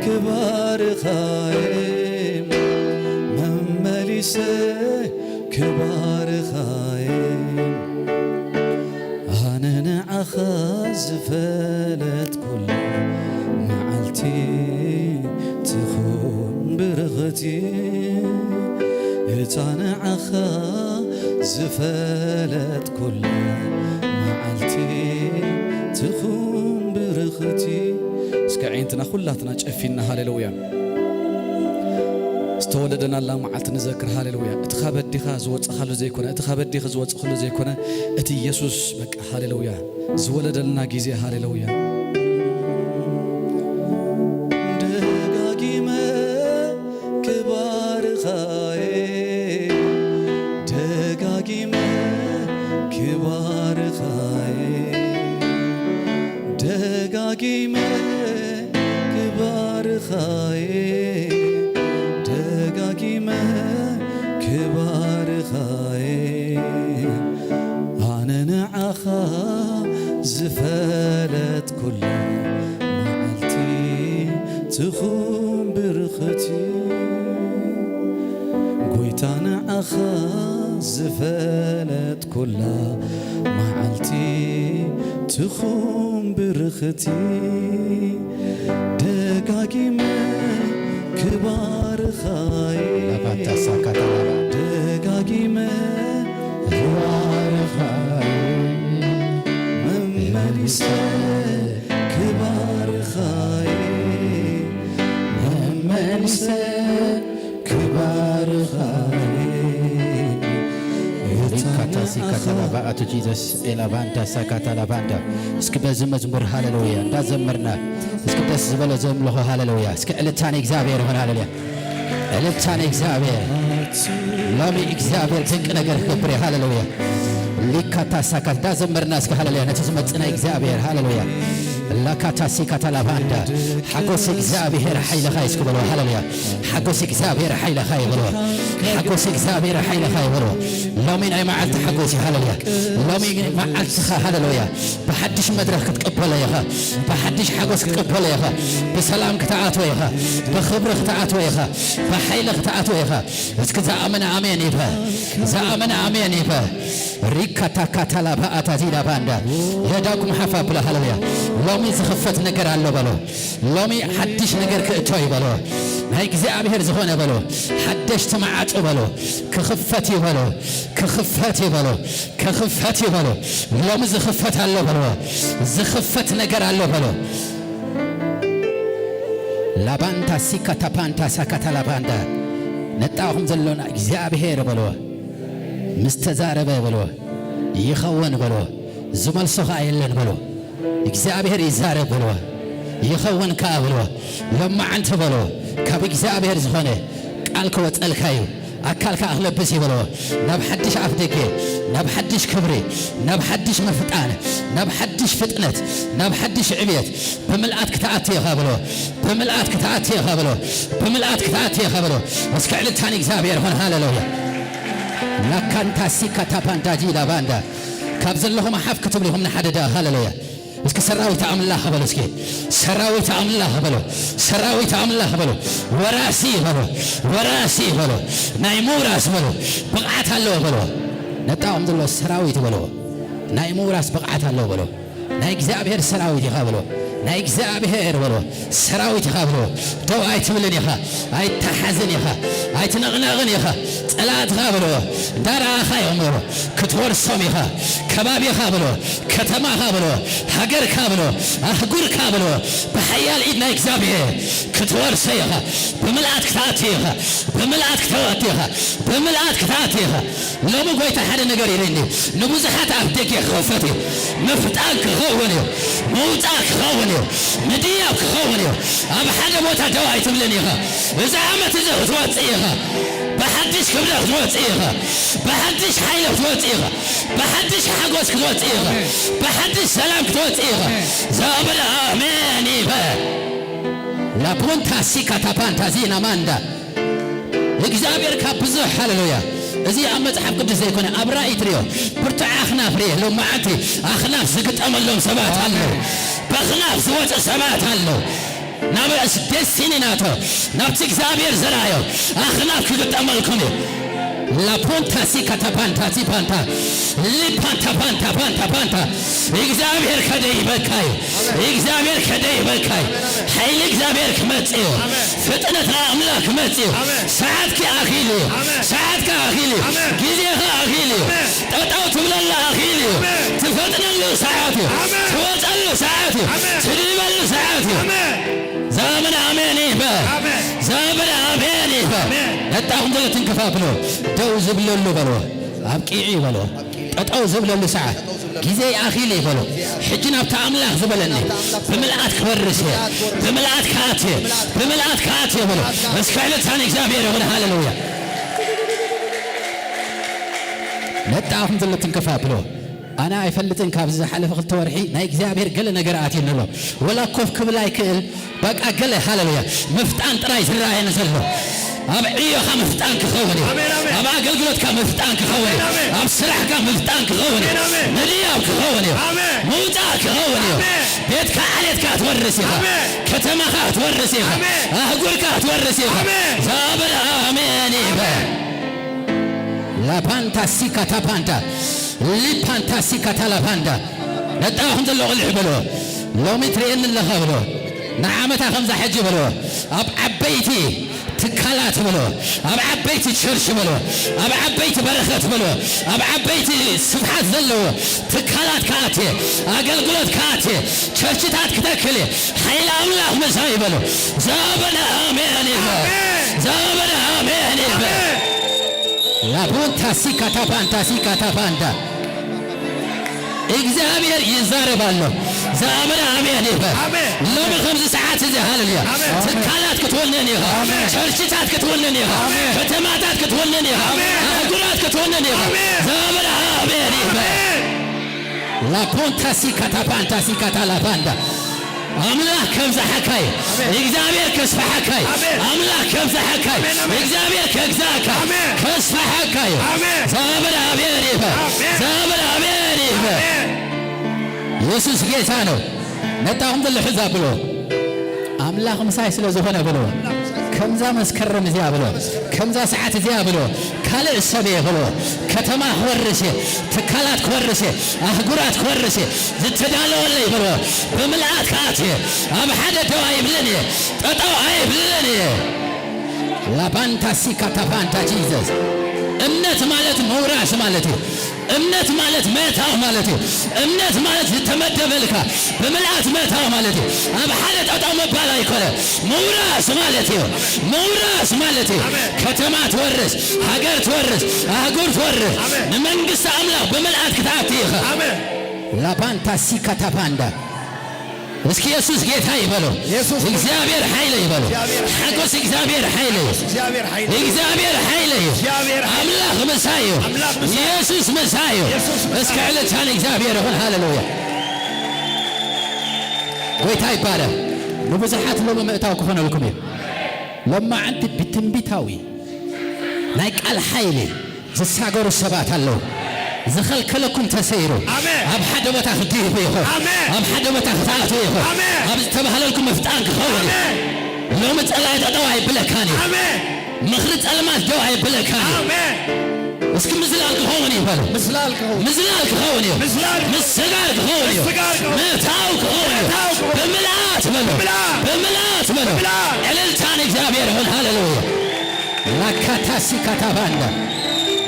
ክባርኻየ መመሊሰ ክባርኻየ ኣነ ንዓኻ ዝፈለጥኩላ መዓልቲ ትኹን ብርኽቲ እታ ንዓኻ ዝፈለጥኩላ መዓልቲ ትኹን ብርኽቲ እስከ ዒንትና ኩላትና ጨፊና ሃሌሉያ ዝተወለደናላ መዓልቲ ንዘክር ሃሌሉያ እቲ ካብ ኣዲኻ ዝወፅኻሉ ዘይኮነ እቲ ካብ ኣዲኺ ዝወፅኽሉ ዘይኮነ እቲ ኢየሱስ በቃ ሃሌሉያ ዝወለደልና ግዜ ሃሌሉያ ደጋጊመ ክባርኻየ ደጋጊመ ክባርኻየ ደጋጊመ ክባርኻየ ደጋጊመ ክባርኻየ ኣነ ንዓኻ ዝፈለጥኩላ መዓልቲ ትኹን ብርኽቲ ጎይታ ንዓኻ ዝፈለጥኩላ መዓልቲ ትኹን ብርኽቲ ደጋጊመ ክባርኻይ ላባታ ሳካታላባ ደጋጊመ ክባርኻይ መመሊሰ ክባርኻይ መመሊሰ ክባርኻይ ሪካታሲ ካታላባ ኣቶ ጂዘስ ኤላባንዳ ሳካታላባንዳ እስኪ በዚ መዝሙር ሃሌሉያ እንዳዘመርና እስኪ ደስ ዝበሎ ዘምልኾ ሃሌሉያ እስኪ ዕልልታ ንእግዚኣብሔር ይኹን ሃሌሉያ ዕልልታ ንእግዚኣብሔር ሎሚ እግዚኣብሔር ድንቂ ነገር ክገብር እዩ ሃሌሉያ ሊካታ ሳካት እንዳዘመርና እስኪ ሃሌሉያ ነቲ ዝመጽእ ናይ እግዚኣብሔር ሃሌሉያ ላካታ ሲካታ ላባንዳ ሓጎስ እግዚኣብሔር ሓይልኻ እዩ እስኪ በሎ ሃሌሉያ ሓጎስ እግዚኣብሔር ሓይልኻ እዩ በሎ ሓጎስ እግዚኣብሔር ሓይልኻ እዩ በሎ ሎሚ ናይ መዓልቲ ሓጎስ እዩ ሃሌሉያ ሎሚ መዓልትኻ ሃሌሉያ ብሓድሽ መድረኽ ክትቅበሎ ኢኻ ብሓድሽ ሓጎስ ክትቅበሎ ኢኻ ብሰላም ክትኣትዎ ኢኻ ብኽብሪ ክትኣትዎ ኢኻ ብሓይሊ ክትኣትዎ ኢኻ እስኪ ዝኣመነ ኣሜን ይበል ዝኣመነ ኣሜን ይበል ሪካታካታላባ ኣታዚላባንዳ የዳኩም ሓፍ ኣብላ ሃለሉያ ሎሚ ዝኽፈት ነገር ኣሎ በሎ ሎሚ ሓድሽ ነገር ክእቶ እዩ በሎ ናይ እግዚኣብሔር ዝኾነ በሎ ሓደሽቲ መዓጹ በሎ ክኽፈት እዩ በሎ ክኽፈት እዩ በሎ ክኽፈት እዩ በሎ ሎሚ ዝኽፈት ኣሎ በሎ ዝኽፈት ነገር ኣሎ በሎ ላባንታ ሲካታ ፓንታ ሳካታ ላባንዳ ነጣኹም ዘሎና እግዚኣብሔር በሎ ምስ ተዛረበ በሎ ይኸውን በሎ ዝመልሶ ኸዓ የለን በሎ እግዚኣብሔር ይዛረብ በሎ ይኸውን ከዓ በሎ ለማዓንቲ በሎ ካብ እግዚኣብሔር ዝኾነ ቃል ክወፀልካ እዩ ኣካል ከዓ ክለብስ ይበሎ ናብ ሓድሽ ኣፍ ደገ ናብ ሓድሽ ክብሪ ናብ ሓድሽ ምፍጣን ናብ ሓድሽ ፍጥነት ናብ ሓድሽ ዕብየት ብምልኣት ክትኣቲ ኢኻ በሎ ብምልኣት ክትኣቲ ኢኻ በሎ ብምልኣት ክትኣቲ ኢኻ በሎ እስከ ዕልልታን እግዚኣብሔር ይኹን ሃሌሉያ ላካንታ ሲካ ታፓንዳጂ ላባንዳ ካብ ዘለኹም ሓፍ ክትብሉ ኢኹም ንሓደ ደኣ ሃሌሉያ እስኪ ሰራዊት ኣምላኽ በሉ እስኪ ሰራዊት ኣምላኽ በሉ ሰራዊት ኣምላኽ በሉ ወራሲ በሉ ወራሲ በሉ ናይ ምውራስ በሉ ብቕዓት ኣለዎ በሉ ነጣኦም ዘሎ ሰራዊት በሉ ናይ ምውራስ ብቕዓት ኣለዎ በሉ ናይ እግዚኣብሔር ሰራዊት ኢኻ በሎ ናይ እግዚኣብሔር በሎ ሰራዊት ኢኻ በሎ ደው ኣይትብልን ኢኻ ኣይተሓዝን ኢኻ ኣይትነቕነቕን ኢኻ ጸላእትኻ በሎ እንዳረኣኻ እዮም በሎ ክትወርሶም ኢኻ ከባቢኻ በሎ ከተማኻ በሎ ሃገርካ በሎ ኣህጉርካ በሎ ብሓያል ኢድ ናይ እግዚኣብሔር ክትወርሶ ኢኻ ብምልኣት ክትኣቲ ኢኻ ብምልኣት ክትኣቲ ኢኻ ብምልኣት ክትኣቲ ኢኻ ሎሚ ጎይታ ሓደ ነገር ኢለኒ ንብዙሓት ኣፍ ደገ ክኸፈት እዩ ምፍጣን ክኸውን እዩ ምውፃእ ክኸውን እዩ ምድያብ ክኸውን እዩ ኣብ ሓደ ቦታ ደው ኣይትብልን ኢኻ እዚ ዓመት እዚ ክትወፅእ ኢኻ ብሓድሽ ክብሪ ክትወፅእ ኢኻ ብሓድሽ ሓይሊ ክትወፅእ ኢኻ ብሓድሽ ሓጎስ ክትወፅእ ኢኻ ብሓድሽ ሰላም ክትወፅእ ኢኻ ዘብል ኣሜን ይበል ላፖንታ ሲካ ታፓንታ ዚና ማንዳ እግዚኣብሔር ካብ ብዙሕ ሃለሉያ እዚ ኣብ መጽሓፍ ቅዱስ ዘይኮነ ኣብ ራእይ ትሪኦ ብርቱዕ ኣኽናፍ ርየ ሎም መዓልቲ ኣኽናፍ ዝግጠመሎም ሰባት ኣለዉ በኽናፍ ዝወፁ ሰባት ኣለዉ ናብ ደስቲኒ ናቶ፣ ናብቲ እግዚኣብሔር ዘርኣዮ ኣኽናፍ ክግጠመልኩም እዩ። ላፖንታ ሲካታ ፓንታ ቲ ፓንታ ሊፓንታ ፓንታ ፓንታ ፓንታ እግዚኣብሔር ከደይበካ እዩ። እግዚኣብሔር ከደይበካ እዩ። ሓይሊ እግዚኣብሔር ክመጽእ እዩ። ፍጥነት ኣምላኽ ክመጽእ እዩ። ሰዓትኪ ኣኺሉ እዩ። ሰዓትካ ኣኺሉ እዩ። ግዜኻ ኣኺሉ እዩ። ጠጠው ትብለሉ ኣኺሉ እዩ። ትፈጥነሉ ሰዓት እዩ። ትወጸሉ ሰዓት እዩ። ትድይበሉ ሰዓት እዩ። ዛምን ኣሜን ይበል። ዛምን ኣሜን ይበል። ነጣኹም ዘሎ ትንክፍ ኣብሎ። ደው ዝብለሉ በሎ። ኣብቂዑ በሎ። ጠጠው ዝብለሉ ሰዓት። ግዜ ኣኺሉ በሎ። ሕጂ ናብቲ ኣምላኽ ዝበለኒ ብምልኣት ክወርስ እየ። ብምልኣት ክኣት እየ። ብምልኣት ክኣት እየ በሎ። እስከ ዕልልታ ንእግዚኣብሔር ይኹን። ሃሌሉያ። ነጣኹም ዘሎ ትንክፍ ኣብሎ። ኣነ ኣይፈልጥን፣ ካብዚ ዝሓለፈ ክልተ ወርሒ ናይ እግዚኣብሔር ገለ ነገር ኣትዩኒ ኣሎ። ወላ ኮፍ ክብል ኣይክእል፣ በቃ ገለ፣ ሃሌሉያ፣ ምፍጣን ጥራይ ዝረኣየኒ ዘሎ። ኣብ ዕዮኻ ምፍጣን ክኸውን እዩ። ኣሜን፣ ኣሜን። ኣብ ኣገልግሎትካ ምፍጣን ክኸውን እዩ። ኣሜን፣ ኣሜን። ኣብ ስራሕካ ምፍጣን ክኸውን እዩ። ኣሜን፣ ኣሜን። ምድያብ ክኸውን እዩ። ኣሜን። ምውጻእ ክኸውን እዩ። ኣሜን። ቤትካ ዓሌትካ ክትወርስ ኢኻ። ኣሜን። ከተማኻ ክትወርስ ኢኻ። ኣሜን። ኣህጉርካ ክትወርስ ኢኻ። ኣሜን። ዛበለ ኣሜን ይበል። ላፓንታ ሲካ ታፓንታ ሊፓንታ ሲካ ታላፓንታ ነጣኹም ዘሎ ቁልሕ በሎ። ሎሚ ትርእየኒ ኣለኻ በሎ። ንዓመታ ከምዛ ሕጂ በሎ። ኣብ ዓበይቲ ትካላት በሎ። ኣብ ዓበይቲ ቸርች በሎ። ኣብ ዓበይቲ በረኸት በሎ። ኣብ ዓበይቲ ስፍሓት ዘለዎ ትካላት ክኣት እየ። ኣገልግሎት ክኣት እየ። ቸርችታት ክተክል እየ። ሓይሊ ኣምላኽ ምሳይ በሎ። ዛበለ ኣሜን ይበል። ኣሜን። ዛበለ ኣሜን ይበል። ኣሜን። ላቦንታ ሲካ ታፓንታ ሲካ ታፓንታ እግዚኣብሔር ይዛረብ ኣሎ። ዝኣመነ ኣሜን ይበል። ኣሜን። ሎሚ ከምዚ ሰዓት እዚ፣ ሃሌሉያ፣ ኣሜን። ትካላት ክትወንን ኢኻ። ኣሜን። ቸርችታት ክትወንን ኢኻ። ኣሜን። ከተማታት ክትወንን ኢኻ። ኣሜን። ኣህጉራት ክትወንን ኢኻ። ኣሜን። ዝኣመነ ኣሜን ይበል። ኣሜን። ላፖንታ ሲካ ታፓንታ ሲካ ታላፓንዳ ኣምላኽ ከብዝሓካ እዩ። ኣሜን። እግዚኣብሔር ከስፍሓካ እዩ። ኣሜን። ኣምላኽ ከብዝሓካ እዩ። ኣሜን፣ ኣሜን። እግዚኣብሔር ከግዛእካ፣ ኣሜን። ከስፍሓካ እዩ። ኣሜን። ዛበል ኣሜን ይበል። ኣሜን። ዛበል ኣሜን ይበል። ኣሜን። የሱስ ጌታ ነው። ነጣኹም ዘሎ ሕዛ ብሎ፣ ኣምላኽ ምሳይ ስለ ዝኾነ ብሎ፣ ከምዛ መስከረም እዚኣ ብሎ፣ ከምዛ ሰዓት እዚኣ ብሎ፣ ካልእ ሰብ እየ ብሎ፣ ከተማ ክወርስ እየ፣ ትካላት ክወርስ እየ፣ ኣህጉራት ክወርስ እየ፣ ዝተዳለወለይ ብሎ፣ ብምልኣት ክኣት እየ፣ ኣብ ሓደ ደው ኣይብልን እየ፣ ጠጠው ኣይብልን እየ። ላባንታ ሲካ ታባንታ ጂዘስ። እምነት ማለት መውራስ ማለት እዩ። እምነት ማለት ምእታው ማለት እዩ። እምነት ማለት ዝተመደበልካ ብምልኣት ምእታው ማለት እዩ። ኣብ ሓደ ጠጠው ምባል ኣይኮነ። ምውራስ ማለት እዩ። ምውራስ ማለት እዩ። ኣሜን። ከተማ ትወርስ፣ ሃገር ትወርስ፣ ኣህጉር ትወርስ፣ ኣሜን። ንመንግስቲ ኣምላኽ ብምልኣት ክትኣቱ ኢኻ። ኣሜን። ላባንታ ሲካ ታባንዳ። እስኪ የሱስ ጌታ ይበሉ። የሱስ ጌታ። እግዚኣብሔር ሓይለ ይበሉ። እግዚኣብሔር ሓይለ። ሓጎስ እግዚኣብሔር ሓይለ እዩ። ሓጎስ እግዚኣብሔር ሓይለ እዩ። እግዚኣብሔር ሓይለ እዩ። እግዚኣብሔር ሓይለ። ኣምላኽ ምሳይ እዩ። ኣምላኽ ምሳይ። የሱስ ምሳይ እዩ። የሱስ ምሳይ። እስኪ ዕልልታ ንእግዚኣብሔር ይኹን። ሃሌሉያ። ጎይታ ይባረክ። ንብዙሓት ሎሚ ምእታው ክኾነልኩም እዩ። ሎማዓንቲ ብትንቢታዊ ናይ ቃል ሓይሊ ዝሳገሩ ሰባት ኣለዉ። ዝኸልከለኩም ተሰይሩ። ኣሜን። ኣብ ሓደ ቦታ ክትድይቡ ኢኹም። ኣሜን። ኣብ ሓደ ቦታ ክትኣትዉ ኢኹም። ኣሜን። ኣብ ዝተባህለልኩም ምፍጣን ክኸውን እዩ። ኣሜን። ሎሚ ጸላኢ ጠጠው ኣይብለካን እዩ። ኣሜን። ምኽሪ ጸልማት ደው ኣይብለካን እዩ። ኣሜን። እስኪ ምዝላል ክኸውን እዩ በሉ። ምዝላል ክኸውን። ምዝላል ክኸውን እዩ። ምዝላል ክኸውን። ምስጋር ክኸውን እዩ። ምስጋር ክኸውን። ምእታው ክኸውን እዩ። ምእታው ክኸውን። ብምልኣት በሉ። ብምልኣት። ብምልኣት በሉ። ብምልኣት። ዕልልታ ንእግዚኣብሔር ይኹን። ሃሌሉያ። ላካታሲ ካታባንዳ።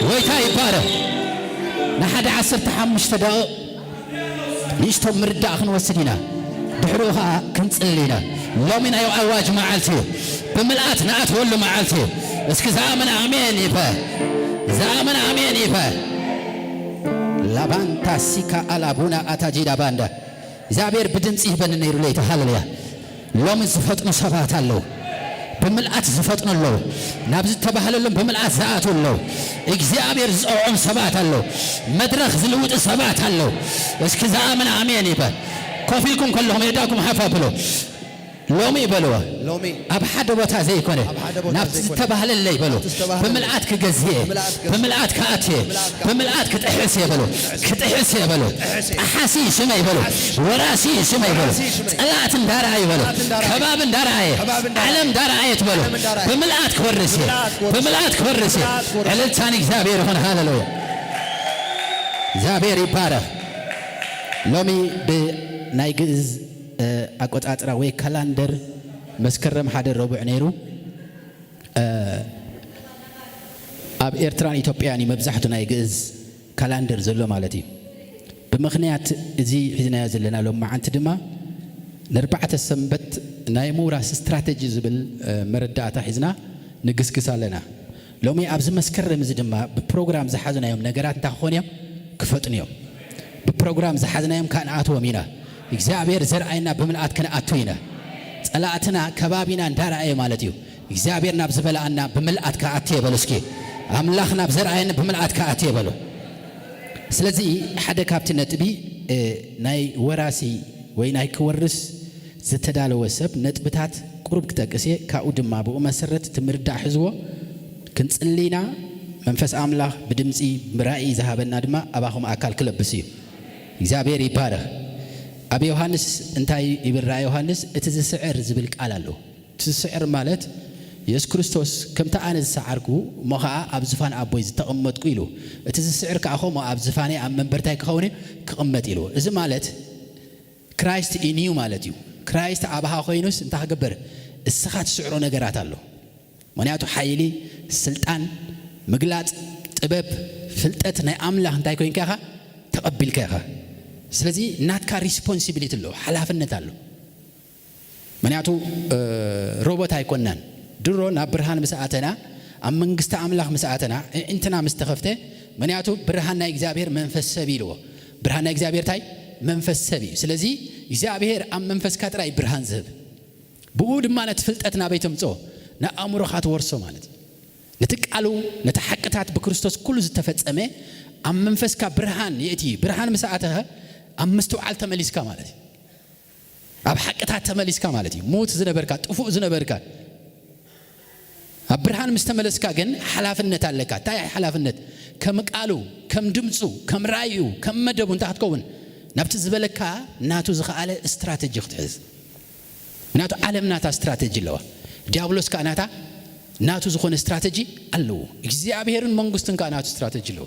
ጎይታ ይባረክ። ንሓደ ዓሰርተ ሓሙሽተ ደቂቕ ንእሽቶ ምርዳእ ክንወስድ ኢና። ድሕሪኡ ኸዓ ክንጽሊ ኢና። ሎሚ ናይ ኣዋጅ መዓልቲ እዩ። ብምልኣት ንኣትወሉ መዓልቲ እዩ። እስኪ ዝኣመነ ኣሜን ይበል። ዝኣመነ ኣሜን ይበል። ላባንታ ሲካ ኣላቡና ኣታጂዳ ባንዳ። እግዚኣብሔር ብድምፂ ይህበኒ ነይሩ ለይቲ። ሃሌሉያ። ሎሚ ዝፈጥኑ ሰባት ኣለዉ። ብምልኣት ዝፈጥኑ ኣለዉ። ናብ ዝተባህለሎም ብምልኣት ዝኣትዉ ኣለዉ። እግዚኣብሔር ዝፀውዖም ሰባት ኣለዉ። መድረኽ ዝልውጡ ሰባት ኣለዉ። እስኪ ዝኣመነ ኣሜን ይበል። ኮፍ ኢልኩም ከለኹም የዳኩም ሓፍ ኣብሉ። ሎሚ በልዎ፣ ሎሚ ኣብ ሓደ ቦታ ዘይኮነ ኣብ ሓደ ቦታ ናብቲ ዘይኮነ ዝተባህለለይ በሉ። ናብቲ ዝተባህለለይ ብምልኣት ክገዝእ እየ፣ ብምልኣት ክገዝእ ብምልኣት ክኣትየ፣ ብምልኣት ክኣትየ ብምልኣት ክጥሕስ እየ በሉ። ክጥሕስ እየ በሉ። ክጥሕስ እየ ጠሓሲ ሽመይ በሉ። ጠሓሲ ሽመይ ወራሲ ሽመይ በሉ። ወራሲ ሽመይ ጸላእቲ እንዳረኣዩ በሉ። ጸላእቲ እንዳረኣዩ ከባቢ እንዳረኣየ ከባቢ እንዳረኣየ ዓለም እንዳረኣየት በሉ። ዓለም እንዳረኣየ ብምልኣት ክወርስ እየ፣ ብምልኣት ክወርስ ብምልኣት ክወርስ እየ። ብምልኣት ክወርስ ዕልልታ ንእግዚኣብሔር ይኹን። ሃሌሉያ። እግዚኣብሔር ይባረኽ። ሎሚ ብናይ ግእዝ እ፣ ኣቆጻጽራ ወይ ካላንደር መስከረም ሓደ ረቡዕ ነይሩ። እ፣ ኣብ ኤርትራን ኢትዮጵያን እዩ መብዛሕቱ ናይ ግእዝ ካላንደር ዘሎ ማለት እዩ። ብምኽንያት እዚ ሒዝናዮ ዘለና ሎም መዓንቲ ድማ ንኣርባዕተ ሰንበት ናይ ምውራስ ስትራተጂ ዝብል እ፣ መረዳእታ ሒዝና ንግስግስ ኣለና። ሎሚ ኣብዚ መስከረም እዚ ድማ ብፕሮግራም ዝሓዝናዮም ነገራት እንታይ ክኾኑ እዮም? ክፈጥኑ እዮም። ብፕሮግራም ዝሓዝናዮም ከኣ ንኣትዎም ኢና። እግዚኣብሔር ዘርኣየና ብምልኣት ክንኣቱ ኢና። ጸላእትና ከባቢና እንዳረኣየ ማለት እዩ። እግዚኣብሔር ናብ ዝበልኣና ብምልኣት ከኣቲ የበሉ እስኪ። ኣምላኽ ናብ ዘርኣየኒ ብምልኣት ከኣቲ የበሉ። ስለዚ ሓደ ካብቲ ነጥቢ እ፣ ናይ ወራሲ ወይ ናይ ክወርስ ዝተዳለወ ሰብ ነጥብታት ቁሩብ ክጠቅስ እየ። ካብኡ ድማ ብኡ መሰረት እቲ ምርዳእ ሕዝዎ ክንጽሊ ኢና። መንፈስ ኣምላኽ ብድምጺ ብራእይ ዝሃበና ድማ ኣባኹም ኣካል ክለብስ እዩ። እግዚኣብሔር ይባረኽ። ኣብ ዮሃንስ እንታይ ይብል? ራእይ ዮሃንስ እቲ ዝስዕር ዝብል ቃል ኣለዎ። እቲ ዝስዕር ማለት የሱስ ክርስቶስ ከምቲ ኣነ ዝሰዓርኩ እሞ ኸዓ ኣብ ዝፋን ኣቦይ ዝተቐመጥኩ ኢሉ፣ እቲ ዝስዕር ከኣ ከምኡ ኣብ ዝፋነይ ኣብ መንበርታይ ክኸውን እዩ ክቕመጥ ኢልዎ። እዚ ማለት ክራይስት ኢን ዩ ማለት እዩ። ክራይስት ኣባኻ ኮይኑስ እንታይ ክገብር? እስኻ ትስዕሮ ነገራት ኣሎ። ምኽንያቱ ሓይሊ፣ ስልጣን፣ ምግላጽ፣ ጥበብ፣ ፍልጠት ናይ ኣምላኽ እንታይ ኮይንካ ኢኻ? ተቐቢልካ ኢኻ። ስለዚ ናትካ ሪስፖንሲቢሊቲ ኣሎ፣ ሓላፍነት ኣሎ። ምኽንያቱ እ፣ ሮቦት ኣይኮናን። ድሮ ናብ ብርሃን ምስ ኣተና፣ ኣብ መንግስቲ ኣምላኽ ምስ ኣተና፣ ኣዒንትና ምስ ተኸፍተ፣ ምኽንያቱ ብርሃን ናይ እግዚኣብሔር መንፈስ ሰብ እዩ ኢልዎ። ብርሃን ናይ እግዚኣብሔር እንታይ? መንፈስ ሰብ እዩ። ስለዚ እግዚኣብሔር ኣብ መንፈስካ ጥራይ ብርሃን ዝህብ። ብኡ ድማ ነቲ ፍልጠት ናበይ ተምጽኦ? ንኣእምሮኻ ትወርሶ ማለት እዩ። ነቲ ቃሉ፣ ነቲ ሓቅታት ብክርስቶስ ኩሉ ዝተፈጸመ ኣብ መንፈስካ ብርሃን የእቲ። ብርሃን ምስ ኣተኸ ኣብ ምስትውዓል ተመሊስካ ማለት እዩ። ኣብ ሓቅታት ተመሊስካ ማለት እዩ። ሙት ዝነበርካ፣ ጥፉእ ዝነበርካ። ኣብ ብርሃን ምስ ተመለስካ ግን ሓላፍነት ኣለካ። እንታይ ሓላፍነት? ከም ቃሉ፣ ከም ድምፁ፣ ከም ራእዩ፣ ከም መደቡ እንታይ ክትከውን? ናብቲ ዝበለካ ናቱ ዝኸኣለ ስትራተጂ ክትሕዝ። ምክንያቱ ዓለም ናታ ስትራተጂ ኣለዋ። ዲያብሎስ ከኣ ናታ ናቱ ዝኾነ ስትራተጂ ኣለዎ። እግዚኣብሔርን መንግስትን ከኣ ናቱ ስትራተጂ ኣለዎ።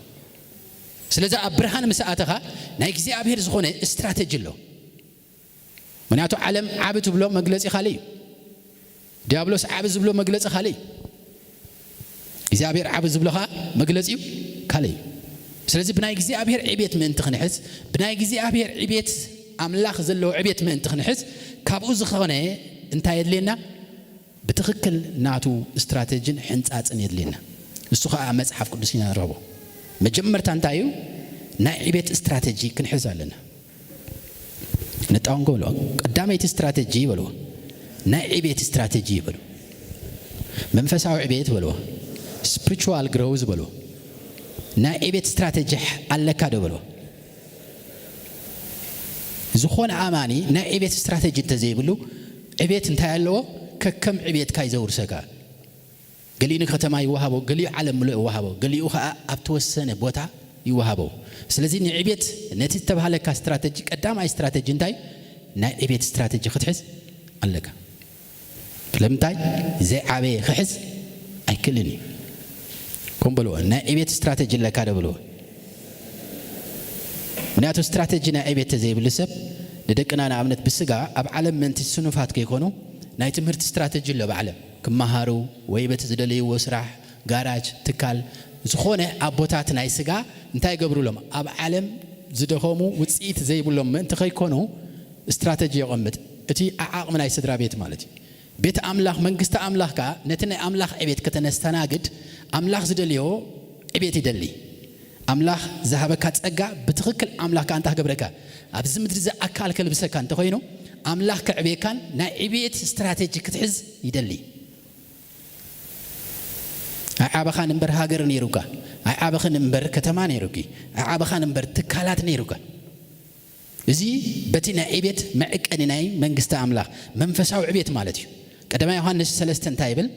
ስለዚ ኣብ ብርሃን ምስ ኣተኻ ናይ እግዚኣብሔር ዝኾነ ስትራተጂ ኣሎ። ምክንያቱ ዓለም ዓቢ ትብሎ መግለጺ ካልእ እዩ። ዲያብሎስ ዓቢ ዝብሎ መግለጺ ካልእ እዩ። እግዚኣብሔር ዓቢ ዝብሎ ኸኣ መግለጺኡ ካልእ እዩ። ስለዚ ብናይ እግዚኣብሔር ዕቤት ምእንቲ ክንሕዝ፣ ብናይ እግዚኣብሔር ዕቤት ኣምላኽ ዘለዎ ዕቤት ምእንቲ ክንሕዝ፣ ካብኡ ዝኾነ እንታይ የድልየና? ብትኽክል ናቱ ስትራተጂን ሕንጻጽን የድልየና። እሱ ኸኣ ኣብ መጽሓፍ ቅዱስ ኢና ንረኽቦ። መጀመርታ እንታይ እዩ? ናይ ዕቤት ስትራተጂ ክንሕዝ ኣለና። ነጣውንጎ በልዎ። ቀዳመይቲ ስትራተጂ በልዎ። ናይ ዕቤት ስትራተጂ በልዎ። መንፈሳዊ ዕቤት በልዎ። ስፕሪቹዋል ግሮውዝ በልዎ። ናይ ዕቤት ስትራተጂ ኣለካ ዶ በልዎ። ዝኾነ ኣማኒ ናይ ዕቤት ስትራተጂ እንተዘይብሉ፣ ዕቤት እንታይ ኣለዎ? ከከም ዕቤትካ እዩ ዘውርሰካ። ገሊኡ ንከተማ ይወሃቦ፣ ገሊኡ ዓለም ምሉእ ይወሃቦ፣ ገሊኡ ኸኣ ኣብ ተወሰነ ቦታ ይወሃቦ። ስለዚ ንዕቤት ነቲ ዝተባህለካ ስትራተጂ፣ ቀዳማይ ስትራተጂ እንታይ? ናይ ዕቤት ስትራተጂ ክትሕዝ ኣለካ። ስለምንታይ? ዘይዓበየ ክሕዝ ኣይክእልን እዩ። ከም በልዎ፣ ናይ ዕቤት ስትራተጂ ኣለካ ዶ በልዎ። ምክንያቱ ስትራተጂ ናይ ዕቤት ተዘይብሉ ሰብ ንደቅና ንኣብነት ብስጋ ኣብ ዓለም ምእንቲ ስኑፋት ከይኮኑ ናይ ትምህርቲ ስትራተጂ ኣሎ ብዓለም ክመሃሩ ወይ በቲ ዝደለይዎ ስራሕ ጋራጅ ትካል ዝኾነ ኣቦታት ናይ ስጋ እንታይ ይገብሩሎም ኣብ ዓለም ዝደኸሙ ውፅኢት ዘይብሎም ምእንቲ ከይኮኑ ስትራተጂ የቐምጥ እቲ ዓዓቕሚ ናይ ስድራ ቤት ማለት እዩ። ቤት ኣምላኽ መንግስቲ ኣምላኽ ከኣ ነቲ ናይ ኣምላኽ ዕቤት ከተነስተናግድ ኣምላኽ ዝደልዮ ዕቤት ይደሊ። ኣምላኽ ዝሃበካ ጸጋ ብትኽክል ኣምላኽ ከኣ እንታይ ክገብረካ ኣብዚ ምድሪ እዚ ኣካል ከልብሰካ እንተኾይኑ ኣምላኽ ከዕብየካን ናይ ዕቤት ስትራተጂ ክትሕዝ ይደሊ። ኣይዓበኻን እምበር ሃገር ነይሩካ፣ ኣይዓበኽን እምበር ከተማ ነይሩኪ፣ ኣይዓበኻን እምበር ትካላት ነይሩካ። እዚ በቲ ናይ ዕቤት መዕቀኒ ናይ መንግስቲ ኣምላኽ መንፈሳዊ ዕቤት ማለት እዩ። ቀዳማይ ዮሃንስ ሰለስተ እንታይ ይብል?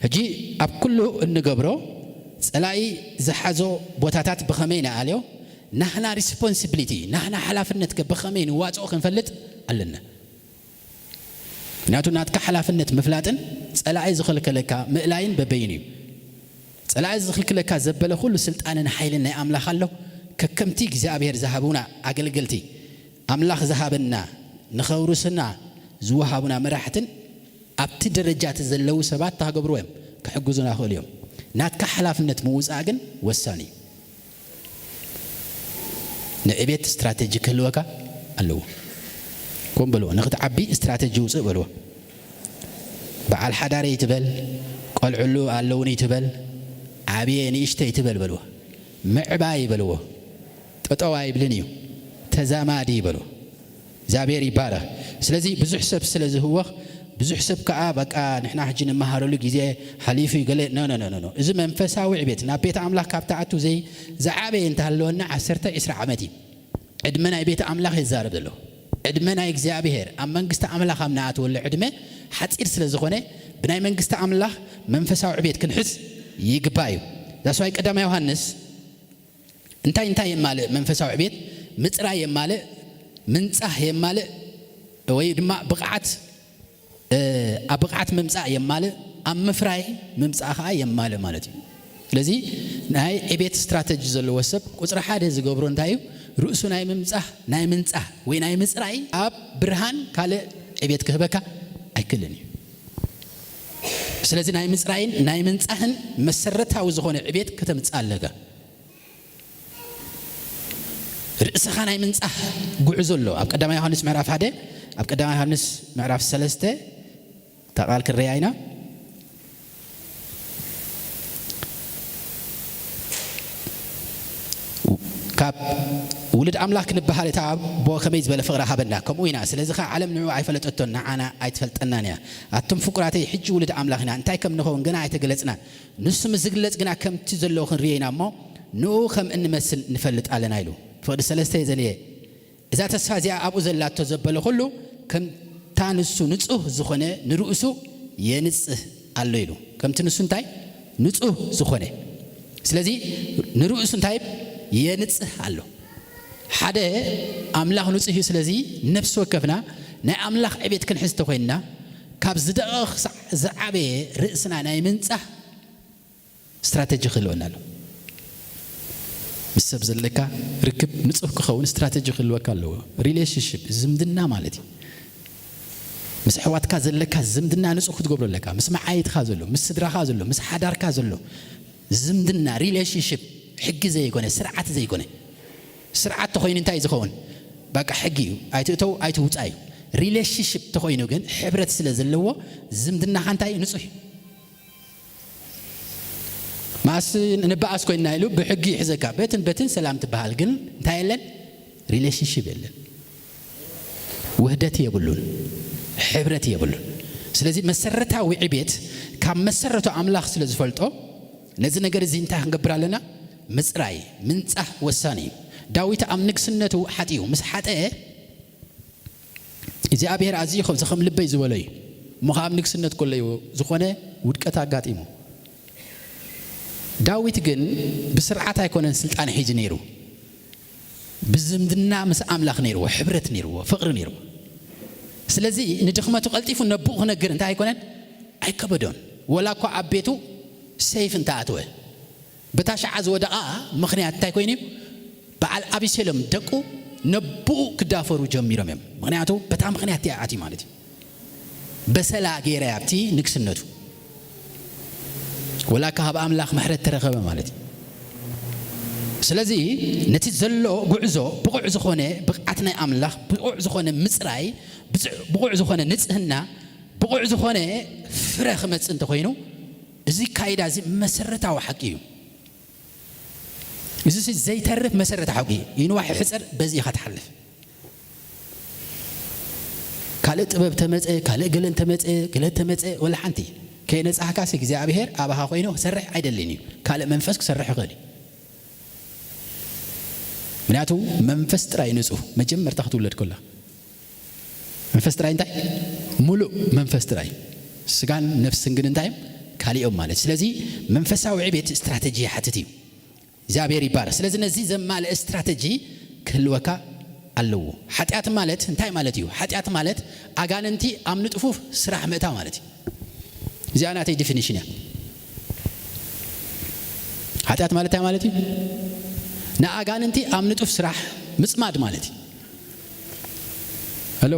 ሕጂ ኣብ ኩሉ እንገብሮ ጸላኢ ዝሓዞ ቦታታት ብኸመይ ንኣልዮ? ናህና ሪስፖንሲቢሊቲ፣ ናህና ሓላፍነት ከ ብኸመይ ንዋጽኦ ክንፈልጥ ኣለና። ምክንያቱ ናትካ ሓላፍነት ምፍላጥን ጸላኢ ዝኸልከለካ ምእላይን በበይኑ እዩ። ጸላኢ ዝኽልክለካ ዘበለ ኩሉ ስልጣንን ሓይልን ናይ ኣምላኽ ኣሎ። ከከምቲ እግዚኣብሔር ዝሃቡና ኣገልገልቲ፣ ኣምላኽ ዝሃበና ንኸውርስና ዝወሃቡና መራሕትን ኣብቲ ደረጃ እቲ ዘለዉ ሰባት ታገብርዎ እዮም፣ ክሕግዙና ይኽእሉ እዮም። ናትካ ሓላፍነት ምውጻእ ግን ወሳኒ እዩ። ንዕቤት ስትራተጂ ክህልወካ ኣለዎ። ኮም በልዎ፣ ንኽትዓቢ ስትራተጂ ውፅእ በልዎ። በዓል ሓዳር ይትበል፣ ቆልዕሉ ኣለውን ይትበል፣ ዓብየ ንእሽተ ይትበል በልዎ። ምዕባይ በልዎ። ጠጠው ኣይብልን እዩ፣ ተዛማዲ በልዎ። እግዚኣብሔር ይባረኽ። ስለዚ ብዙሕ ሰብ ስለ ዝህወኽ፣ ብዙሕ ሰብ ከኣ በቃ ንሕና ሕጂ ንመሃረሉ ግዜ ሓሊፉ እዩ ገለ፣ ኖ፣ ኖ፣ ኖ፣ ኖ፣ ኖ። እዚ መንፈሳዊ ዕቤት ናብ ቤት ኣምላኽ ካብ ትኣቱ ዘይ-፣ ዝዓበየ እንተሃለወና ዓሰርተ ዒስራ ዓመት እዩ። ዕድመ ናይ ቤት ኣምላኽ ይዛረብ ዘሎ። ዕድመ ናይ እግዚኣብሔር ኣብ መንግስቲ ኣምላኽ ኣብ ንኣትወሉ ዕድመ ሓጺር ስለ ዝኾነ፣ ብናይ መንግስቲ ኣምላኽ መንፈሳዊ ዕቤት ክንሕዝ ይግባእ እዩ። ዛስዋይ ቀዳማይ ዮሃንስ እንታይ እንታይ የማልእ? መንፈሳዊ ዕቤት ምጽራይ የማልእ፣ ምንጻህ የማልእ፣ ወይ ድማ ብቕዓት፣ እ፣ ኣብ ብቕዓት ምምጻእ የማልእ፣ ኣብ ምፍራይ ምምጻእ ኸዓ የማልእ ማለት እዩ። ስለዚ ናይ ዕቤት ስትራተጂ ዘለዎ ሰብ ቁጽሪ ሓደ ዝገብሮ እንታይ እዩ? ርእሱ ናይ ምምጻህ፣ ናይ ምንጻህ ወይ ናይ ምጽራይ ኣብ ብርሃን ካልእ ዕቤት ክህበካ ኣይክእልን እዩ። ስለዚ ናይ ምጽራይን ናይ ምንጻህን መሰረታዊ ዝኾነ ዕቤት ከተምጽእ ኣለካ። ርእስኻ ናይ ምንጻህ ጉዕዞ ኣሎ። ኣብ ቀዳማይ ዮሃንስ ምዕራፍ ሓደ፣ ኣብ ቀዳማይ ዮሃንስ ምዕራፍ ሰለስተ እታ ቃል ክንርእያ ኢና። ካብ ውሉድ ኣምላኽ ክንበሃል እታ ኣቦ ከመይ ዝበለ ፍቕሪ ሃበና፣ ከምኡ ኢና። ስለዚ ኸዓ ዓለም ንዕኡ ኣይፈለጠቶን፣ ንዓና ኣይትፈልጠናን እያ። ኣቱም ፍቁራተይ፣ ሕጂ ውሉድ ኣምላኽ ኢና፣ እንታይ ከም ንኸውን ገና ኣይተገለጽናን። ንሱ ምስ ዝግለጽ ግና ከምቲ ዘለዎ ክንርእዮ ኢና እሞ፣ ንኡ ከም እንመስል ንፈልጥ ኣለና ኢሉ። ፍቕዲ ሰለስተ እየ ዘንየ። እዛ ተስፋ እዚኣ ኣብኡ ዘላቶ ዘበለ ኩሉ ከምታ ንሱ ንጹህ ዝኾነ ንርእሱ የንጽህ ኣሎ ኢሉ። ከምቲ ንሱ እንታይ? ንጹህ ዝኾነ። ስለዚ ንርእሱ እንታይ? የንጽህ ኣሎ። ሓደ ኣምላኽ ንጹህ እዩ። ስለዚ ነፍሲ ወከፍና ናይ ኣምላኽ ዕቤት ክንሕዝ ተኾይንና ካብ ዝደቐ ክሳዕ ዝዓበየ ርእስና ናይ ምንጻህ ስትራተጂ ክህልወና ኣሎ። ምስ ሰብ ዘለካ ርክብ ንጹህ ክኸውን ስትራተጂ ክህልወካ ኣለዎ። ሪሌሽንሺፕ፣ ዝምድና ማለት እዩ። ምስ ኣሕዋትካ ዘለካ ዝምድና ንጹህ ክትገብሮ ኣለካ። ምስ መዓይትኻ ዘሎ፣ ምስ ስድራኻ ዘሎ፣ ምስ ሓዳርካ ዘሎ ዝምድና፣ ሪሌሽንሺፕ፣ ሕጊ ዘይኮነ፣ ስርዓት ዘይኮነ። ስርዓት ተኾይኑ እንታይ እዩ ዝኸውን? በቃ ሕጊ እዩ። ኣይትእተው፣ ኣይትውጻእ እዩ። ሪሌሽንሺፕ ተኾይኑ ግን ሕብረት ስለ ዘለዎ ዝምድናኻ እንታይ እዩ? ንጹህ እዩ። ማስ ንበኣስ ኮይንና ኢሉ ብሕጊ ይሕዘካ። በትን በትን ሰላም ትበሃል፣ ግን እንታይ የለን? ሪሌሽንሺፕ የለን። ውህደት የብሉን፣ ሕብረት የብሉን። ስለዚ መሰረታዊ ዕቤት ካብ መሰረቱ ኣምላኽ ስለ ዝፈልጦ ነዚ ነገር እዚ እንታይ ክንገብር ኣለና? ምጽራይ፣ ምንጻህ ወሳኒ እዩ። ዳዊት ኣብ ንግስነቱ ሓጢኡ ምስ ሓጠ እግዚኣብሔር ኣዝዩ ከም፣ ከም ልበይ ዝበሎ እዩ። እሞ ከኣ ኣብ ንግስነት ከሎ እዩ ዝኾነ ውድቀት ኣጋጢሙ። ዳዊት ግን ብስርዓት ኣይኮነን ስልጣን ሒዙ ነይሩ። ብዝምድና ምስ ኣምላኽ ነይርዎ፣ ሕብረት ነይርዎ፣ ፍቕሪ ነይርዎ። ስለዚ ንድኽመቱ ቀልጢፉ ነብኡ ክነግር እንታይ ኣይኮነን? ኣይከበዶን። ወላ እኳ ኣብ ቤቱ ሰይፍ እንተኣተወ፣ በታ ሸዓ ዝወደቓ ምኽንያት እንታይ ኮይኑ እዩ? በዓል ኣቢሴሎም ደቁ ነብኡ ክዳፈሩ ጀሚሮም እዮም። ምኽንያቱ በታ ምኽንያት እቲኣ ኣትዩ ማለት እዩ። በሰላ ገይረ ኣብቲ ንግስነቱ ወላ ካብ ኣምላኽ ምሕረት ተረኸበ ማለት እዩ። ስለዚ ነቲ ዘሎ ጉዕዞ ብቑዕ ዝኾነ ብቕዓት ናይ ኣምላኽ፣ ብቑዕ ዝኾነ ምጽራይ፣ ብጽ-፣ ብቑዕ ዝኾነ ንጽህና፣ ብቑዕ ዝኾነ ፍረ ክመጽእ እንተኾይኑ፣ እዚ ካይዳ እዚ መሰረታዊ ሓቂ እዩ። እዚ ሲ ዘይተርፍ መሰረታዊ ሓቂ እዩ። ይንዋሕ ሕጽር በዚ ኢኻ ትሓልፍ። ካልእ ጥበብ ተመጸ፣ ካልእ ገለ እንተመጸ፣ ገለ ተመጸ፣ ወላ ሓንቲ ከየነጻህካሲ እግዚኣብሔር ኣባኻ ኮይኑ ክሰርሕ ኣይደልን እዩ። ካልእ መንፈስ ክሰርሕ ይኽእል እዩ። ምክንያቱ መንፈስ ጥራይ ንጹህ። መጀመርታ ክትውለድ ከላ መንፈስ ጥራይ እንታይ? ሙሉእ መንፈስ ጥራይ። ስጋን ነፍስን ግን እንታይ? ካሊኦም ማለት። ስለዚ መንፈሳዊ ዕቤት ስትራተጂ ይሓትት እዩ። እግዚኣብሔር ይባረክ። ስለዚ ነዚ ዘማልእ ስትራተጂ ክህልወካ ኣለዎ። ሓጢኣት ማለት እንታይ ማለት እዩ? ሓጢኣት ማለት ኣጋንንቲ ኣብ ንጥፉፍ ስራሕ ምእታ ማለት እዩ። እዚኣ ናተይ ዲፊኒሽን እያ። ሓጢኣት ማለት እንታይ ማለት እዩ? ንኣጋንንቲ ኣብ ንጡፍ ስራሕ ምጽማድ ማለት እዩ። ሄሎ፣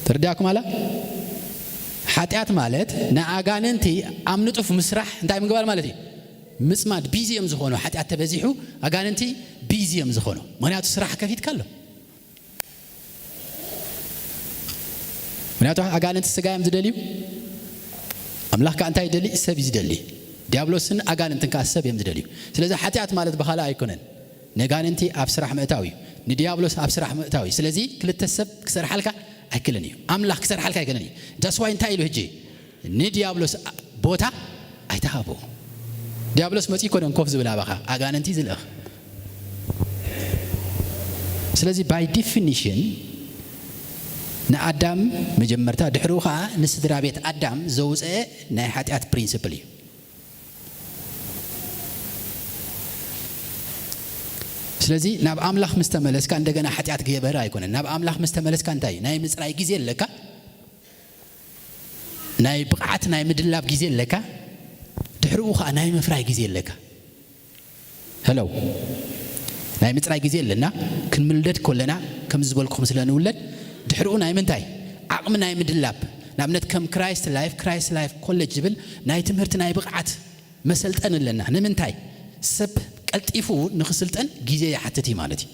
ተረዲኣኩም ኣላ? ሓጢኣት ማለት ንኣጋንንቲ ኣብ ንጡፍ ምስራሕ እንታይ ምግባር ማለት እዩ? ምጽማድ። ቢዚ እዮም ዝኾኑ። ሓጢኣት ተበዚሑ ኣጋንንቲ ቢዚ እዮም ዝኾኑ። ምክንያቱ ስራሕ ከፊትካ ኣሎ። ምክንያቱ ኣጋንንቲ ስጋ እዮም ዝደልዩ። ኣምላኽ ከኣ እንታይ ይደሊ? ሰብ እዩ ዝደሊ። ዲያብሎስን ኣጋንንትን ከኣ ሰብ እዮም ዝደልዩ። ስለዚ ሓጢኣት ማለት ብኻልእ ኣይኮነን። ነጋንንቲ ኣብ ስራሕ ምእታው እዩ። ንዲያብሎስ ኣብ ስራሕ ምእታው እዩ። ስለዚ ክልተ ሰብ ክሰርሓልካ ኣይክልን እዩ። ኣምላኽ ክሰርሓልካ ኣይክልን እዩ። ዳስዋይ እንታይ ኢሉ ሕጂ? ንዲያብሎስ ቦታ ኣይትሃቦ። ዲያብሎስ መጺኡ ኣይኮነን ኮፍ ዝብል ኣባኻ፣ ኣጋንንቲ ዝልእኽ። ስለዚ ባይ ዲፊኒሽን ንኣዳም መጀመርታ፣ ድሕሪኡ ኸዓ ንስድራ ቤት ኣዳም ዘውፅአ ናይ ሓጢኣት ፕሪንስፕል እዩ። ስለዚ ናብ ኣምላኽ ምስ ተመለስካ እንደገና ሓጢኣት ግበር ኣይኮነን። ናብ ኣምላኽ ምስ ተመለስካ እንታይ እዩ? ናይ ምፅራይ ግዜ ኣለካ፣ ናይ ብቕዓት ናይ ምድላብ ግዜ ኣለካ፣ ድሕሪኡ ኸዓ ናይ ምፍራይ ግዜ ኣለካ። ሄሎ፣ ናይ ምፅራይ ግዜ ኣለና። ክንምልደድ ከለና ከምዚ ዝበልኩኹም ስለ ንውለድ ድሕሪኡ ናይ ምንታይ ዓቕሚ ናይ ምድላብ፣ ንኣብነት ከም ክራይስት ላይፍ፣ ክራይስት ላይፍ ኮሌጅ ዝብል ናይ ትምህርቲ ናይ ብቕዓት መሰልጠን ኣለና። ንምንታይ? ሰብ ቀልጢፉ ንኽስልጠን ግዜ ይሓትት እዩ ማለት እዩ።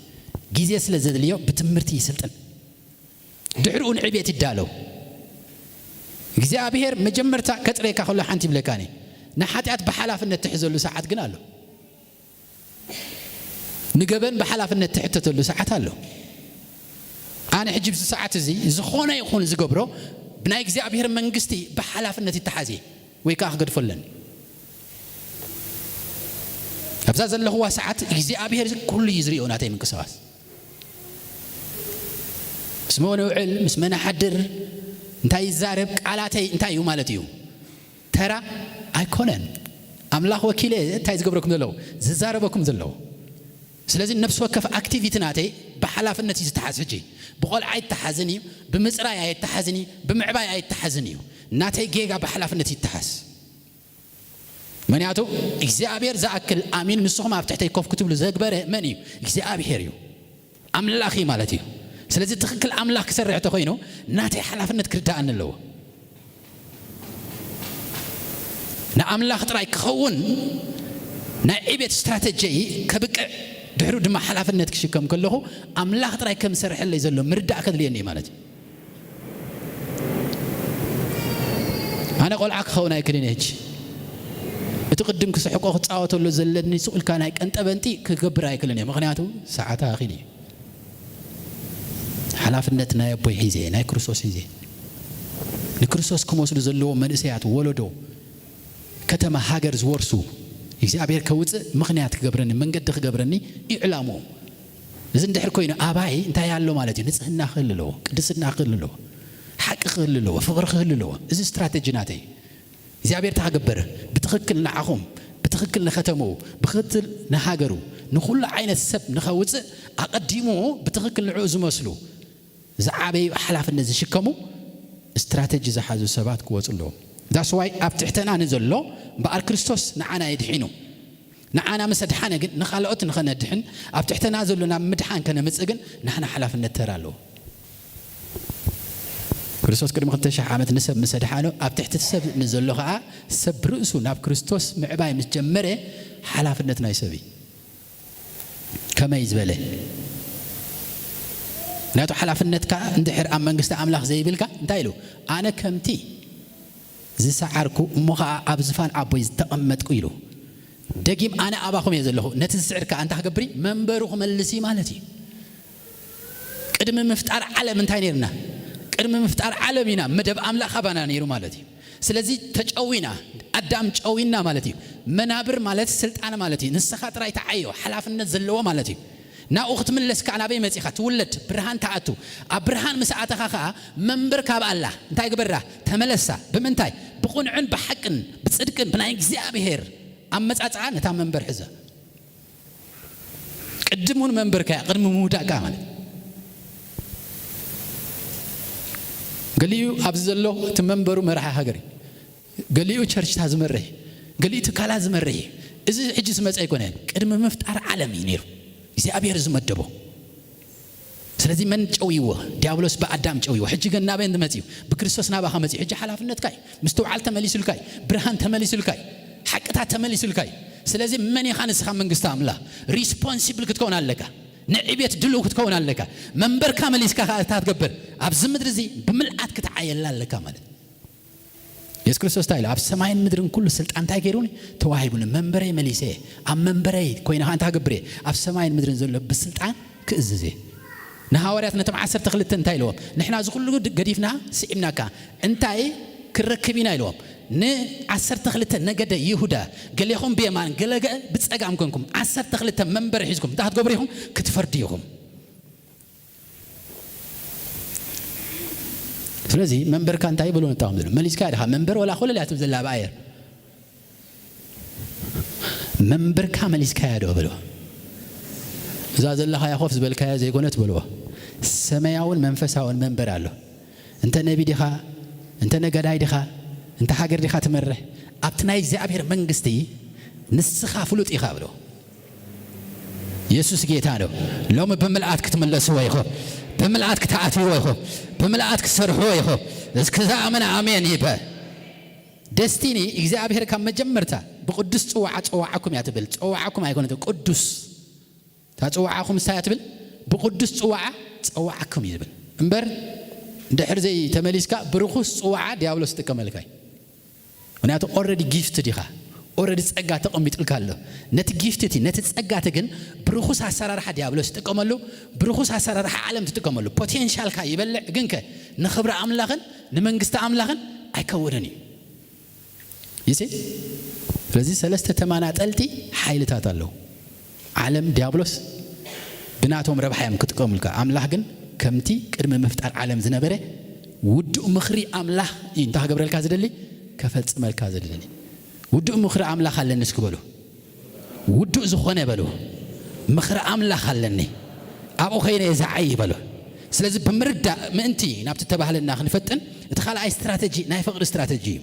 ግዜ ስለ ዘድልዮ ብትምህርቲ ይስልጥን። ድሕሪኡ ንዕቤት ይዳለው። እግዚኣብሔር መጀመርታ ከፅሬካ ከሎ ሓንቲ ይብለካኒ፣ ንሓጢኣት ብሓላፍነት ትሕዘሉ ሰዓት ግን ኣሎ። ንገበን ብሓላፍነት ትሕተተሉ ሰዓት ኣሎ። ኣነ ሕጂ ብዚ ሰዓት እዚ ዝኾነ ይኹን ዝገብሮ ብናይ እግዚኣብሔር መንግስቲ ብሓላፍነት ይተሓዝ እየ ወይ ከዓ ክገድፎ ኣለኒ። ኣብዛ ዘለኽዋ ሰዓት እግዚኣብሔር ኩሉ እዩ ዝሪኦ ናተይ ምንቅስቓስ። ምስ መን እውዕል፣ ምስ መን እሓድር፣ እንታይ ይዛረብ፣ ቃላተይ እንታይ እዩ ማለት እዩ። ተራ ኣይኮነን። ኣምላኽ ወኪለ እንታይ ዝገብረኩም ዘለዉ? ዝዛረበኩም ዘለዉ። ስለዚ ነፍሲ ወከፍ ኣክቲቪቲ ናተይ ብሓላፍነት እዩ ዝተሓዝ። ሕጂ ብቆልዓ ኣይተሓዝን እዩ፣ ብምፅራይ ኣይተሓዝን እዩ፣ ብምዕባይ ኣይተሓዝን እዩ። ናተይ ጌጋ ብሓላፍነት ይተሓዝ። ምክንያቱ እግዚኣብሔር ዝኣክል ኣሚን ንስኹም ኣብ ትሕተይ ኮፍ ክትብሉ ዘግበረ መን እዩ? እግዚኣብሔር እዩ። ኣምላኽ እዩ ማለት እዩ። ስለዚ ትኽክል ኣምላኽ ክሰርሕ ተኾይኑ ናተይ ሓላፍነት ክርዳኣኒ ኣለዎ። ንኣምላኽ ጥራይ ክኸውን ናይ ዕቤት ስትራተጂይ ከብቅዕ፣ ድሕሩ ድማ ሓላፍነት ክሽከም ከለኹ ኣምላኽ ጥራይ ከም ዝሰርሐለይ ዘሎ ምርዳእ ከድልየኒ እዩ ማለት እዩ። ኣነ ቆልዓ ክኸውን ኣይክልን እየ። ሕጂ እቲ ቅድም ክስሕቆ ክፃወተሉ ዘለኒ ስቕ ኢልካ ናይ ቀንጠበንጢ ክገብር ኣይክልን እየ። ምክንያቱ ሰዓታ ኣኺሉ እዩ። ሓላፍነት ናይ ኣቦይ ሒዘ፣ ናይ ክርስቶስ ሒዘ። ንክርስቶስ ክመስሉ ዘለዎ መንእሰያት ወለዶ፣ ከተማ፣ ሃገር ዝወርሱ እግዚኣብሔር ከውፅእ ምኽንያት ክገብረኒ፣ መንገዲ ክገብረኒ እዩ ዕላምኡ። እዚ እንድሕር ኮይኑ ኣባይ እንታይ ኣሎ ማለት እዩ? ንጽህና ክህሉ ኣለዎ፣ ቅድስና ክህሉ ኣለዎ፣ ሓቂ ክህሉ ኣለዎ፣ ፍቕሪ ክህሉ ኣለዎ። እዚ ስትራተጂ ናተይ እዩ። እግዚኣብሔር እንታይ ክገብር? ብትኽክል ንዓኹም፣ ብትኽክል ንኸተምኡ፣ ብትኽክል ንሃገሩ፣ ንኹሉ ዓይነት ሰብ ንኸውፅእ ኣቐዲሙ ብትኽክል ንዕኡ ዝመስሉ ዝዓበዩ ሓላፍነት ዝሽከሙ ስትራተጂ ዝሓዙ ሰባት ክወፁ ኣለዎም። ዳስዋይ ኣብ ትሕተና ንዘሎ እምበኣር ክርስቶስ ንዓና የድሒኑ። ንዓና ምስ ኣድሓነ ግን ንኻልኦት ንኸነድሕን ኣብ ትሕተና ዘሎ ናብ ምድሓን ከነምፅእ ግን ንሕና ሓላፍነት ተራ ኣለዎ። ክርስቶስ ቅድሚ ክልተ ሽሕ ዓመት ንሰብ ምስ ኣድሓኖ ኣብ ትሕቲ ሰብ ንዘሎ ኸዓ ሰብ ርእሱ ናብ ክርስቶስ ምዕባይ ምስ ጀመረ ሓላፍነት ናይ ሰብ እዩ። ከመይ ዝበለ? ምክንያቱ ሓላፍነትካ እንድሕር ኣብ መንግስቲ ኣምላኽ ዘይብልካ እንታይ ኢሉ? ኣነ ከምቲ ዝሰዓርኩ እሞ ኸዓ ኣብ ዝፋን ኣቦይ ዝተቐመጥኩ ኢሉ። ደጊም ኣነ ኣባኹም እየ ዘለኹ። ነቲ ዝስዕር ከኣ እንታይ ክገብር እዩ? መንበሩ ክመልስ እዩ ማለት እዩ። ቅድሚ ምፍጣር ዓለም እንታይ ነይርና? ቅድሚ ምፍጣር ዓለም ኢና መደብ ኣምላኽ ኣባና ነይሩ ማለት እዩ። ስለዚ ተጨዊና፣ ኣዳም ጨዊና ማለት እዩ። መናብር ማለት ስልጣን ማለት እዩ። ንስኻ ጥራይ ተዓዮ፣ ሓላፍነት ዘለዎ ማለት እዩ። ናብኡ ክትምለስ ከኣ ናበይ መጺኻ? ትውለድ፣ ብርሃን ትኣቱ። ኣብ ብርሃን ምስ ኣተኻ ከኣ መንበር ካብ ኣላ እንታይ ግበራ? ተመለሳ። ብምንታይ? ብቕኑዕን ብሓቅን ብጽድቅን ብናይ እግዚኣብሔር ኣመጻጽኣ ነታ መንበር ሕዘ። ቅድም እውን መንበርካ እያ፣ ቅድሚ ምውዳእካ ማለት። ገሊኡ ኣብዚ ዘሎ እቲ መንበሩ መራሒ ሃገር እዩ። ገሊኡ ቸርችታ ዝመርሕ፣ ገሊኡ ትካላት ዝመርሕ እዩ። እዚ ሕጂ ዝመጸ ኣይኮነን፣ ቅድሚ ምፍጣር ዓለም እዩ ነይሩ። እግዚኣብሔር ዝመደቦ። ስለዚ መን ጨውይዎ? ዲያብሎስ ብኣዳም ጨውይዎ። ሕጂ ግን ናበይ መጺኡ? ብክርስቶስ ናባኻ መጺኡ። ሕጂ ሓላፍነትካ እዩ። ምስትውዓል ተመሊሱልካ እዩ። ብርሃን ተመሊሱልካ እዩ። ሓቅታት ተመሊሱልካ እዩ። ስለዚ መን ኢኻ ንስኻ? መንግስቲ ኣምላኽ። ሪስፖንሲብል ክትከውን ኣለካ። ንዕቤት ድሉው ክትከውን ኣለካ። መንበርካ መሊስካ ከኣ እታ ትገብር ኣብዚ ምድሪ እዚ ብምልኣት ክትዓየላ ኣለካ ማለት። የሱስ ክርስቶስ እንታይ ኢሉ? ኣብ ሰማይን ምድርን ኩሉ ስልጣን እንታይ ገይሩኒ? ተዋሂቡኒ። መንበረይ መሊሰ እየ። ኣብ መንበረይ ኮይነ ከኣ እንታይ ክገብር እየ? ኣብ ሰማይን ምድርን ዘሎ ብስልጣን ክእዝዝ እየ። ንሃዋርያት ነቶም ዓሰርተ ክልተ እንታይ ኢልዎም? ንሕና እዚ ኩሉ ድ-፣ ገዲፍና ስዒብናካ እንታይ ክንረክብ ኢና ኢልዎም? ንዓሰርተ ክልተ ነገደ ይሁዳ ገሌኹም ብየማን ገለ ገ-፣ ብጸጋም ኮንኩም ዓሰርተ ክልተ መንበር ሒዝኩም እንታይ ክትገብሩ ኢኹም? ክትፈርዱ ኢኹም። ስለዚ መንበርካ እንታይ በሎ ንታኹም ዘሎ? መሊስካ ዲኻ መንበር ወላ ኮለል እያ ትብል ዘላ ብኣየር? መንበርካ መሊስካያ ዶ በሎ? እዛ ዘለኻያ ኮፍ ዝበልካያ ዘይኮነት በልዎ። ሰማያውን መንፈሳውን መንበር ኣሎ። እንተ ነቢ ዲኻ፣ እንተ ነጋዳይ ዲኻ፣ እንተ ሃገር ዲኻ ትመርሕ፣ ኣብቲ ናይ እግዚኣብሔር መንግስቲ ንስኻ ፍሉጥ ኢኻ በሎ። የሱስ ጌታ ነው። ሎሚ ብምልኣት ክትምለስዎ ኢኹም። ብምልኣት ክትኣትይዎ ኢኹም። ብምልኣት ክትሰርሕዎ ኢኹም። እስኪ ዝኣመነ ኣሜን ይበል። ደስቲኒ እግዚኣብሔር ካብ መጀመርታ ብቅዱስ ጽዋዓ ጸዋዓኩም እያ ትብል። ጸዋዓኩም ኣይኮነት፣ ቅዱስ። እታ ጽዋዓኹም ንሳ እያ ትብል። ብቅዱስ ጽዋዓ ጸዋዓኩም እዩ ዝብል። እምበር እንድሕር ዘይተመሊስካ ብርኹስ ጽዋዓ ዲያብሎስ ይጥቀመልካ እዩ። ምክንያቱ ኦልሬዲ ጊፍትድ ኢኻ። ኦልሬዲ ጸጋ ተቐሚጡልካ ኣሎ። ነቲ ጊፍት እቲ፣ ነቲ ጸጋ እቲ ግን ብርኹስ ኣሰራርሓ ዲያብሎስ ትጥቀመሉ፣ ብርኹስ ኣሰራርሓ ዓለም ትጥቀመሉ። ፖቴንሻልካ ይበልዕ፣ ግንከ ንኽብሪ ኣምላኽን ንመንግስቲ ኣምላኽን ኣይከውንን እዩ። ይሲ? ስለዚ ሰለስተ ተመናጠልቲ ሓይልታት ኣለዉ። ዓለም ዲያብሎስ ብናቶም ረብሓ እዮም ክጥቀሙልካ። ኣምላኽ ግን ከምቲ ቅድሚ ምፍጣር ዓለም ዝነበረ ውዱእ ምኽሪ ኣምላኽ እዩ እንታይ ክገብረልካ ዝደሊ? ከፈጽመልካ ዝደሊ። ውዱእ ምኽሪ ኣምላኽ ኣለኒ እስኪ በሉ። ውዱእ ዝኾነ በሉ። ምኽሪ ኣምላኽ ኣለኒ። ኣብኡ ኸይነ እየ ዝዓዪ በሉ። ስለዚ ብምርዳእ ምእንቲ ናብቲ ተባህለና ክንፈጥን፣ እቲ ካልኣይ ስትራተጂ ናይ ፍቕሪ ስትራተጂ እዩ።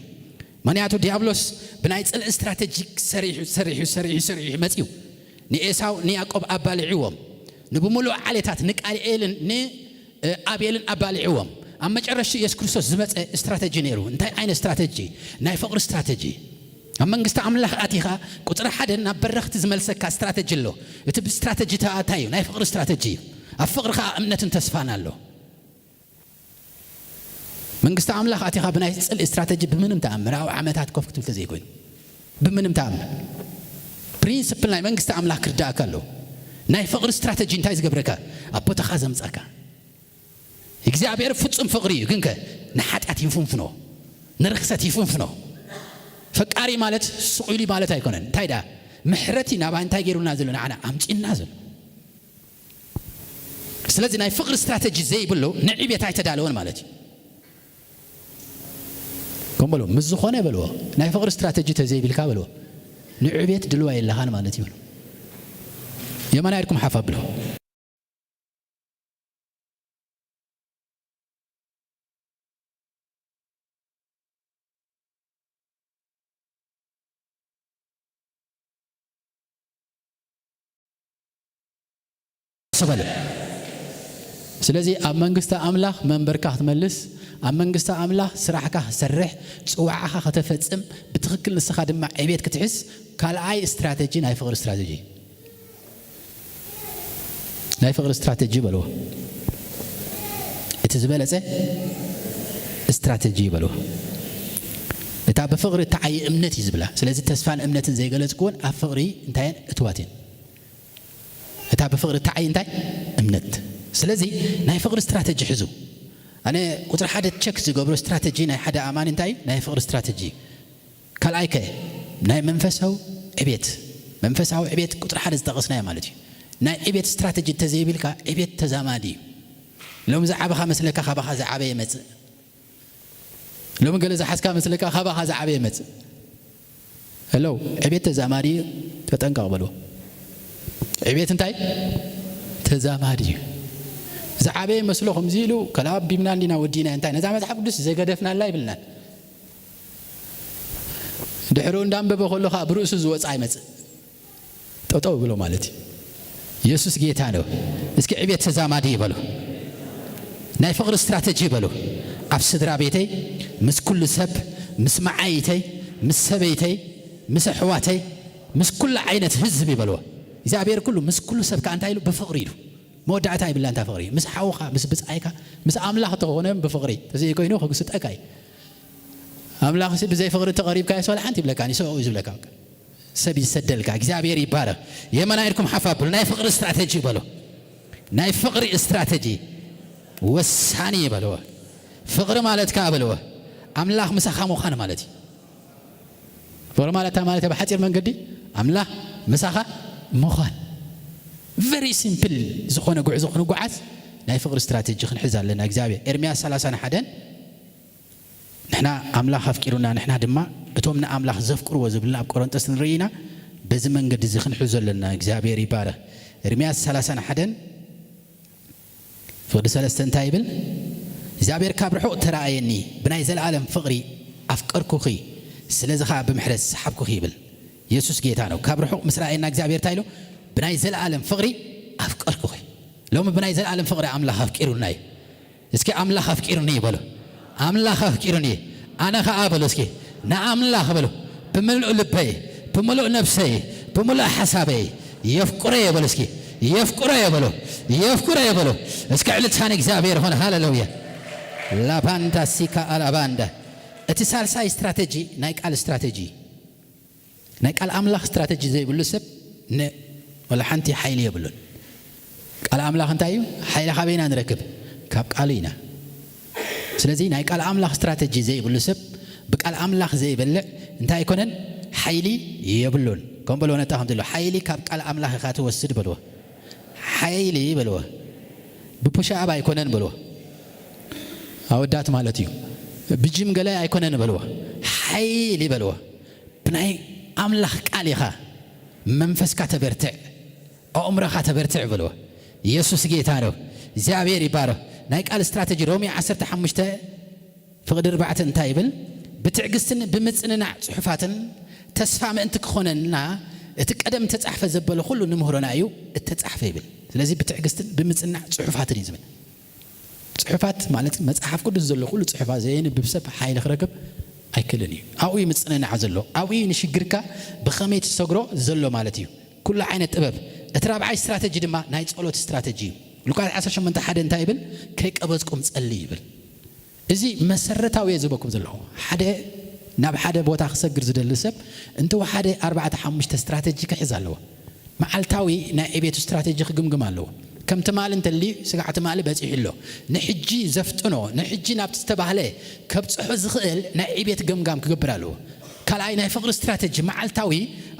ምኽንያቱ ዲያብሎስ ብናይ ጽልኢ ስትራተጂ ሰሪሑ፣ ሰሪሑ፣ ሰሪሑ፣ ሰሪሑ መጺኡ። ንኤሳው ንያዕቆብ ኣባሊዕዎም። ንብምሉእ ዓሌታት ንቃልኤልን ን-፣ እ፣ ኣቤልን ኣባሊዕዎም። ኣብ መጨረሽቱ የሱስ ክርስቶስ ዝመጸ ስትራተጂ ነይሩ። እንታይ ዓይነት ስትራተጂ? ናይ ፍቕሪ ስትራተጂ። ኣብ መንግስቲ ኣምላኽ ኣቲኻ ቁጽሪ ሓደ ናብ በረኽቲ ዝመልሰካ ስትራተጂ ኣሎ። እቲ ብስትራተጂ ተኣታይ እዩ፣ ናይ ፍቕሪ ስትራተጂ እዩ። ኣብ ፍቕሪ ከኣ እምነትን ተስፋን ኣሎ። መንግስቲ ኣምላኽ ኣቲኻ ብናይ ጽልኢ ስትራተጂ ብምንም ተኣምር ኣብ ዓመታት ኮፍ ክትብል ተዘይኮይኑ፣ ብምንም ተኣምር ፕሪንስፕል ናይ መንግስቲ ኣምላኽ ክርዳእካ ኣለዎ። ናይ ፍቕሪ ስትራተጂ እንታይ ዝገብረካ? ኣብ ቦታኻ ዘምጻካ። እግዚኣብሔር ፍጹም ፍቕሪ እዩ፣ ግንከ ንሓጢኣት ይፍንፍኖ፣ ንርኽሰት ይፍንፍኖ። ፈቃሪ ማለት ስቕ ኢሉ ማለት ኣይኮነን። እንታይ ደኣ? ምሕረት እዩ ናባይ እንታይ ገይሩና ዘሎ? ንዓና ኣምጺእና ዘሎ። ስለዚ ናይ ፍቕሪ ስትራተጂ ዘይብሉ ንዕቤት ኣይተዳለወን ማለት እዩ። ከም በሎ፣ ምስ ዝኾነ በልዎ፣ ናይ ፍቕሪ ስትራተጂ ተዘይብልካ በልዎ፣ ንዕቤት ድልዋ የለኻን ማለት እዩ በሎ። የማናይ ኢድኩም ሓፍ ኣብሎ። ሰበለ። ስለዚ ኣብ መንግስቲ ኣምላኽ መንበርካ ክትመልስ፣ ኣብ መንግስቲ ኣምላኽ ስራሕካ ክትሰርሕ፣ ጽዋዕኻ ከተፈጽም፣ ብትኽክል ንስኻ ድማ ዕቤት ክትሕዝ፣ ካልኣይ ስትራተጂ ናይ ፍቕሪ ስትራተጂ። ናይ ፍቕሪ ስትራተጂ በልዎ። እቲ ዝበለጸ ስትራተጂ በልዎ። እታ ብፍቕሪ እትዓዪ እምነት እዩ ዝብላ። ስለዚ ተስፋን እምነትን ዘይገለጽኩወን ኣብ ፍቕሪ እንታየን እትዋት እየን። እታ ብፍቕሪ እትዓዪ እንታይ? እምነት። ስለዚ ናይ ፍቕሪ ስትራተጂ ሕዙ። ኣነ ቁጽሪ ሓደ ቸክ ዝገብሮ ስትራተጂ ናይ ሓደ ኣማኒ እንታይ እዩ? ናይ ፍቕሪ ስትራተጂ እዩ። ካልኣይ ከ ናይ መንፈሳዊ ዕቤት። መንፈሳዊ ዕቤት ቁጽሪ ሓደ ዝጠቐስናዮ ማለት እዩ። ናይ ዕቤት ስትራተጂ እንተዘይብልካ፣ ዕቤት ተዛማዲ እዩ። ሎሚ ዝዓበኻ መስለካ፣ ካባኻ ዝዓበየ መጽእ። ሎሚ ገለ ዝሓዝካ መስለካ፣ ካባኻ ዝዓበየ መጽእ። ሄሎ፣ ዕቤት ተዛማዲ እዩ። ተጠንቀቕ በልዎ። ዕቤት እንታይ? ተዛማዲ እዩ። ዝዓበየ መስሎ ከምዚ ኢሉ፣ ከላቢምና እንዲና ወዲና እንታይ፣ ነዛ መጽሓፍ ቅዱስ ዘገደፍናላ ይብልናን። ድሕሪኡ እንዳንበበ ከሎ ከዓ ብርእሱ ዝወጽእ ኣይመጽእ። ጠጠው ብሎ ማለት እዩ። የሱስ ጌታ ነው። እስኪ ዕቤት ተዛማዲ ይበሉ። ናይ ፍቕሪ ስትራተጂ ይበሉ። ኣብ ስድራ ቤተይ፣ ምስ ኩሉ ሰብ፣ ምስ መዓይተይ፣ ምስ ሰበይተይ፣ ምስ ኣሕዋተይ፣ ምስ ኩሉ ዓይነት ህዝብ ይበልዎ። እግዚኣብሔር ኩሉ፣ ምስ ኩሉ ሰብ ከዓ እንታይ ኢሉ? ብፍቕሪ ኢሉ። መወዳእታ ይብላ እንታ ፍቕሪ። ምስ ሓውኻ፣ ምስ ብጻይካ፣ ምስ ኣምላኽ ተኾነ ብፍቕሪ። ተዘይኮይኑ ክግስጠካ እዩ። ኣምላኽሲ ብዘይ ፍቕሪ ተቐሪብካዮ፣ ሰው ሓንቲ ይብለካ፣ ንሰው እዩ ዝብለካ። ሰብ ይሰደልካ። እግዚኣብሔር ይባረኽ። የመና ኢድኩም ሓፍ ኣብሉ። ናይ ፍቕሪ ስትራተጂ በሎ። ናይ ፍቕሪ ስትራተጂ ወሳኒ በልዎ። ፍቕሪ ማለት ከኣ በልዎ፣ ኣምላኽ ምሳኻ ምዃን ማለት እዩ። ፍቕሪ ማለት እንታይ ማለት እዩ? ብሓጺር መንገዲ ኣምላኽ ምሳኻ ምዃን። ቨሪ ሲምፕል ዝኾነ ጉዕዞ ክንጓዓዝ ናይ ፍቕሪ ስትራተጂ ክንሕዝ ኣለና። እግዚኣብሔር ኤርምያስ ሰላሳን ሓደን ንሕና ኣምላኽ ኣፍቂሩና፣ ንሕና ድማ እቶም ንኣምላኽ ዘፍቅርዎ ዝብልና ኣብ ቆሮንቶስ ንርኢ ኢና። በዚ መንገዲ እዚ ክንሕዞ ኣለና። እግዚኣብሔር ይባረኽ። ኤርምያስ ሰላሳን ሓደን ፍቕዲ ሰለስተ እንታይ ይብል? እግዚኣብሔር ካብ ርሑቕ ተራእየኒ፣ ብናይ ዘለኣለም ፍቕሪ ኣፍቀርኩኺ፣ ስለዚ ኸኣ ብምሕረት ሰሓብኩኺ ይብል። የሱስ ጌታ ነው። ካብ ርሑቕ ምስ ረኣየና እግዚኣብሔር እንታይ ኢሉ? ብናይ ዘለኣለም ፍቕሪ ኣፍቀርኩኺ። ሎሚ ብናይ ዘለኣለም ፍቕሪ ኣምላኽ ኣፍቂሩና እዩ። እስኪ ኣምላኽ ኣፍቂሩኒ በሉ። ኣምላኽ ኣፍቂሩኒ። ኣነ ኸኣ በሉ እስኪ ንኣምላኽ በሉ ብምሉእ ልበይ፣ ብምሉእ ነፍሰይ፣ ብምሉእ ሓሳበይ የፍቅሮ እየ በሉ እስኪ። የፍቅሮ እየ በሉ። የፍቅሮ እየ በሉ። እስኪ ዕልልታ ንእግዚኣብሔር ይኹን። ሃሌሉያ። ላባንዳ ሲካ ኣላባንዳ። እቲ ሳልሳይ ስትራተጂ ናይ ቃል ስትራተጂ እዩ። ናይ ቃል ኣምላኽ ስትራተጂ ዘይብሉ ሰብ ን-፣ ወላ ሓንቲ ሓይሊ የብሉን። ቃል ኣምላኽ እንታይ እዩ? ሓይሊ ካበይ ኢና ንረክብ? ካብ ቃሉ ኢና። ስለዚ ናይ ቃል ኣምላኽ ስትራተጂ ዘይብሉ ሰብ ብቃል ኣምላኽ ዘይበልዕ እንታይ ኣይኮነን? ሓይሊ የብሉን። ከም በልዎ ነታ ከም ዘሎ ሓይሊ ካብ ቃል ኣምላኽ ኢኻ ትወስድ በልዎ። ሓይሊ በልዎ። ብፑሽ ኣፕ ኣይኮነን በልዎ። ኣወዳት ማለት እዩ። ብጂም ገለ ኣይኮነን በልዎ። ሓይሊ በልዎ። ብናይ ኣምላኽ ቃል ኢኻ መንፈስካ ተበርትዕ፣ ኣእምሮኻ ተበርትዕ በልዎ። የሱስ ጌታ ነው። እግዚኣብሔር ይባረኽ። ናይ ቃል ስትራተጂ ሮሜ ዓሰርተ ሓሙሽተ ፍቕዲ ኣርባዕተ እንታይ ይብል? ብትዕግስትን ብምጽንናዕ ጽሑፋትን ተስፋ ምእንቲ ክኾነና እቲ ቀደም እተጻሕፈ ዘበለ ኩሉ ንምህሮና እዩ እተጻሕፈ ይብል። ስለዚ ብትዕግስትን ብምጽንናዕ ጽሑፋትን እዩ ዝብል። ጽሑፋት ማለት መጽሓፍ ቅዱስ ዘሎ ኩሉ ጽሑፋት ዘየንብብ ሰብ ሓይሊ ክረክብ ኣይክእልን እዩ። ኣብኡ እዩ ምጽንናዕ ዘሎ። ኣብኡ እዩ ንሽግርካ ብኸመይ ትሰግሮ ዘሎ ማለት እዩ። ኩሉ ዓይነት ጥበብ። እቲ ራብዓይ ስትራተጂ ድማ ናይ ጸሎት ስትራተጂ እዩ። ሉቃስ ዓሰርተ ሸሞንተ ሓደ እንታይ ይብል? ከይቀበጽኩም ጸልዩ ይብል። እዚ መሰረታዊ እየ ዝበኩም ዘለኹ። ሓደ ናብ ሓደ ቦታ ክሰግር ዝደሊ ሰብ እንተወሓደ ኣርባዕተ ሓሙሽተ ስትራተጂ ክሕዝ ኣለዎ። መዓልታዊ ናይ ዕቤቱ ስትራተጂ ክግምግም ኣለዎ። ከም ትማሊ እንተልዩ ስጋዕ ትማሊ በጺሑ ኣሎ። ንሕጂ ዘፍጥኖ፣ ንሕጂ ናብቲ ዝተባህለ ከብጽሖ ዝኽእል ናይ ዕቤት ገምጋም ክገብር ኣለዎ። ካልኣይ ናይ ፍቕሪ ስትራተጂ መዓልታዊ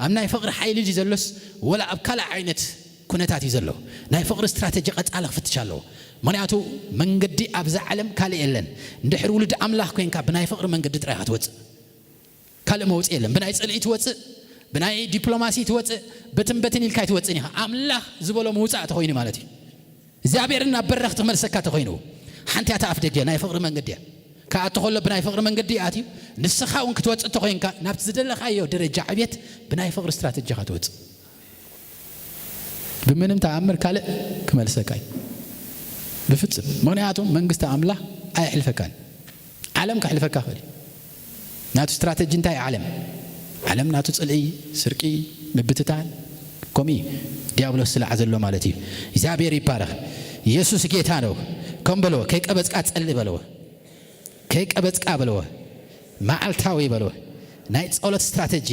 ኣብ ናይ ፍቕሪ ሓይሊ ድዩ ዘሎስ ወላ ኣብ ካልእ ዓይነት ኩነታት እዩ ዘሎ። ናይ ፍቕሪ ስትራተጂ ቀጻሊ ክፍትሽ ኣለዎ። ምኽንያቱ መንገዲ ኣብዛ ዓለም ካልእ የለን። እንድሕር ውሉድ ኣምላኽ ኮይንካ ብናይ ፍቕሪ መንገዲ ጥራይ ኢኻ ትወጽእ። ካልእ መውጽኢ የለን። ብናይ ጽልኢ ትወጽእ፣ ብናይ ዲፕሎማሲ ትወጽእ፣ በትን በትን ኢልካ ኣይትወጽእን ኢኻ። ኣምላኽ ዝበሎ ምውጻእ ተኾይኑ ማለት እዩ። እግዚኣብሔር ናብ በረኽቲ ክመልሰካ ተኾይኑ፣ ሓንቲ እያ እታ ኣፍ ደገ፣ ናይ ፍቕሪ መንገዲ እያ። ክኣቱ ከሎ ብናይ ፍቕሪ መንገዲ እዩ ኣትዩ። ንስኻ እውን ክትወጽእ ተኾይንካ፣ ናብቲ ዝደለኻዮ ደረጃ ዕቤት ብናይ ፍቕሪ ስትራተጂኻ ትወጽእ። ብምንም ተኣምር ካልእ ክመልሰካ እዩ። ብፍጽም። ምኽንያቱ መንግስቲ ኣምላኽ ኣየሕልፈካን። ዓለም ከሕልፈካ ይኽእል እዩ። ናቱ ስትራተጂ እንታይ እዩ? ዓለም። ዓለም ናቱ ጽልኢ፣ ስርቂ፣ ምብትታን፣ ከምኡ እዩ። ዲያብሎስ ዝለዓ ዘሎ ማለት እዩ። እግዚኣብሔር ይባረኽ። የሱስ ጌታ ነው። ከም በልዎ፣ ከይቀበጽካ ጸልእ በልዎ። ከይቀበጽካ በልዎ። መዓልታዊ በልዎ። ናይ ጸሎት ስትራተጂ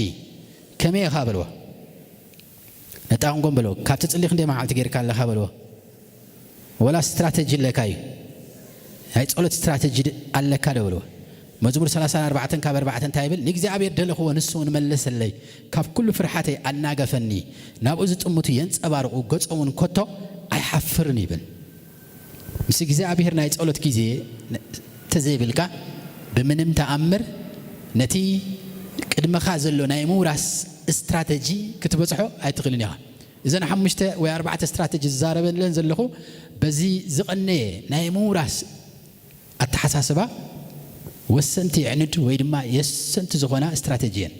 ከመይ ኢኻ በልዎ። ነጣቕንጎም በልዎ። ካብ ትጽሊ ክንደይ መዓልቲ ጌርካ ኣለኻ በልዎ። ወላ ስትራተጂ ኣለካ እዩ። ናይ ጸሎት ስትራተጂ ድ-፣ ኣለካ ዶ በልዎ። መዝሙር ሰላሳ ኣርባዕተ ካብ ኣርባዕተ እንታይ ይብል? ንእግዚኣብሔር ደለኽዎ፣ ንሱ እውን መለሰለይ። ካብ ኩሉ ፍርሓተይ ኣናገፈኒ። ናብኡ ዝጥምቱ የንጸባርቑ፣ ገጾም እውን ከቶ ኣይሓፍርን ይብል። ምስ እግዚኣብሔር ናይ ጸሎት ግዜ ተዘይብልካ፣ ብምንም ተኣምር ነቲ ቅድመኻ ዘሎ ናይ ምውራስ ስትራተጂ ክትበጽሖ ኣይትኽእልን ኢኻ። እዘን ሓሙሽተ ወይ ኣርባዕተ ስትራተጂ ዝዛረበለን ዘለኹ፣ በዚ ዝቐነየ ናይ ምውራስ ኣተሓሳስባ፣ ወሰንቲ ኣዕኑድ ወይ ድማ የሰንቲ ዝኾና ስትራተጂ እየን።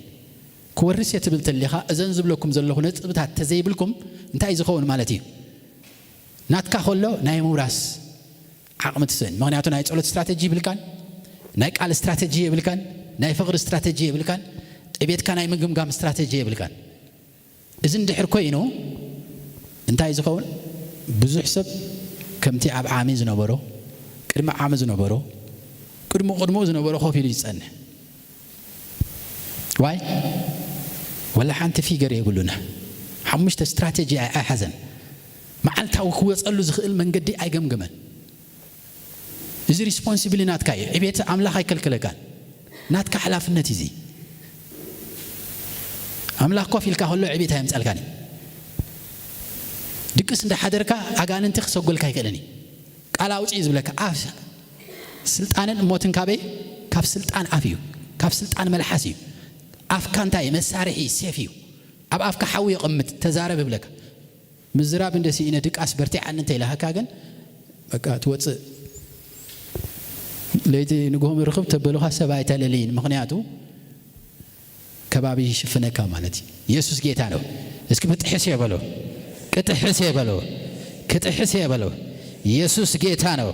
ክወርስ እየ ትብል ተሊኻ፣ እዘን ዝብለኩም ዘለኹ ነጥብታት ተዘይብልኩም እንታይ ዝኸውን ማለት እዩ? ናትካ ከሎ ናይ ምውራስ ዓቕሚ ትስእን። ምኽንያቱ ናይ ጸሎት ስትራተጂ የብልካን፣ ናይ ቃል ስትራተጂ የብልካን፣ ናይ ፍቕሪ ስትራተጂ የብልካን፣ ዕቤትካ ናይ ምግምጋም ስትራተጂ የብልካን። እዚ እንድሕር ኮይኑ እንታይ ዝኸውን? ብዙሕ ሰብ ከምቲ ኣብ ዓሚ ዝነበሮ፣ ቅድሚ ዓሚ ዝነበሮ፣ ቅድሚ ቅድሚኡ ዝነበሮ ኮፍ ኢሉ ይጸንሕ። ዋይ? ወላ ሓንቲ ፊገር የብሉና። ሓሙሽተ ስትራተጂ ኣይ-፣ ኣይሓዘን። መዓልታዊ ክወጸሉ ዝኽእል መንገዲ ኣይገምገመን። እዚ ሪስፖንሲብሊ ናትካ እዩ። ዕቤት ኣምላኽ ኣይከልክለካን። ናትካ ሓላፍነት እዩ እዚ። ኣምላኽ ኮፍ ኢልካ ከሎ ዕቤት ኣየምጻልካን እዩ። ድቅስ እንዳሓደርካ ኣጋንንቲ ክሰጎልካ ኣይክእልን እዩ። ቃል ኣውጽእ እዩ ዝብለካ። ኣፍ ስልጣንን ሞትን ካበይ? ካብ ስልጣን ኣፍ እዩ። ካብ ስልጣን መልሓስ እዩ። ኣፍካ እንታይ እዩ? መሳርሒ ሴፍ እዩ። ኣብ ኣፍካ ሓዊ የቐምጥ፣ ተዛረብ ይብለካ። ምዝራብ እንደ ስኢነ ድቃስ በርቲዓኒ እንተ ኢላሃካ ግን በቃ ትወጽእ። ለይቲ ንግሆ ምርኽብ ተበሉኻ ሰብ ኣይተለልይን። ምኽንያቱ ከባቢ ይሽፍነካ ማለት እዩ። ኢየሱስ ጌታ ነው። እስኪ ብጥሕስ የበሎ፣ ቅጥሕስ የበሎ፣ ክጥሕስ የበሎ። ኢየሱስ ጌታ ነው።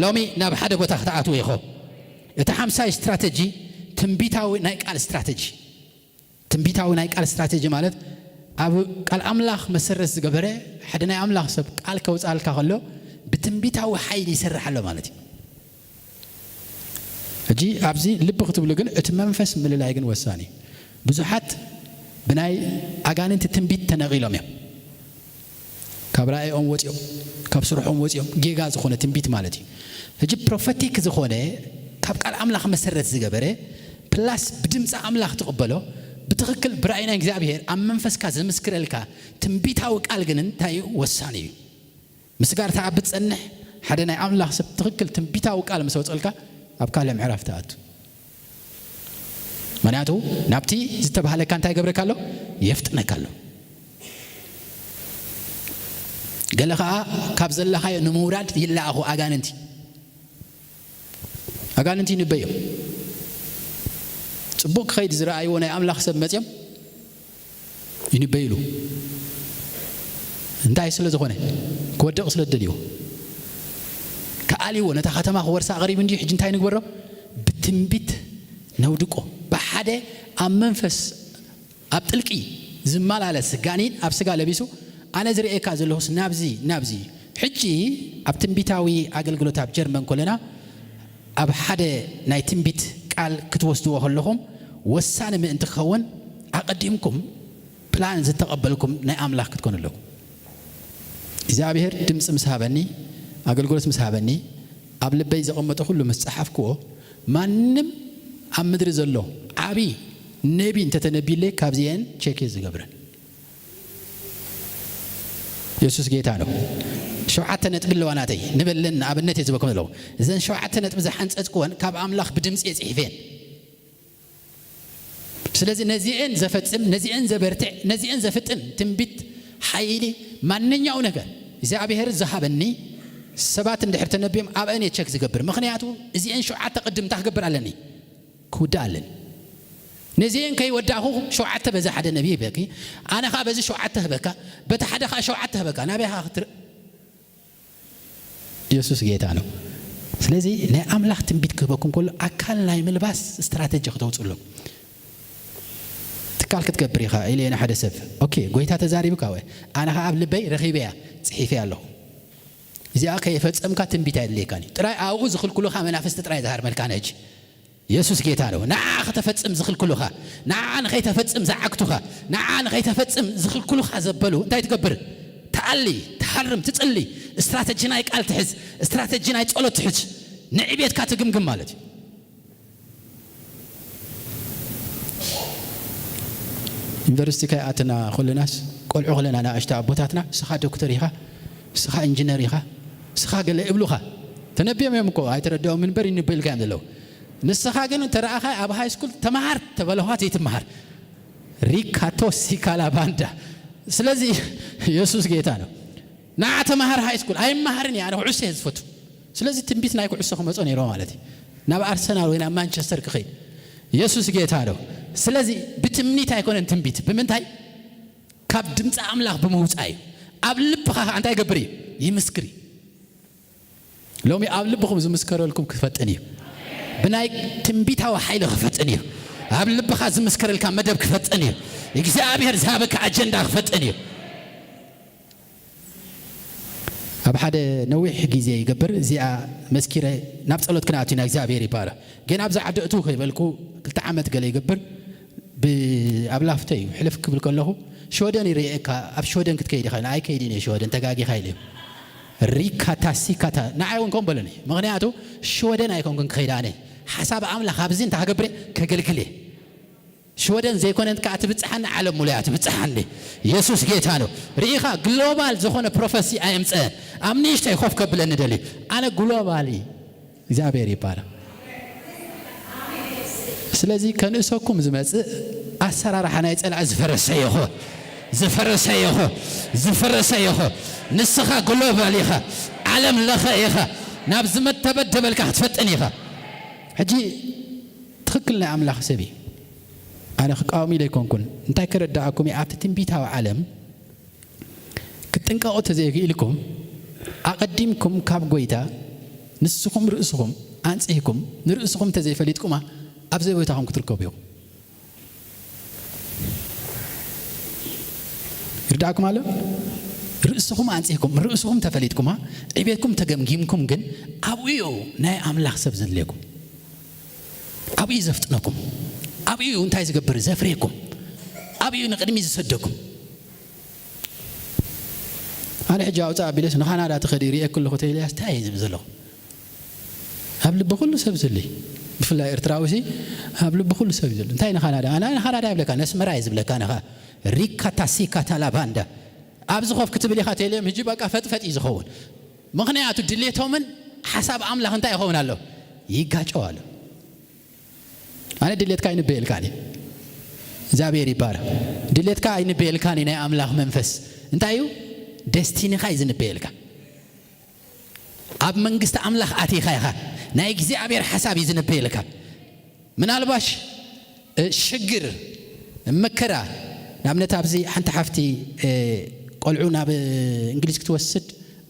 ሎሚ ናብ ሓደ ቦታ ክትኣትዉ ኢኹም። እቲ ሓምሳይ ስትራተጂ ትንቢታዊ ናይ ቃል ስትራተጂ። ትንቢታዊ ናይ ቃል ስትራተጂ ማለት ኣብ ቃል ኣምላኽ መሰረት ዝገበረ፣ ሓደ ናይ ኣምላኽ ሰብ ቃል ከውጻልካ ከሎ ብትንቢታዊ ሓይሊ ይሰርሕ ኣሎ ማለት እዩ። ሕጂ ኣብዚ ልቢ ክትብሉ ግን እቲ መንፈስ ምልላይ ግን ወሳኒ እዩ። ብዙሓት ብናይ ኣጋንንቲ ትንቢት ተነቒሎም እዮም። ካብ ራእዮም ወጺኦም፣ ካብ ስርሖም ወጺኦም፣ ጌጋ ዝኾነ ትንቢት ማለት እዩ። ሕጂ ፕሮፌቲክ ዝኾነ ካብ ቃል ኣምላኽ መሰረት ዝገበረ ፕላስ ብድምፂ ኣምላኽ ትቕበሎ፣ ብትኽክል ብራእይ ናይ እግዚኣብሔር ኣብ መንፈስካ ዝምስክረልካ ትንቢታዊ ቃል ግን እንታይ እዩ? ወሳኒ እዩ። ምስጋር ተዓቢ ትጸንሕ። ሓደ ናይ ኣምላኽ ሰብ ትኽክል ትንቢታዊ ቃል ምስ ወጸልካ ኣብ ካልእ ምዕራፍ ትኣቱ። ምኽንያቱ ናብቲ ዝተባህለካ እንታይ ይገብረካ ኣሎ? የፍጥነካ ኣሎ። ገለ ኸኣ ካብ ዘለኻዮ ንምውራድ ይለኣኹ ኣጋንንቲ። ኣጋንንቲ ይንበዮም። ጽቡቕ ክኸይድ ዝረኣይዎ ናይ ኣምላኽ ሰብ መጽዮም ይንበይሉ። እንታይ ስለ ዝኾነ? ክወድቕ ስለ ዝደልይዎ። ከኣልይዎ፣ ነታ ከተማ ክወርሳ ቀሪቡ እንድዩ። ሕጂ እንታይ ንግበሮ? ብትንቢት ነውድቆ። ብሓደ ኣብ መንፈስ፣ ኣብ ጥልቂ ዝመላለስ ጋኔን ኣብ ስጋ ለቢሱ፣ ኣነ ዝርእየካ ዘለኹስ ናብዚ፣ ናብዚ። ሕጂ ኣብ ትንቢታዊ ኣገልግሎት ኣብ ጀርመን ከለና፣ ኣብ ሓደ ናይ ትንቢት ቃል ክትወስድዎ ከለኹም፣ ወሳኒ ምእንቲ ክኸውን፣ ኣቐዲምኩም ፕላን ዝተቐበልኩም ናይ ኣምላኽ ክትኮኑ ኣለኩም። እግዚኣብሔር ድምፂ ምስ ሃበኒ፣ ኣገልግሎት ምስ ሃበኒ፣ ኣብ ልበይ ዘቐመጠ ኩሉ ምስ ጸሓፍክዎ፣ ማንም ኣብ ምድሪ ዘሎ ዓቢ ነቢ እንተተነቢለይ ካብዚአን ቸክ እየ ዝገብረን። የሱስ ጌታ ነው። ሸውዓተ ነጥቢ ኣለዋ ናተይ። ንበለን ኣብነት እየ ዝበኩም ዘለኹ። እዘን ሸውዓተ ነጥቢ ዝሓንጸጽክወን ካብ ኣምላኽ ብድምፂ እየ ጽሒፈን። ስለዚ ነዚአን ዘፈጽም፣ ነዚአን ዘበርትዕ፣ ነዚአን ዘፍጥን ትንቢት፣ ሓይሊ፣ ማንኛው ነገር እግዚኣብሔር ዝሃበኒ ሰባት እንድሕር ተነብዮም ኣብአን እየ ቸክ ዝገብር። ምኽንያቱ እዚአን ሸውዓተ ቅድም እንታይ ክገብር ኣለኒ? ክውዳእ ኣለኒ። ነዚአን ከይወዳእኹ ሸውዓተ በዚ ሓደ ነቢ ይበኪ፣ ኣነ ኸዓ በዚ ሸውዓተ ህበካ፣ በቲ ሓደ ኸዓ ሸውዓተ ህበካ። ናበይ ኸዓ ክትር-፣ የሱስ ጌታ ነው። ስለዚ ናይ ኣምላኽ ትንቢት ክህበኩም ከሎ ኣካል ናይ ምልባስ ስትራተጂ ክተውፅሉ። ትካል ክትገብር ኢኻ ኢለ ንሓደ ሰብ፣ ኦኬ፣ ጎይታ ተዛሪቡካ ወይ? ኣነ ኸዓ ኣብ ልበይ ረኺበያ፣ ጽሒፈያ ኣለኹ። እዚኣ ከየፈጸምካ ትንቢት ኣየድልየካን እዩ። ጥራይ ኣብኡ ዝኽልክሉኻ መናፍስቲ ጥራይ ዝሃርመልካ ነጂ። የሱስ ጌታ ነው። ንዓ ከተፈጽም ዝኽልክሉኻ፣ ንዓ ንኸይተፈጽም ዝዓግቱኻ፣ ንዓ ንኸይተፈጽም ዝኽልክሉኻ ዘበሉ እንታይ ትገብር? ትኣሊ፣ ትሃርም፣ ትጽሊ። ስትራተጂ ናይ ቃል ትሕዝ፣ ስትራተጂ ናይ ጸሎት ትሕዝ። ንዕቤትካ ትግምግም ማለት እዩ። ዩኒቨርሲቲ ከይኣተና ከለናስ፣ ቆልዑ ከለና፣ ንኣሽቱ ኣቦታትና፣ "ስኻ ዶክተር ኢኻ፣ ስኻ ኢንጂነር ኢኻ፣ ስኻ ገለ" እብሉኻ። ተነብዮም እዮም እኮ፣ ኣይተረድኦምን እምበር ይንበዩልካ እዮም ዘለዉ። ንስኻ ግን ተረኣኻ ኣብ ሃይ ስኩል ተመሃር ተበለኻ ዘይትመሃር። ሪካቶ ሲካላ ባንዳ። ስለዚ የሱስ ጌታ ነው። ንዓ ተመሃር ሃይ ስኩል። ኣይመሃርን እየ፣ ኣነ ኩዕሶ እየ ዝፈቱ። ስለዚ ትንቢት ናይ ኩዕሶ ክመጾ ነይርዎ ማለት እዩ። ናብ ኣርሰናል ወይ ናብ ማንቸስተር ክኸይድ። የሱስ ጌታ ነው። ስለዚ ብትምኒት ኣይኮነን ትንቢት። ብምንታይ? ካብ ድምፂ ኣምላኽ ብምውፃእ እዩ። ኣብ ልብኻ ከዓ እንታይ ይገብር እዩ? ይምስክር እዩ። ሎሚ ኣብ ልብኹም ዝምስከረልኩም ክፈጥን እዩ። ብናይ ትንቢታዊ ሓይሊ ክፈጥን እዩ። ኣብ ልብኻ ዝምስከረልካ መደብ ክፈጥን እዩ። እግዚኣብሔር ዝሃበካ ኣጀንዳ ክፈጥን እዩ። ኣብ ሓደ ነዊሕ ግዜ ይገብር፣ እዚኣ መስኪረ ናብ ጸሎት ክንኣቱ ኢና፣ እግዚኣብሔር ይባረኽ። ግን ኣብዚ ዓዲ እቱ ከይበልኩ ክልተ ዓመት ገለ ይገብር፣ ብ-፣ ኣብ ላፍቶ እዩ። ሕልፍ ክብል ከለኹ፣ "ሽወደን ይርእየካ፣ ኣብ ሽወደን ክትከይድ ኢኻ" ኢለ፣ "ኣይከይድን እየ ሽወደን፣ ተጋጊኻ" ኢለ። ሪካታ ሲካታ፣ ንዓይ እውን ከምኡ በለኒ። ምኽንያቱ ሽወደን ኣይኮንኩን ክኸይድ ኣነ። ሓሳብ ኣምላኽ ኣብዚ እንተ ሃገብረ ከገልግል እየ። ሽወደን ዘይኮነት ከኣ ትብጽሓኒ፣ ዓለም ሙሉእ እያ ትብጽሓኒ። የሱስ ጌታ ነው። ርኢኻ፣ ግሎባል ዝኾነ ፕሮፈሲ ኣየምጸአን። ኣብ ንእሽተይ ኮፍ ከብለኒ ደልዩ። ኣነ ግሎባሊ እግዚኣብሔር ይባረኽ። ስለዚ ከንእሰኩም ዝመጽእ ኣሰራርሓ ናይ ጸላኢ ዝፈረሰ ይኹን፣ ዝፈረሰ ይኹን፣ ዝፈረሰ ይኹን። ንስኻ ግሎባል ኢኻ፣ ዓለም ለኸ ኢኻ። ናብ ዝመተበደበልካ ክትፈጥን ኢኻ። ሕጂ ትኽክል ናይ ኣምላኽ ሰብ እዩ። ኣነ ክቃወም ኢለ ኣይኮንኩን። እንታይ ክረዳእኩም እየ፣ ኣብቲ ትንቢታዊ ዓለም ክትጥንቀቑ ተዘይክኢልኩም፣ ኣቐዲምኩም ካብ ጐይታ ንስኹም ርእስኹም ኣንጺህኩም ንርእስኹም እንተዘይፈሊጥኩማ፣ ኣብ ዘይቦታኹም ክትርከቡ ኢኹም። ይርዳእኩም ኣሎ? ርእስኹም ኣንጺህኩም፣ ርእስኹም ተፈሊጥኩማ፣ ዕቤትኩም ተገምጊምኩም ግን ኣብኡ እዩ ናይ ኣምላኽ ሰብ ዘድልየኩም። ኣብኡ እዩ ዘፍጥነኩም። ኣብኡ እዩ እንታይ ዝገብር ዘፍርየኩም። ኣብኡ እዩ ንቕድሚ ዝሰደኩም። ኣነ ሕጂ ኣውፅእ ኣቢለስ ንኻናዳ ትኸዲ ርእየ ከለኹ ተይለያስ እንታይ እየ ዝብል ዘለኹ? ኣብ ልቢ ኩሉ ሰብ ዝሊ፣ ብፍላይ ኤርትራዊ ሲ ኣብ ልቢ ኩሉ ሰብ እዩ ዘሎ። እንታይ ንኻናዳ? ኣነ ንኻናዳ ይብለካ፣ ነስመራ እየ ዝብለካ። ንኻ ሪካታ ሲካታ ላባንዳ ኣብዚ ኮፍ ክትብል ኢኻ ተይለዮም፣ ሕጂ በቃ ፈጥፈጥ እዩ ዝኸውን። ምኽንያቱ ድሌቶምን ሓሳብ ኣምላኽ እንታይ ይኸውን ኣሎ? ይጋጨው ኣሎ። ኣነ ድሌትካ ኣይንበየልካን እዩ። እግዚኣብሔር ይባረክ። ድሌትካ ኣይንበየልካን እዩ። ናይ ኣምላኽ መንፈስ እንታይ እዩ? ደስቲኒኻ እዩ ዝንበየልካ። ኣብ መንግስቲ ኣምላኽ ኣቲኻ ኢኻ። ናይ እግዚኣብሔር ሓሳብ እዩ ዝንበየልካ። ምናልባሽ፣ እ፣ ሽግር፣ መከራ፣ ንኣብነት ኣብዚ ሓንቲ ሓፍቲ፣ እ፣ ቆልዑ ናብ እንግሊዝ ክትወስድ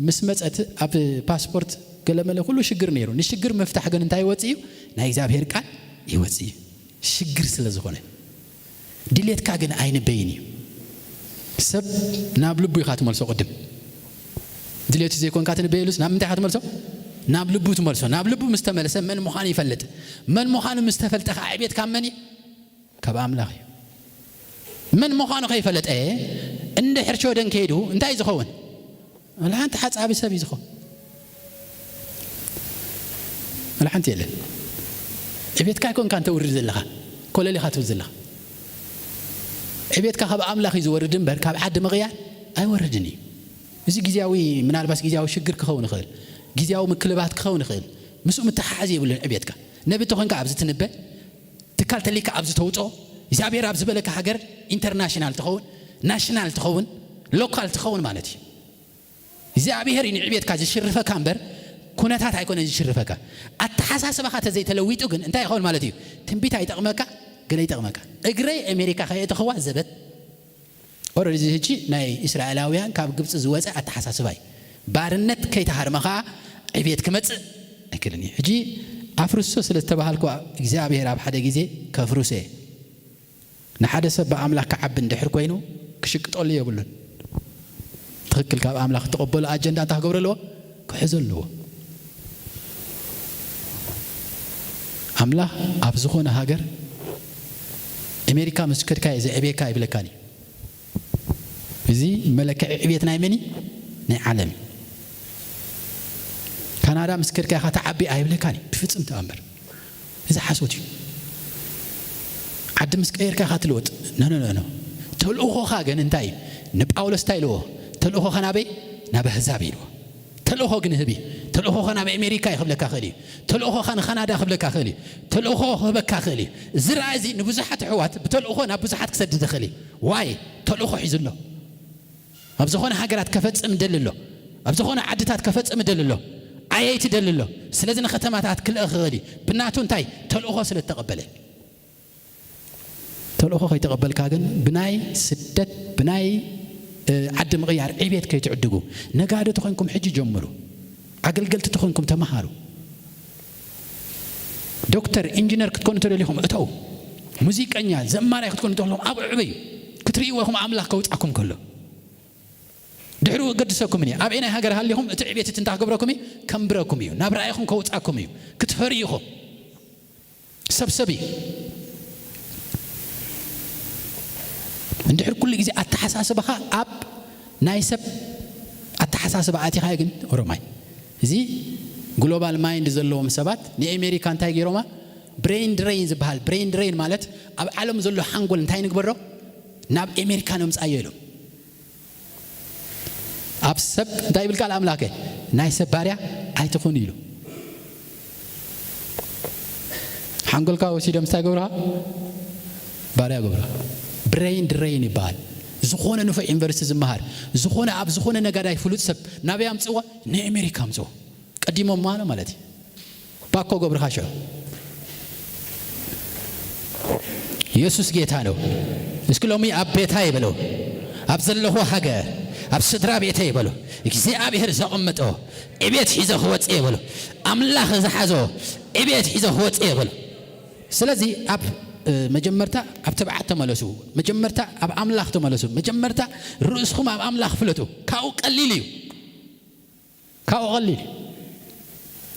ምስ መጸት ኣብ ፓስፖርት ገለመለ ኩሉ ሽግር ነይሩ። ንሽግር ምፍታሕ ግን እንታይ ይወጽእ እዩ? ናይ እግዚኣብሔር ቃል ይወጽእ እዩ። ሽግር ስለ ዝኾነ። ድሌትካ ግን ኣይንበይን እዩ። ሰብ ናብ ልቡ ኢኻ ትመልሶ ቅድም። ድሌቱ ዘይኮንካ ትንበየሉስ ናብ ምንታይ ኢኻ ትመልሶ? ናብ ልቡ ትመልሶ። ናብ ልቡ ምስ ተመልሰ መን ምዃኑ ይፈልጥ። መን ምዃኑ ምስ ተፈልጠ ከዓ ዕቤት ካብ መን እዩ? ካብ ኣምላኽ እዩ። መን ምዃኑ ከይፈለጠ እንድሕር ሽወደን ከይዱ እንታይ እዩ ዝኸውን? ወላ ሓንቲ ሓጻቢ ሰብ እዩ ዝኸውን። ወላ ሓንቲ የለን። ዕቤትካ ኣይኮንካ እንተ ውርድ ዘለኻ፣ ኮለል ኢኻ ትብል ዘለኻ። ዕቤትካ ካብ ኣምላኽ እዩ ዝወርድ እምበር ካብ ዓዲ ምቕያር ኣይወርድን እዩ። እዚ ግዜያዊ፣ ምናልባት ግዜያዊ ሽግር ክኸውን ይኽእል፣ ግዜያዊ ምክልባት ክኸውን ይኽእል። ምስኡ ምትሓሓዝ የብሉን ዕቤትካ። ነቢ እንተኾንካ ኣብዚ ትንበ፣ ትካል ተሊካ ኣብዚ ተውፅኦ፣ እግዚኣብሔር ኣብ ዝበለካ ሃገር ኢንተርናሽናል ትኸውን፣ ናሽናል ትኸውን፣ ሎካል ትኸውን ማለት እዩ። እግዚኣብሔር እዩ ንዕቤትካ ዝሽርፈካ እምበር ኩነታት ኣይኮነን ዝሽርፈካ። ኣተሓሳስባኻ ተዘይተለዊጡ ግን እንታይ ይኸውን ማለት እዩ? ትንቢት ኣይጠቕመካ፣ ገለ ይጠቕመካ። እግረይ ኣሜሪካ ከየእተኽዋ ዘበት። ኦረዲ እዚ ሕጂ ናይ እስራኤላውያን ካብ ግብፂ ዝወፀ ኣተሓሳስባ እዩ። ባርነት ከይተሃርመ ከዓ ዕቤት ክመፅእ ኣይክእልን እዩ። ሕጂ ኣፍርሶ ስለ ዝተባሃልኩ እግዚኣብሔር ኣብ ሓደ ግዜ ከፍርሶ እየ። ንሓደ ሰብ ብኣምላኽ ክዓቢ እንድሕር ኮይኑ ክሽቅጠሉ የብሉን። ትኽክል፣ ካብ ኣምላኽ እተቐበሎ ኣጀንዳ እንታይ ክገብሮ ኣለዎ? ክሕዞ ኣለዎ። ኣምላኽ ኣብ ዝኾነ ሃገር ኣሜሪካ ምስ ከድካ እየ ዘዕብየካ ኣይብለካን እዩ። እዚ መለክዒ ዕብየት ናይ መን እዩ? ናይ ዓለም እዩ። ካናዳ ምስ ከድካ ኢኻ ትዓቢ ኣይብለካን እዩ። ብፍጽም ተኣምር። እዚ ሓሶት እዩ። ዓዲ ምስ ቀየርካ ኢኻ ትልወጥ። ኖ፣ ኖ፣ ኖ፣ ኖ። ተልእኾኻ ግን እንታይ እዩ? ንጳውሎስ እንታይ ኢልዎ? ተልእኾኻ ናበይ? ናብ ኣህዛብ ኢልዎ። ተልእኾ ግን ህብ እዩ። ተልእኾኻ ናብ ኣሜሪካ እዩ ክብለካ ክእል እዩ። ተልእኾኻ ንካናዳ ክብለካ ክእል እዩ። ተልእኾ ክህበካ ክእል እዩ። እዚ ራእይ እዚ ንብዙሓት ኣሕዋት ብተልእኾ ናብ ብዙሓት ክሰድድ ይኽእል እዩ። ዋይ? ተልእኾ ሒዙ ኣሎ። ኣብ ዝኾነ ሃገራት ከፈጽም ደሊ ኣሎ። ኣብ ዝኾነ ዓድታት ከፈጽም ደሊ ኣሎ። ዓየይቲ ደሊ ኣሎ። ስለዚ ንከተማታት ክልእኽ ክእል እዩ። ብናቱ እንታይ? ተልእኾ ስለ ዝተቐበለ። ተልእኾ ከይተቐበልካ ግን ብናይ ስደት፣ ብናይ፣ እ፣ ዓዲ ምቕያር ዕቤት ከይትዕድጉ። ነጋዶ ተኾይንኩም ሕጂ ጀምሩ። ኣገልገልቲ ተኾይንኩም ተመሃሩ። ዶክተር፣ ኢንጂነር ክትኮኑ ተደሊኹም እተው። ሙዚቀኛ፣ ዘማራይ ክትኮኑ ተደሊኹም ኣብኡ ዕበዩ። ክትርእይዎ ኢኹም ኣምላኽ ከውጻኩም ከሎ። ድሕሪኡ እገድሰኩም እየ። ኣብ ኣየናይ ሃገር ሃሊኹም እቲ ዕቤት እቲ እንታይ ክገብረኩም እዩ? ከንብረኩም እዩ። ናብ ራእይኹም ከውጻኩም እዩ። ክትፈርዩ ኢኹም። ሰብ ሰብ እዩ። እንድሕር ኩሉ ግዜ ኣተሓሳስባኻ ኣብ ናይ ሰብ ኣተሓሳስባ ኣቲኻ ግን ኦሮማይ። እዚ ግሎባል ማይንድ ዘለዎም ሰባት ንኣሜሪካ እንታይ ገይሮማ? ብሬን ድሬን ዝበሃል። ብሬን ድሬን ማለት ኣብ ዓለም ዘሎ ሓንጎል እንታይ ንግበሮ? ናብ ኣሜሪካ ነምጻዮ ኢሎም። ኣብ ሰብ እንታይ ይብል ቃል ኣምላኸ? ናይ ሰብ ባርያ ኣይትኹን ኢሉ። ሓንጎልካ ወሲዶም እንታይ ገብርኻ? ባርያ ገብርኻ። ብሬን ድሬን ይበሃል። ዝኾነ ንፉዕ ዩኒቨርሲቲ ዝመሃር፣ ዝኾነ ኣብ ዝኾነ ነጋዳይ ፍሉጥ ሰብ ናበይ ኣምጽዎ? ንኣሜሪካ ኣምጽዎ። ቀዲሞም ማለ ማለት እዩ። ባኮ ገብርኻ ሽዑ። ኢየሱስ ጌታ ነው። እስኪ ሎሚ ኣብ ቤታይ በሎ፣ ኣብ ዘለኹ ሃገር፣ ኣብ ስድራ ቤተይ በሎ፣ እግዚኣብሔር ዘቐመጦ ዕቤት ሒዘ ክወጽእ እየ በሎ፣ ኣምላኽ ዝሓዞ ዕቤት ሒዘ ክወጽእ እየ በሎ። ስለዚ ኣብ፣ እ፣ መጀመርታ ኣብ ትብዓት ተመለሱ። መጀመርታ ኣብ ኣምላኽ ተመለሱ። መጀመርታ ርእስኹም ኣብ ኣምላኽ ፍለጡ። ካብኡ ቀሊል እዩ። ካብኡ ቀሊል እዩ።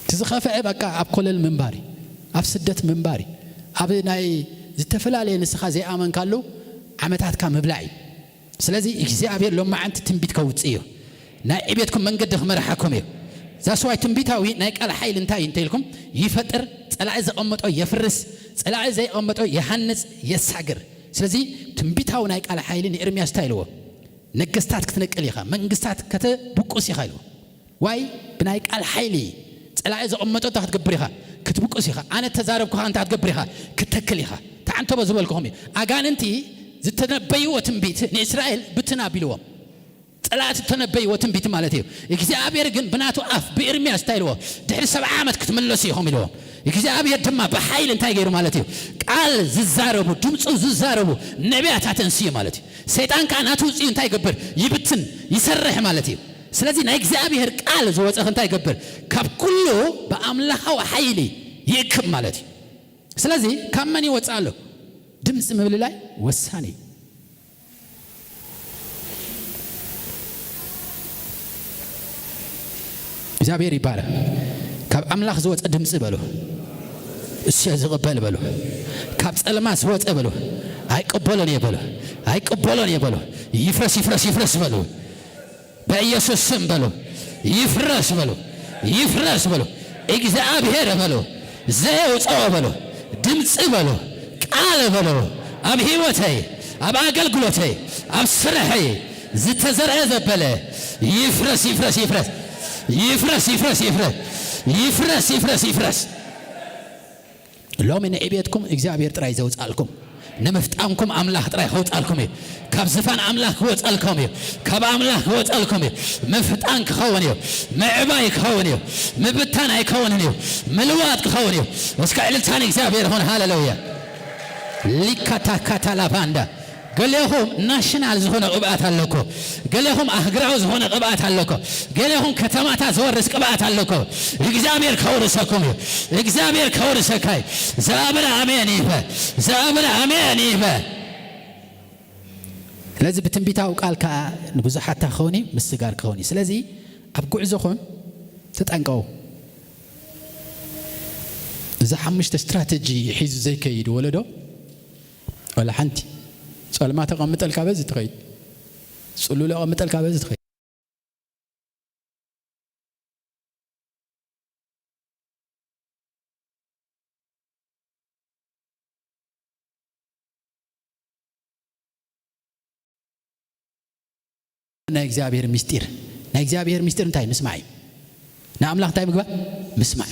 እቲ ዝኸፍአ በቃ ኣብ ኮለል ምንባር እዩ። ኣብ ስደት ምንባር እዩ። ኣብ ናይ ዝተፈላለየ ንስኻ ዘይኣመንካሉ ዓመታትካ ምብላዕ እዩ። ስለዚ እግዚኣብሔር ሎማዓንቲ ትንቢት ከውጽእ እዩ። ናይ ዕቤትኩም መንገዲ ክመርሓኩም እዩ። ዛስዋይ ትንቢታዊ ናይ ቃል ሓይሊ እንታይ እዩ እንተኢልኩም፣ ይፈጥር፣ ጸላኢ ዘቐመጦ የፍርስ፣ ጸላኢ ዘይቐመጦ ይሃንጽ፣ የሳግር። ስለዚ ትንቢታዊ ናይ ቃል ሓይሊ ንኤርምያስ እንታይ ኢልዎ? ነገስታት ክትነቅል ኢኻ፣ መንግስታት ከተድቁስ ኢኻ ኢልዎ። ዋይ? ብናይ ቃል ሓይሊ ጸላኢ ዘቐመጦ እንታይ ክትገብር ኢኻ? ክትብቁስ ኢኻ። ኣነ እተዛረብኩኻ እንታይ ክትገብር ኢኻ? ክትተክል ኢኻ። ተዓንተቦ ዝበልኩኹም እዩ። ኣጋንንቲ ዝተነበይዎ ትንቢት ንእስራኤል ብትን ኣቢልዎም። ጸላእቲ እተነበይዎ ትንቢት ማለት እዩ። እግዚኣብሔር ግን ብናቱ ኣፍ ብኤርምያስ እንታይ ኢልዎ? ድሕሪ ሰብዓ ዓመት ክትምለሱ ኢኹም ኢልዎም። እግዚኣብሔር ድማ ብሓይሊ እንታይ ገይሩ ማለት እዩ? ቃል ዝዛረቡ፣ ድምፁ ዝዛረቡ ነቢያት ኣተንስዩ ማለት እዩ። ሰይጣን ከዓ ናቱ ውፅኡ እንታይ ይገብር? ይብትን፣ ይሰርሕ ማለት እዩ። ስለዚ ናይ እግዚኣብሔር ቃል ዝወፀ እንታይ ይገብር? ካብ ኩሉ ብኣምላኻዊ ሓይሊ ይእክብ ማለት እዩ። ስለዚ ካብ መን ይወፅእ ኣሎ? ድምፂ ምብልላይ ወሳኒ እዩ። እግዚኣብሔር ይባረክ። ካብ ኣምላኽ ዝወፀ ድምፂ በሉ፣ እሱ ዝቕበል በሉ። ካብ ጸልማት ዝወፀ በሉ፣ ኣይቅበሎን እየ በሉ፣ ኣይቅበሎን እየ በሉ። ይፍረስ፣ ይፍረስ፣ ይፍረስ በሉ። በኢየሱስ ስም በሉ፣ ይፍረስ በሉ፣ ይፍረስ በሉ። እግዚኣብሔር በሉ፣ ዘየውፀኦ በሉ፣ ድምፂ በሉ፣ ቃል በሉ። ኣብ ህይወተይ፣ ኣብ ኣገልግሎተይ፣ ኣብ ስርሐይ ዝተዘርአ ዘበለ ይፍረስ፣ ይፍረስ፣ ይፍረስ፣ ይፍረስ፣ ይፍረስ፣ ይፍረስ፣ ይፍረስ፣ ይፍረስ፣ ይፍረስ። ሎሚ ንዕቤትኩም እግዚኣብሔር ጥራይ ዘውጻልኩም፣ ንምፍጣንኩም ኣምላኽ ጥራይ ከውጻልኩም እዩ። ካብ ዝፋን ኣምላኽ ክወጸልኩም እዩ። ካብ ኣምላኽ ክወጸልኩም እዩ። ምፍጣን ክኸውን እዩ። ምዕባይ ክኸውን እዩ። ምብታን ኣይከውንን እዩ። ምልዋጥ ክኸውን እዩ። እስከ ዕልልታን እግዚኣብሔር ይኹን። ሃሌሉያ። ሊካታካታ ላባንዳ። ገሌኹም ናሽናል ዝኾነ ቅብኣት ኣለኮ። ገሌኹም ኣህግራዊ ዝኾነ ቅብኣት ኣለኮ። ገሌኹም ከተማታት ዝወርስ ቅብኣት ኣለኮ። እግዚኣብሔር ከውርሰኩም እዩ። እግዚኣብሔር ከውርሰካ እዩ። ዝኣምን ኣሜን ይበል። ዝኣምን ኣሜን ይበል። ስለዚ ብትንቢታዊ ቃል ከኣ ንብዙሓት ክኸውን እዩ፣ ምስጋር ክኸውን እዩ። ስለዚ ኣብ ጉዕዞኹም ተጠንቀቑ። እዚ ሓሙሽተ ስትራተጂ ሒዙ ዘይከይድ ወለዶ፣ ዋላ ሓንቲ ጸልማት ኣቐምጠልካ በዚ ትኸይድ፣ ጽሉል ኣቐምጠልካ በዚ ትኸይድ። ናይ እግዚኣብሔር ምስጢር፣ ናይ እግዚኣብሔር ምስጢር እንታይ? ምስማዕ እዩ። ንኣምላኽ እንታይ ምግባር? ምስማዕ።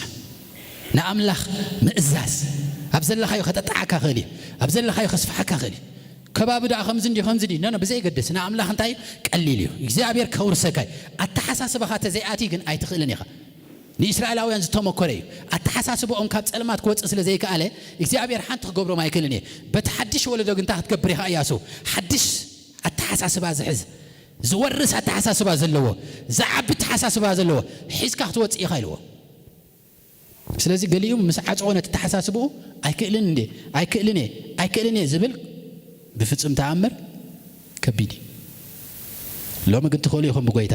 ንኣምላኽ ምእዛዝ። ኣብ ዘለኻዮ ከጠጥዓካ ክእል እዩ። ኣብ ዘለኻዮ ከስፍሓካ ክእል እዩ። ከባቢ ደኣ ከምዚ እንዲ ከምዚ እንዲ ነነ ብዘይገድስ ንኣምላኽ እንታይ እዩ? ቀሊል እዩ። እግዚኣብሔር ከውርሰካ እዩ። ኣተሓሳስባኻ ተዘይኣትዩ ግን ኣይትኽእልን ኢኻ። ንእስራኤላውያን ዝተመኮረ እዩ። ኣተሓሳስባኦም ካብ ጸልማት ክወጽእ ስለ ዘይከኣለ እግዚኣብሔር ሓንቲ ክገብሮም ኣይክእልን እየ። በቲ ሓድሽ ወለዶ ግን እንታይ ክትገብር ኢኻ? እያሱ ሓድሽ ኣተሓሳስባ ዝሕዝ፣ ዝወርስ ኣተሓሳስባ ዘለዎ፣ ዝዓቢ ኣተሓሳስባ ዘለዎ ሒዝካ ክትወጽእ ኢኻ ኢልዎ። ስለዚ ገሊኡ ምስ ዓጽዎ ነቲ ኣተሓሳስብኡ ኣይክእልን እንዴ፣ ኣይክእልን እየ፣ ኣይክእልን እየ ዝብል ብፍጹም ተኣምር ከቢድ እዩ። ሎሚ ግን ትኽእሉ ኢኹም ብጎይታ።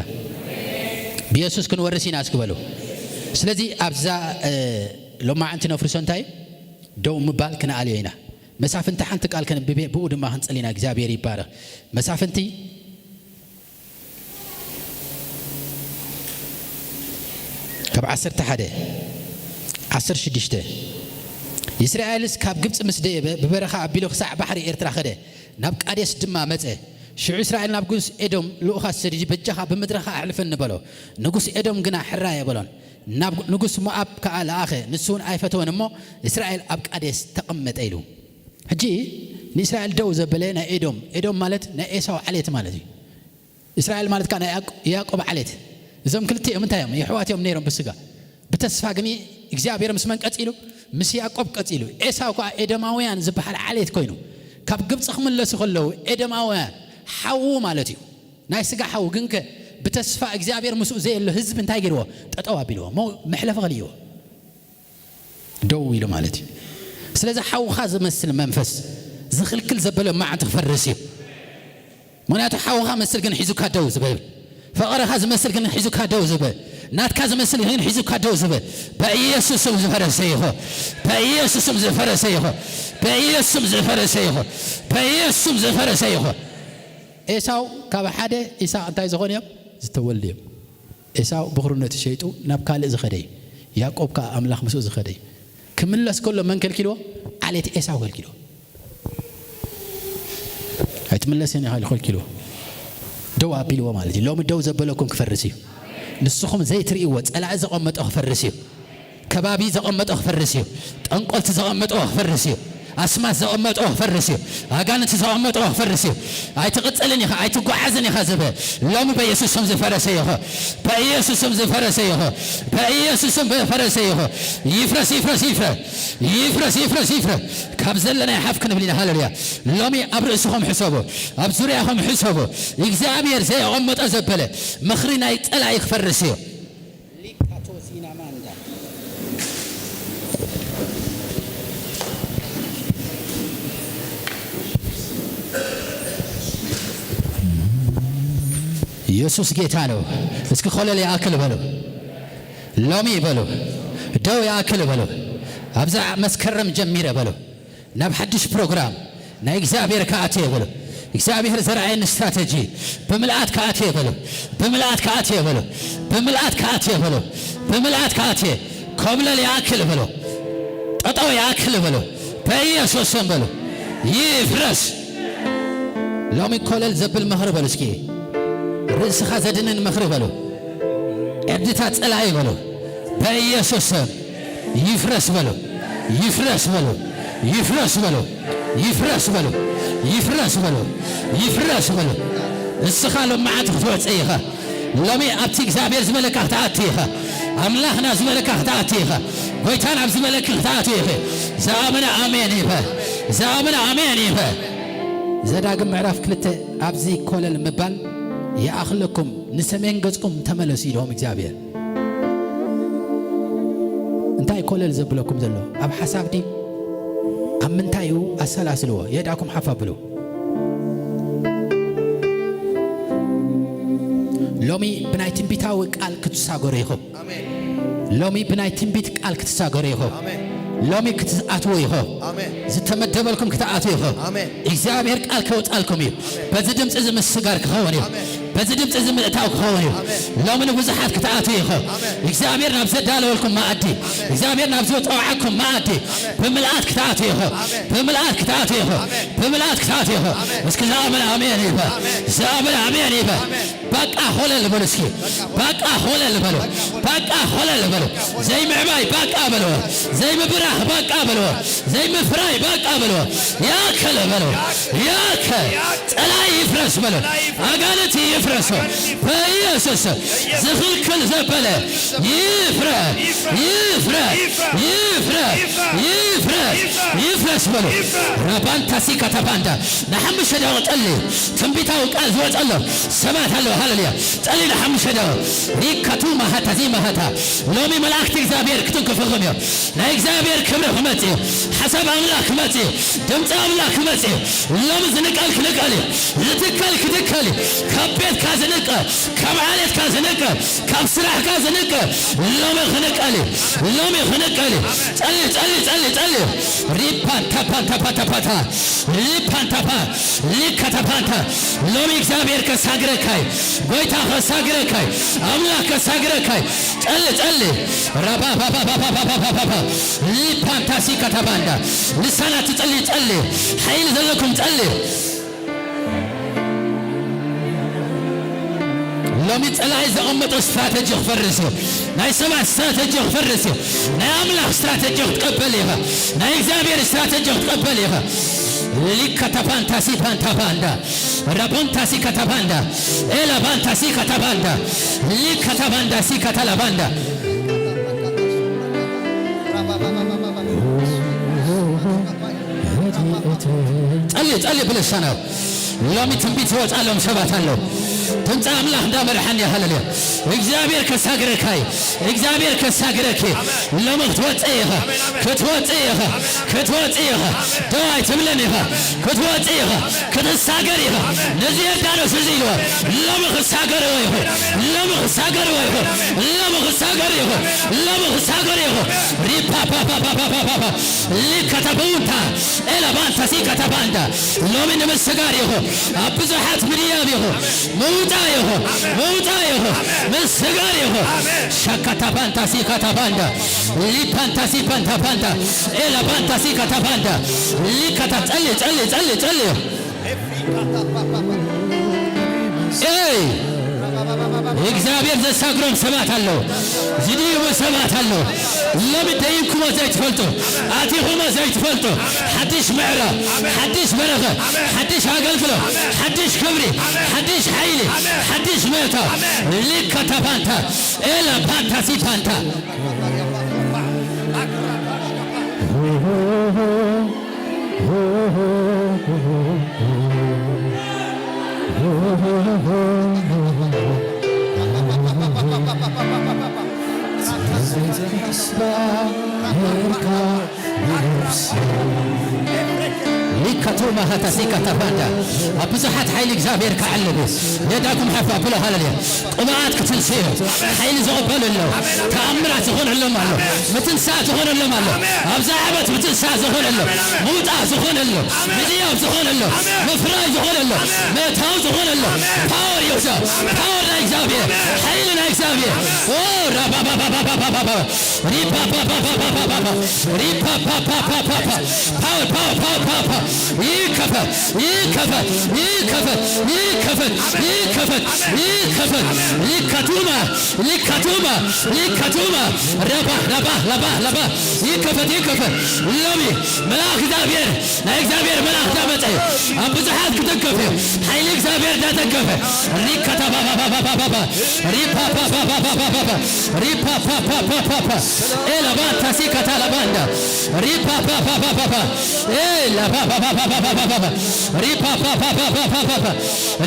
ብየሱስ ክንወርስ ኢና እስኪ በሉ። ስለዚ ኣብዛ እ፣ ሎማዓንቲ ነፍርሶ እንታይ እዩ? ደው ምባል ክንኣልዮ ኢና። መሳፍንቲ ሓንቲ ቃል ከንብብ እየ፣ ብኡ ድማ ክንጽሊ ኢና። እግዚኣብሔር ይባረኽ። መሳፍንቲ ካብ ዓሰርተ ሓደ፣ ዓሰርተ ሽዱሽተ፣ እስራኤልስ ካብ ግብጺ ምስ ደየበ ብበረኻ ኣቢሉ ክሳዕ ባሕሪ ኤርትራ ኸደ፣ ናብ ቃዴስ ድማ መጸ። ሽዑ እስራኤል ናብ ንጉስ ኤዶም ልኡኻት ሰዲዱ በጃኻ ብምድረኻ ኣሕልፈኒ በሎ። ንጉስ ኤዶም ግና ሕራይ ኣይበሎን። ናብ ንጉስ ሞኣብ ከኣ ለኣኸ፣ ንሱ እውን ኣይፈተወን እሞ እስራኤል ኣብ ቃዴስ ተቐመጠ ኢሉ። ሕጂ ንእስራኤል ደው ዘበለ ናይ ኤዶም፣ ኤዶም ማለት ናይ ኤሳው ዓሌት ማለት እዩ። እስራኤል ማለት ከኣ ናይ ያዕቆ-፣ ያዕቆብ ዓሌት። እዞም ክልቲኦም እንታይ እዮም? የሕዋት እዮም ነይሮም ብስጋ። ብተስፋ ግን እግዚኣብሔር ምስ መን ቀጺሉ? ምስ ያዕቆብ ቀጺሉ። ኤሳው ከኣ ኤዶማውያን ዝበሃል ዓሌት ኮይኑ ካብ ግብጺ ክምለሱ ከለዉ ኤዶማውያን ሓዉ ማለት እዩ። ናይ ስጋ ሓዉ ግንከ ብተስፋ እግዚኣብሔር ምስኡ ዘየሎ ህዝቢ እንታይ ገይርዎ? ጠጠው ኣቢልዎ። ሞ-፣ መሕለፊ ከልይዎ። ደው ኢሉ ማለት እዩ። ስለዚ ሓውኻ ዝመስል መንፈስ ዝኽልክል ዘበለ መዓንቲ ክፈርስ እዩ። ምኽንያቱ ሓውኻ መስል ግን ሒዙካ ደው ዝብል፣ ፍቕርኻ ዝመስል ግን ሒዙካ ደው ዝብል፣ ናትካ ዝመስል ግን ሒዙካ ደው ዝብል በኢየሱስ ስም ዝፈረሰ ይኹን። በኢየሱስ ስም ዝፈረሰ ይኹን። በኢየሱስ ስም ዝፈረሰ ይኹን። በኢየሱስ ስም ዝፈረሰ ይኹን። ኤሳው ካብ ሓደ ይስሐቅ እንታይ ዝኾኑ እዮም? ዝተወልዱ እዮም። ኤሳው ብኽርነቱ ሸይጡ ናብ ካልእ ዝኸደ እዩ። ያዕቆብ ከኣ ኣምላኽ ምስኡ ዝኸደ እዩ። ክምለስ ከሎ መን ከልኪልዎ? ዓሌት ኤሳው ከልኪልዎ። ኣይትምለስን ኢኻ ኢሉ ከልኪልዎ። ደው ኣቢልዎ ማለት እዩ። ሎሚ ደው ዘበለኩም ክፈርስ እዩ። ንስኹም ዘይትርእይዎ ጸላኢ ዘቐመጦ ክፈርስ እዩ። ከባቢ ዘቐመጦ ክፈርስ እዩ። ጠንቆልቲ ዘቐመጦ ክፈርስ እዩ። ኣስማት ዘቐመጦ ክፈርስ እዩ። ኣጋንንቲ ዘቐመጦ ክፈርስ እዩ። ኣይትቕጽልን ኢኻ፣ ኣይትጓዓዝን ኢኻ ዝብል ሎሚ በኢየሱስ ስም ዝፈረሰ ይኹን። በኢየሱስ ስም ዝፈረሰ ይኹን። በኢየሱስ ስም ዝፈረሰ ይኹን። ይፍረስ፣ ይፍረስ፣ ይፍረስ። ይፍረስ፣ ይፍረስ፣ ይፍረስ። ካብ ዘለናይ ሓፍ ክንብል ኢና። ሃሌሉያ። ሎሚ ኣብ ርእስኹም ሕሰቡ፣ ኣብ ዙርያኹም ሕሰቡ። እግዚኣብሔር ዘየቐመጦ ዘበለ ምኽሪ ናይ ጸላኢ ክፈርስ እዩ። ኢየሱስ ጌታ ነው። እስኪ ኮለል ይኣክል በሉ። ሎሚ በሉ። ደው ይኣክል በሉ። ኣብዛ መስከረም ጀሚረ በሉ። ናብ ሓድሽ ፕሮግራም ናይ እግዚኣብሔር ክኣትየ በሉ። እግዚኣብሔር ዘርኣየኒ ስትራተጂ ብምልኣት ክኣትየ በሉ። ብምልኣት ክኣትየ በሉ። ብምልኣት ክኣትየ በሉ። ብምልኣት ክኣትየ። ኮብለል ይኣክል በሉ። ጠጠው ይኣክል በሉ። በኢየሱስ ስም በሉ። ይፍረስ። ሎሚ ኮለል ዘብል ምኽሪ በሉ እስኪ። ርእስኻ ዘድንን ምኽሪ በሉ። ዕብድታት ጸላኢ በሉ። በኢየሱስ ስም ይፍረስ በሉ። ይፍረስ በሉ። ይፍረስ በሉ። ይፍረስ በሉ። ይፍረስ በሉ። ይፍረስ በሉ። እስኻ ሎማዓንቲ ክትወጽእ ኢኻ። ሎሚ ኣብቲ እግዚኣብሔር ዝበለካ ክትኣቱ ኢኻ። ኣምላኽና ዝበለካ ክትኣቱ ኢኻ። ጎይታና ኣብ ዝበለኪ ክትኣቱ ኢኺ። ዝኣመነ ኣሜን ይበል። ዝኣመነ ኣሜን ይበል። ዘዳግም ምዕራፍ ክልተ ኣብዚ ኮለል ምባል ይኣኽለኩም፣ ንሰሜን ገጽኩም ተመለሱ ኢልዎም እግዚኣብሔር። እንታይ ኮለል ዘብለኩም ዘሎ? ኣብ ሓሳብ ድዩ? ኣብ ምንታይ እዩ? ኣሰላስልዎ። የዳኩም ሓፍ ኣብሉ። ሎሚ ብናይ ትንቢታዊ ቃል ክትሳገሩ ኢኹም። ኣሜን። ሎሚ ብናይ ትንቢት ቃል ክትሳገሩ ኢኹም። ኣሜን። ሎሚ ክትኣትዉ ኢኹም። ኣሜን። ዝተመደበልኩም ክትኣትዉ ኢኹም። ኣሜን። እግዚኣብሔር ቃል ከውጻልኩም እዩ። ኣሜን። በዚ ድምፂ እዚ ምስጋር ክኸውን እዩ። ኣሜን። እዚ ድምፂ እዚ ምእታው ክኸውን እዩ። ሎሚ ንብዙሓት ክትኣትዉ ኢኹም። እግዚኣብሔር ናብ ዘዳለወልኩም መኣዲ፣ እግዚኣብሔር ናብ ዝፀውዓኩም መኣዲ ብምልኣት ክትኣትዉ ኢኹም። ብምልኣት ክትኣትዉ ኢኹም። ብምልኣት ክትኣትዉ ኢኹም። እስኪ ዝኣምን ኣሜን ይበል። ዝኣምን ኣሜን ይበል። በቃ ኾለል በሉ እስኪ። በቃ ኾለል በሉ። በቃ ኾለል በሉ። ዘይምዕባይ በቃ በልዎ። ዘይምብራህ በቃ በልዎ። ዘይምፍራይ በቃ በልዎ። ያከለ በልዎ። ያከ ጸላይ ይፍረስ በልዎ። ኣጋንንት ይፍረሱ በኢየሱስ። ዝኽልክል ዘበለ ይፍረ፣ ይፍረ፣ ይፍረ፣ ይፍረ፣ ይፍረስ በልዎ። ራባንታሲ ከተባንዳ ንሓሙሽተ ደቂቕ ጸልዩ። ትንቢታዊ ቃል ዝወጸሎም ሰባት ኣለዉ። ሃሌሉያ። ጸልዩ ንሓሙሽተ ደቂቕ። ሪካቱ ማሃታ ዚ ማሃታ። ሎሚ መላእክቲ እግዚኣብሔር ክትንክፍኹም እዮም። ናይ እግዚኣብሔር ክብሪ ክመጽእ እዩ። ሓሳብ ኣምላኽ ክመጽእ እዩ። ድምፂ ኣምላኽ ክመጽእ እዩ። ሎሚ ዝንቀል ክንቀል እዩ። ዝትከል ክትከል እዩ። ካብ ቤትካ ዝንቀል፣ ካብ ዓሌትካ ዝንቀል፣ ካብ ስራሕካ ዝንቀል ሎሚ ክንቀል እዩ። ሎሚ ክንቀል እዩ። ጸሊ፣ ጸሊ፣ ጸሊ፣ ጸሊ። ሪፓንታ ፓንታ ፓታ ፓታ። ሊፓንታፓ ሊከተፓንታ። ሎሚ እግዚኣብሔር ከሳግረካይ፣ ጎይታ ከሳግረካይ፣ ኣምላኽ ከሳግረካይ። ጸሊ፣ ጸሊ። ራባባባባባባባባ። ሊፓንታሲ ከተባንዳ። ልሳናት ትጸሊ፣ ጸሊ። ሓይሊ ዘለኩም ጸሊ። ሎሚ ጸላኢ ዘቐመጦ ስትራተጂ ክፈርስ እዩ። ናይ ሰባት ስትራተጂ ክፈርስ እዩ። ናይ ኣምላኽ ስትራተጂ ክትቀበል ኢኻ። ናይ እግዚኣብሔር ስትራተጂ ክትቀበል ኢኻ። ሊከተፋንታሲ ፓንታፋንዳ። ረቦንታሲ ከተባንዳ። ኤላባንታሲ ከተባንዳ። ሊከተባንዳሲ ከተላባንዳ። ጸሊ፣ ጸሊ ብልሳናት። ሎሚ ትንቢት ዝወጻሎም ሰባት ኣለዉ። ድምፂ ኣምላኽ እንዳመርሓኒ፣ ሃሌሉያ። እግዚኣብሔር ከሳግረካ እዩ። እግዚኣብሔር ከሳግረኪ። ሎሚ ክትወፅእ ኢኻ። ክትወፅእ ኢኻ። ክትወፅእ ኢኻ። ደው ኣይትብልን ኢኻ። ክትወፅእ ኢኻ። ክትሳገር ኢኻ። ነዚ የዳኖስ እዚ ኢልዎ። ሎሚ ክሳገርዎ ኢኹ። ሎሚ ክሳገርዎ ኢኹ። ሎሚ ክሳገር ኢኹ። ሎሚ ክሳገር ኢኹ። ሪፓፓፓፓፓፓፓ። ሊከተቡንታ ኤላባንታ ሲከተባንዳ። ሎሚ ንምስጋር ኢኹ። ኣብ ብዙሓት ምድያብ ኢኹ። ምውጻእ ኢኹ። ምውጻእ ኢኹ። ምስጋር ኢኹ። ሸከተባንታ ሲከተባንዳ። ሊፓንታ ሲፓንታ ፓንታ። ኤላባንታ ሲከተባንዳ። ሊከታ ጸሊ፣ ጸሊ፣ ጸሊ፣ ጸሊ። ኤይ! እግዚኣብሔር ዘሳግሮም ሰባት ኣለዉ። ዝድይቡ ሰባት ኣለዉ። ሎሚ ደይብኩሞ ዘይትፈልጡ፣ ኣቲኹሞ ዘይትፈልጡ፣ ሓድሽ ምዕራፍ፣ ሓድሽ በረኸት፣ ሓድሽ ኣገልግሎት፣ ሓድሽ ክብሪ፣ ሓድሽ ሓይሊ፣ ሓድሽ ምእታው። ሊከታ ፓንታ፣ ኤላ ፓንታ ሲ ፓንታ። ሊከቱ ማሃታሲካ ተፋንዳ ኣብ ብዙሓት ሓይሊ እግዚኣብሔር ከዕልብ የዳኩም ሓፍ ኣብሎ። ሃለልያ። ቅብኣት ክትንስኡ ሓይሊ ዝቕበሉ ኣለዉ። ተኣምራት ዝኾነሎም ኣሎ። ምትንሳእ ዝኾነሎም ኣሎ። ኣብዛ ዓመት ምትንሳእ ዝኾነሎም፣ ምውጣእ ዝኾነሎም፣ ምድያብ ዝኾነሎም፣ ምፍራይ ዝኾነሎም፣ ምእታው ዝኾነሎም ፓወር ይውሰድ። ፓወር ናይ እግዚኣብሔር፣ ሓይሊ ናይ እግዚኣብሔር። ኦ ራባባባባባባባ። ሪፓፓፓፓፓፓፓ። ሪፓፓፓፓፓፓ። ፓወር፣ ፓወር፣ ፓወር፣ ፓወር፣ ፓወር። ይከፈት፣ ይከፈት፣ ይከፈት፣ ይከፈት፣ ይከፈት፣ ይከፈት። ሊከቱማ፣ ሊከቱማ፣ ሊከቱማ። ረባ፣ ረባ፣ ረባ፣ ረባ። ይከፈት፣ ይከፈት። ሎሚ መልኣክ እግዚኣብሔር፣ ናይ እግዚኣብሔር መልኣክ ዳመጸ ኣብ ብዙሓት ክትንከፍ እዩ። ሓይሊ እግዚኣብሔር ዳተንከፈ። ሪከታባባባባባባ። ሪፓፓፓፓፓፓፓ። ሪፓፓፓፓፓ። ኤላባንታ ሲካታ ላባንዳ። ሪፓፓፓፓፓፓ። ኤላባባባባባባባ። ሪፓፓፓፓፓፓፓ።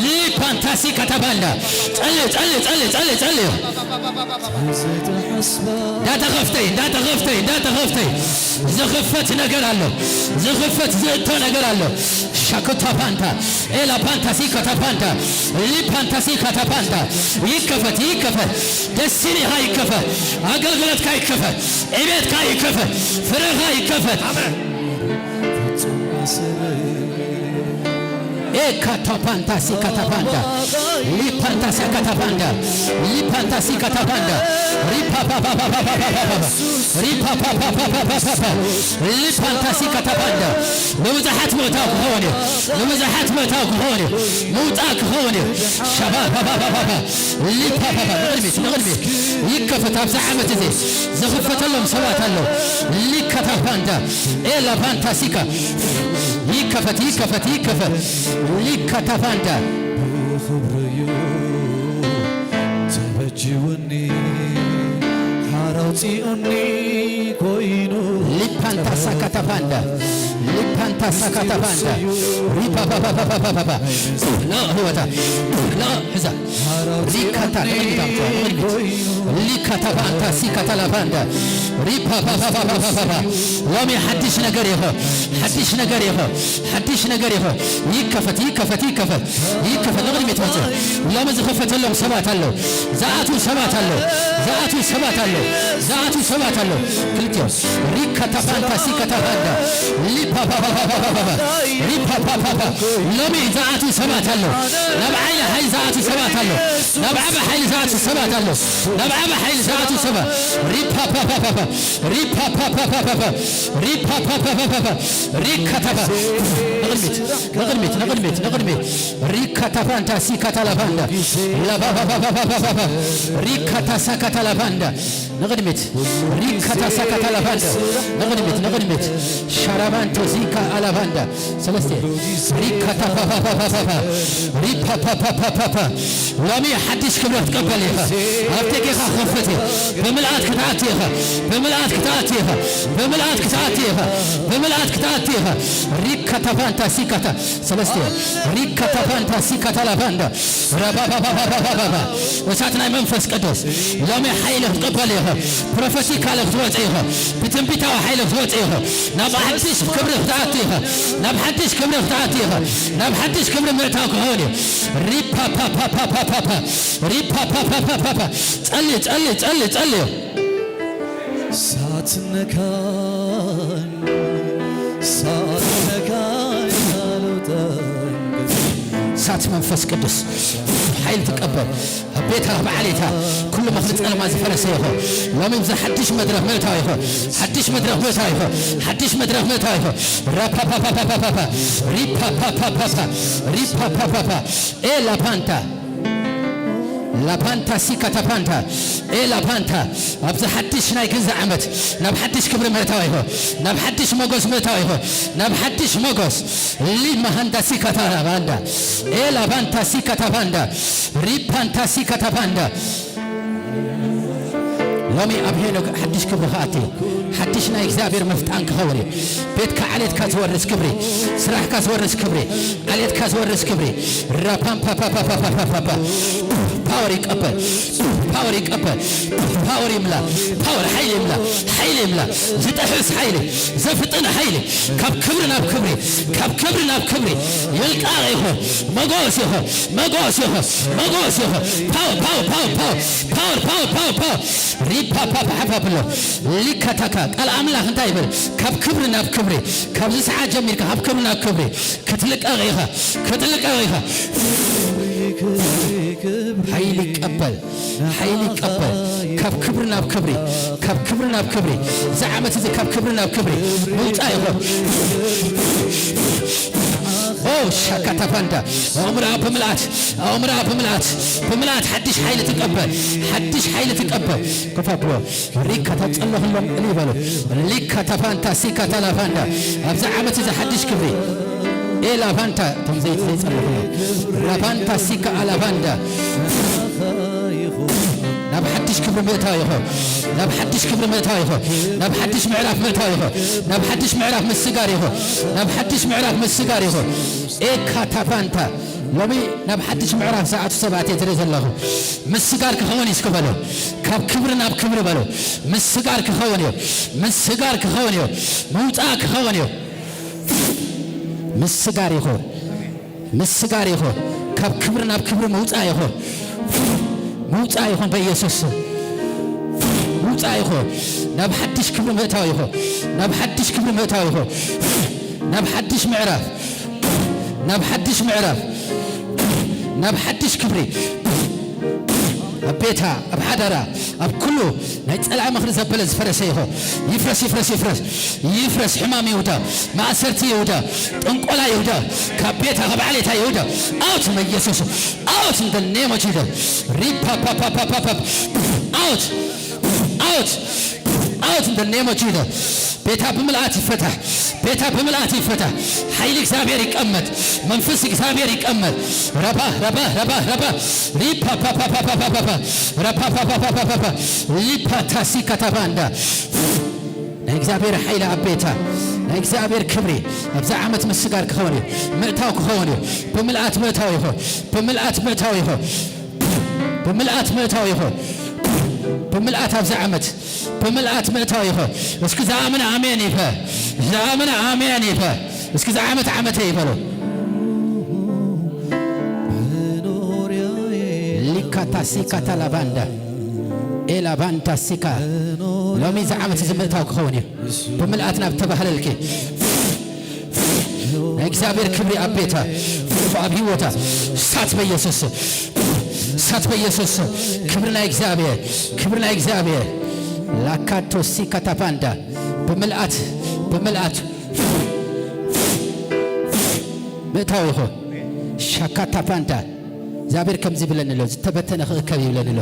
ሊፓንታ ሲካታ ባንዳ። ጸልዩ፣ ጸልዩ፣ ጸልዩ፣ ጸልዩ፣ ጸልዩ። እንዳተኸፍተይ፣ እንዳተኸፍተይ፣ እንዳተኸፍተይ። ዝኽፈት ነገር ኣሎ። ዝኽፈት ዝእቶ ነገር ኣሎ። ሻኩታ ፓንታ፣ ኤላ ፓንታ፣ ሲካታ ፓንታ፣ ሊ ፓንታ፣ ሲካታ ፓንታ። ይከፈት፣ ይከፈት። ደስቲኒኻ ይከፈት። ኣገልግሎትካ ይከፈት። ዕቤትካ ይከፈት። ፍረኻ ይከፈት። ኤ ካታፓንታ ሲካታፓንዳ ሊፓንታ ሳካታፓንዳ ሊፓንታ ሲካታፓንዳ ሪፓፓፓፓፓፓፓፓ ሪፓፓፓፓፓፓ ሊፓንታ ሲካታፓንዳ ንብዙሓት ምእታው ክኸውን እዩ። ንብዙሓት ምእታው ክኸውን እዩ። ምውጻእ ክኸውን እዩ። ሻባባባባባ ሊፓፓፓ ንቕድሚት ንቕድሚት ይከፈት። ኣብዚ ዓመት እዚ ዝኽፈተሎም ሰባት ኣለዉ። ሊካታፓንዳ ኤላፓንታ ሲካ ይከፈት ይከፈት ይከፈት። ሊካታፓንዳ ብኽብርዩ ተበጅውኒ ሓራውፂኡኒ ኮይኑ ሊፓንታ ሳካታፓንዳ ሊፓንታ ሳካታፓንዳ ሪፓፓፓፓፓፓፓ ላ ህወታ ላ ሕዛ ሪካታ ንቕድሚት ኣምፅዋ ንቕድሚት ሊካታ ፓንታ ሲካታ ላፓንዳ ሪፓፓፓፓፓፓ ሎሚ ሓድሽ ነገር ይኾ ሓድሽ ነገር ይኾ ሓድሽ ነገር ይኾ ይከፈት ይከፈት ይከፈት ይከፈት ንቕድሚት መፅእ ሎሚ ዝኸፈተሎም ሰባት ኣለዉ ዝኣትዉ ሰባት ኣለዉ ዝኣትዉ ሰባት ኣለዉ ዝኣትዉ ሰባት ኣለዉ ክልቲኦም ሪካታ ፓንታ ሲካታ ፓንዳ ሊፓፓፓፓፓፓፓ ሪፓፓፓፓ ሎሚ ዝኣትዉ ሰባት ኣለዉ ናብ ዓይኒ ሓይሊ ዝኣትዉ ሰባት ኣለዉ ናብ ዓበ ሓይሊ ዝኣትዉ ሰባት ኣለዉ ናብ ዓበ ሓይሊ ዝኣትዉ ሰባት ሪፓፓፓፓፓ ሪፓፓፓፓፓ ሪፓፓፓፓፓ ሪካታፓ ንቕድሚት ንቕድሚት ንቕድሚት ንቕድሚት ሪካታፓንታ ሲካታላፓንዳ ላፓፓፓፓፓፓ ሪካታሳካታላፓንዳ ንቕድሚት ሪካታሳካታላፓንዳ ንቕድሚት ንቕድሚት ሻራባንቶ ዚካ ኣላፓንዳ ሰለስተ ሪካታፓፓፓፓፓ ሪፓፓፓፓፓ ሎሚ ሓድሽ ክብሪ ክትቀበል ኢኻ። ኣብ ደገኻ ክኸፍት እዩ። ብምልኣት ክትኣቲ ኢኻ። ብምልኣት ክትኣቲ ኢኻ። ብምልኣት ክትኣቲ ኢኻ። ብምልኣት ክትኣቲ ኢኻ። ሪካታፓንታ ሲካታ ሰለስተ ሪካታፓንታ ሲካታ ላፓንዳ ረባባባባባባባ እሳት ናይ መንፈስ ቅዱስ ሎሚ ሓይሊ ክትቀበል ኢኻ። ፕሮፌቲካሊ ክትወፅእ ኢኻ። ብትንቢታዊ ሓይሊ ክትወፅእ ኢኻ። ናብ ሓድሽ ክብሪ ክትኣቱ ኢኻ። ናብ ሓድሽ ክብሪ ክትኣቱ ኢኻ። ናብ ሓድሽ ክብሪ ምእታው ክኸውን እዩ። ሪፓፓፓፓፓፓ ሪፓፓፓፓፓ ጸሊ ጸሊ ጸሊ ጸሊ ሳትነካኝ ሳትነካኝ ሳት መንፈስ ቅዱስ ሓይል ትቀበል ኣብ ቤታ ኣብ ዓሌታ ኩሉ ምኽሪ ጸልማ ዝፈረሰ ይኹ ሎሚ ብዚ ሓድሽ መድረኽ ምእታው ይኹ ሓድሽ መድረኽ ምእታው ይኹ ሓድሽ መድረኽ ምእታው ይኹ ራፓፓፓፓፓፓ ሪፓፓፓፓፓ ሪፓፓፓፓ ኤ ላፓንታ ላፓንታ ሲካታፓንታ ኤ ላፓንታ ኣብዚ ሓድሽ ናይ ግንዚ ዓመት ናብ ሓድሽ ክብሪ ምእታው ይኹ ናብ ሓድሽ መጎስ ምእታው ይኹ ናብ ሓድሽ መጎስ ሊማሃንዳ ሲካታ ላባንዳ ኤ ላባንታ ሲካታ ባንዳ ሪፓንታ ሲካታ ባንዳ ሎሚ ኣብ ሄኖክ ሓድሽ ክብሪ ክኣቲ ሓድሽ ናይ እግዚኣብሔር ምፍጣን ክኸውን እዩ። ቤትካ ዓሌትካ ዝወርስ ክብሪ፣ ስራሕካ ዝወርስ ክብሪ፣ ዓሌትካ ዝወርስ ክብሪ ራፓምፓፓፓፓፓፓፓ ፓወር ይቀበል፣ ፓወር ይቀበል፣ ፓወር ይምላ፣ ፓወር ሓይሊ ይምላ፣ ሓይሊ ይምላ፣ ዝጥሕስ ሓይሊ፣ ዘፍጥን ሓይሊ ካብ ክብሪ ናብ ክብሪ ካብ ክብሪ ናብ ክብሪ ይልቃቕ ኢኹ። መጎስ ኢኹ። መጎስ ኢኹ። መጎስ ኢኹ። ፓወር ፓወር ፓወር ፓወር ፓወር ፓወር ፓወር ፓወር ሪፓፓፓሓፋ ብሎ ሊካታካ ቃል ኣምላኽ እንታይ ይብል? ካብ ክብሪ ናብ ክብሪ ካብዚ ሰዓት ጀሚርካ ካብ ክብሪ ናብ ክብሪ ክትልቀቕ ኢኻ። ክትልቀቕ ኢኻ። ሓይሊ ይቀበል። ሓይሊ ይቀበል። ካብ ክብሪ ናብ ክብሪ ካብ ክብሪ ናብ ክብሪ እዚ ዓመት እዚ ካብ ክብሪ ናብ ክብሪ ምውፃእ ይኹን። ኦ ሻካታፓንዳ ኣእምሮኣ ብምልኣት ኣእምሮኣ ብምልኣት ብምልኣት ሓድሽ ሓይሊ ትቀበል። ሓድሽ ሓይሊ ትቀበል። ኮፍ ኣብሎ ሪካ ተጸለኹሎም እሊ ይበሉ። ሊካ ተፋንታ ሲካ ተላፋንዳ ኣብዚ ዓመት እዚ ሓድሽ ክብሪ ኤላፋንታ እቶም ዘይቲ ዘይጸለኹሎም ራፋንታ ሲካ ኣላፋንዳ ናብ ሓድሽ ክብሪ ምእታው ይኹ። ናብ ሓድሽ ክብሪ ምእታው ይኹ። ናብ ሓድሽ ምዕራፍ ምእታው ይኹ። ናብ ሓድሽ ምዕራፍ ምስጋር ይኹ። ናብ ሓድሽ ምዕራፍ ምስጋር ይኹ። ኤካ ታፋንታ ሎሚ ናብ ሓድሽ ምዕራፍ ዝኣቱ ሰባት እየ ዝርኢ ዘለኹ። ምስጋር ክኸውን እዩ እስኪ በሉ። ካብ ክብሪ ናብ ክብሪ በሉ። ምስጋር ክኸውን እዩ። ምስጋር ክኸውን እዩ። ምውጻእ ክኸውን እዩ። ምስጋር ይኹን። ምስጋር ይኹን። ካብ ክብሪ ናብ ክብሪ ምውጻእ ይኹን። ምውጻእ ይኹን በኢየሱስ ስም። ምውጻእ ይኹን። ናብ ሓድሽ ክብሪ ምእታው ይኹን። ናብ ሓድሽ ክብሪ ምእታው ይኹን። ናብ ሓድሽ ምዕራፍ ናብ ሓድሽ ምዕራፍ፣ ናብ ሓድሽ ክብሪ፣ ኣብ ቤታ፣ ኣብ ሓዳራ፣ ኣብ ኩሉ ናይ ጸላኢ ምኽሪ ዘበለ ዝፈረሰ ይኹን። ይፍረስ፣ ይፍረስ፣ ይፍረስ። ይፍረስ ሕማም ይሁዳ፣ ማእሰርቲ ይሁዳ፣ ጥንቆላ ይሁዳ፣ ካብ ቤታ፣ ካብ ዓሌታ ይሁዳ። Out በኢየሱስ። Out in the name of Jesus. ሪፓፓፓፓፓፓ። Out. Out. Out in the name of Jesus. ቤታ ብምልኣት ይፈታሕ። ቤታ ብምልኣት ይፈታሕ። ሓይሊ እግዚኣብሔር ይቀመጥ። መንፈስ እግዚኣብሔር ይቀመጥ። ረባ፣ ረባ፣ ረባ፣ ረባ። ሪፓፓፓፓፓፓፓ። ረፓፓፓፓፓፓ። ሪፓታሲ ካታባንዳ። ናይ እግዚኣብሔር ሓይሊ ኣብ ቤታ። ናይ እግዚኣብሔር ክብሪ ኣብዚ ዓመት ምስጋር ክኸውን እዩ። ምእታው ክኸውን እዩ። ብምልኣት ምእታው ይኹን። ብምልኣት ምእታው ይኹን። ብምልኣት ምእታው ይኹን። ብምልኣት ኣብዚ ዓመት ብምልኣት ምእታው ይኹን። እስኪ ዝኣምን ኣሜን ይበል። ዝኣምን ኣሜን ይበል። እስኪ እዚ ዓመት ዓመተይ ይበሉ። ሊካታሲካ ታላባንዳ ኤላባንታሲካ። ሎሚ እዚ ዓመት እዚ ምእታው ክኸውን እዩ። ብምልኣት ናብ ተባህለልኪ ናይ እግዚኣብሔር ክብሪ ኣብ ቤታ፣ ኣብ ህይወታ። እሳት በኢየሱስ ስም። እሳት በኢየሱስ ስም። ክብሪ ናይ እግዚኣብሔር፣ ክብሪ ናይ እግዚኣብሔር። ላካቶሲ ካታፓንዳ። ብምልኣት፣ ብምልኣት ምእታው ይኹን። ሻካታፓንዳ። እግዚኣብሔር ከምዚ ይብለኒ ኣሎ፣ ዝተበተነ ክእከብ ይብለኒ ኣሎ።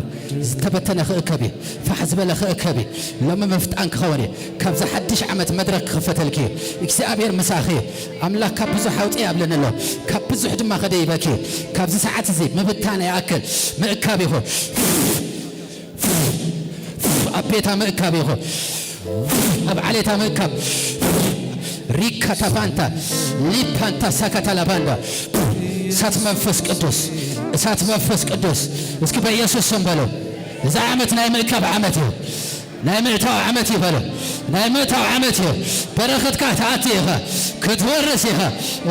ዝተበተነ ክእከብ እዩ። ፋሕ ዝበለ ክእከብ እዩ። ሎሚ ምፍጣን ክኸውን እዩ። ካብዚ ሓድሽ ዓመት መድረክ ክኽፈተልኪ እዩ። እግዚኣብሔር ምሳኺ እዩ። ኣምላኽ ካብ ብዙሕ ኣውፅእ ኣብለኒ ኣሎ። ካብ ብዙሕ ድማ ከደይበኪ እዩ። ካብዚ ሰዓት እዚ ምብታን ይኣክል። ምእካብ ይኹን። ኣብ ቤታ ምእካብ ይኹን። ኣብ ዓሌታ ምእካብ። ሪካ ታፋንታ ሊፓንታ ሳካታ ላባንዳ። እሳት መንፈስ ቅዱስ፣ እሳት መንፈስ ቅዱስ። እስኪ በኢየሱስ ስም በሉ። እዚ ዓመት ናይ ምእካብ ዓመት እዩ። ናይ ምእታው ዓመት እዩ በሉ። ናይ ምእታው ዓመት እዩ። በረኸትካ ትኣቲ ኢኻ፣ ክትወርስ ኢኻ።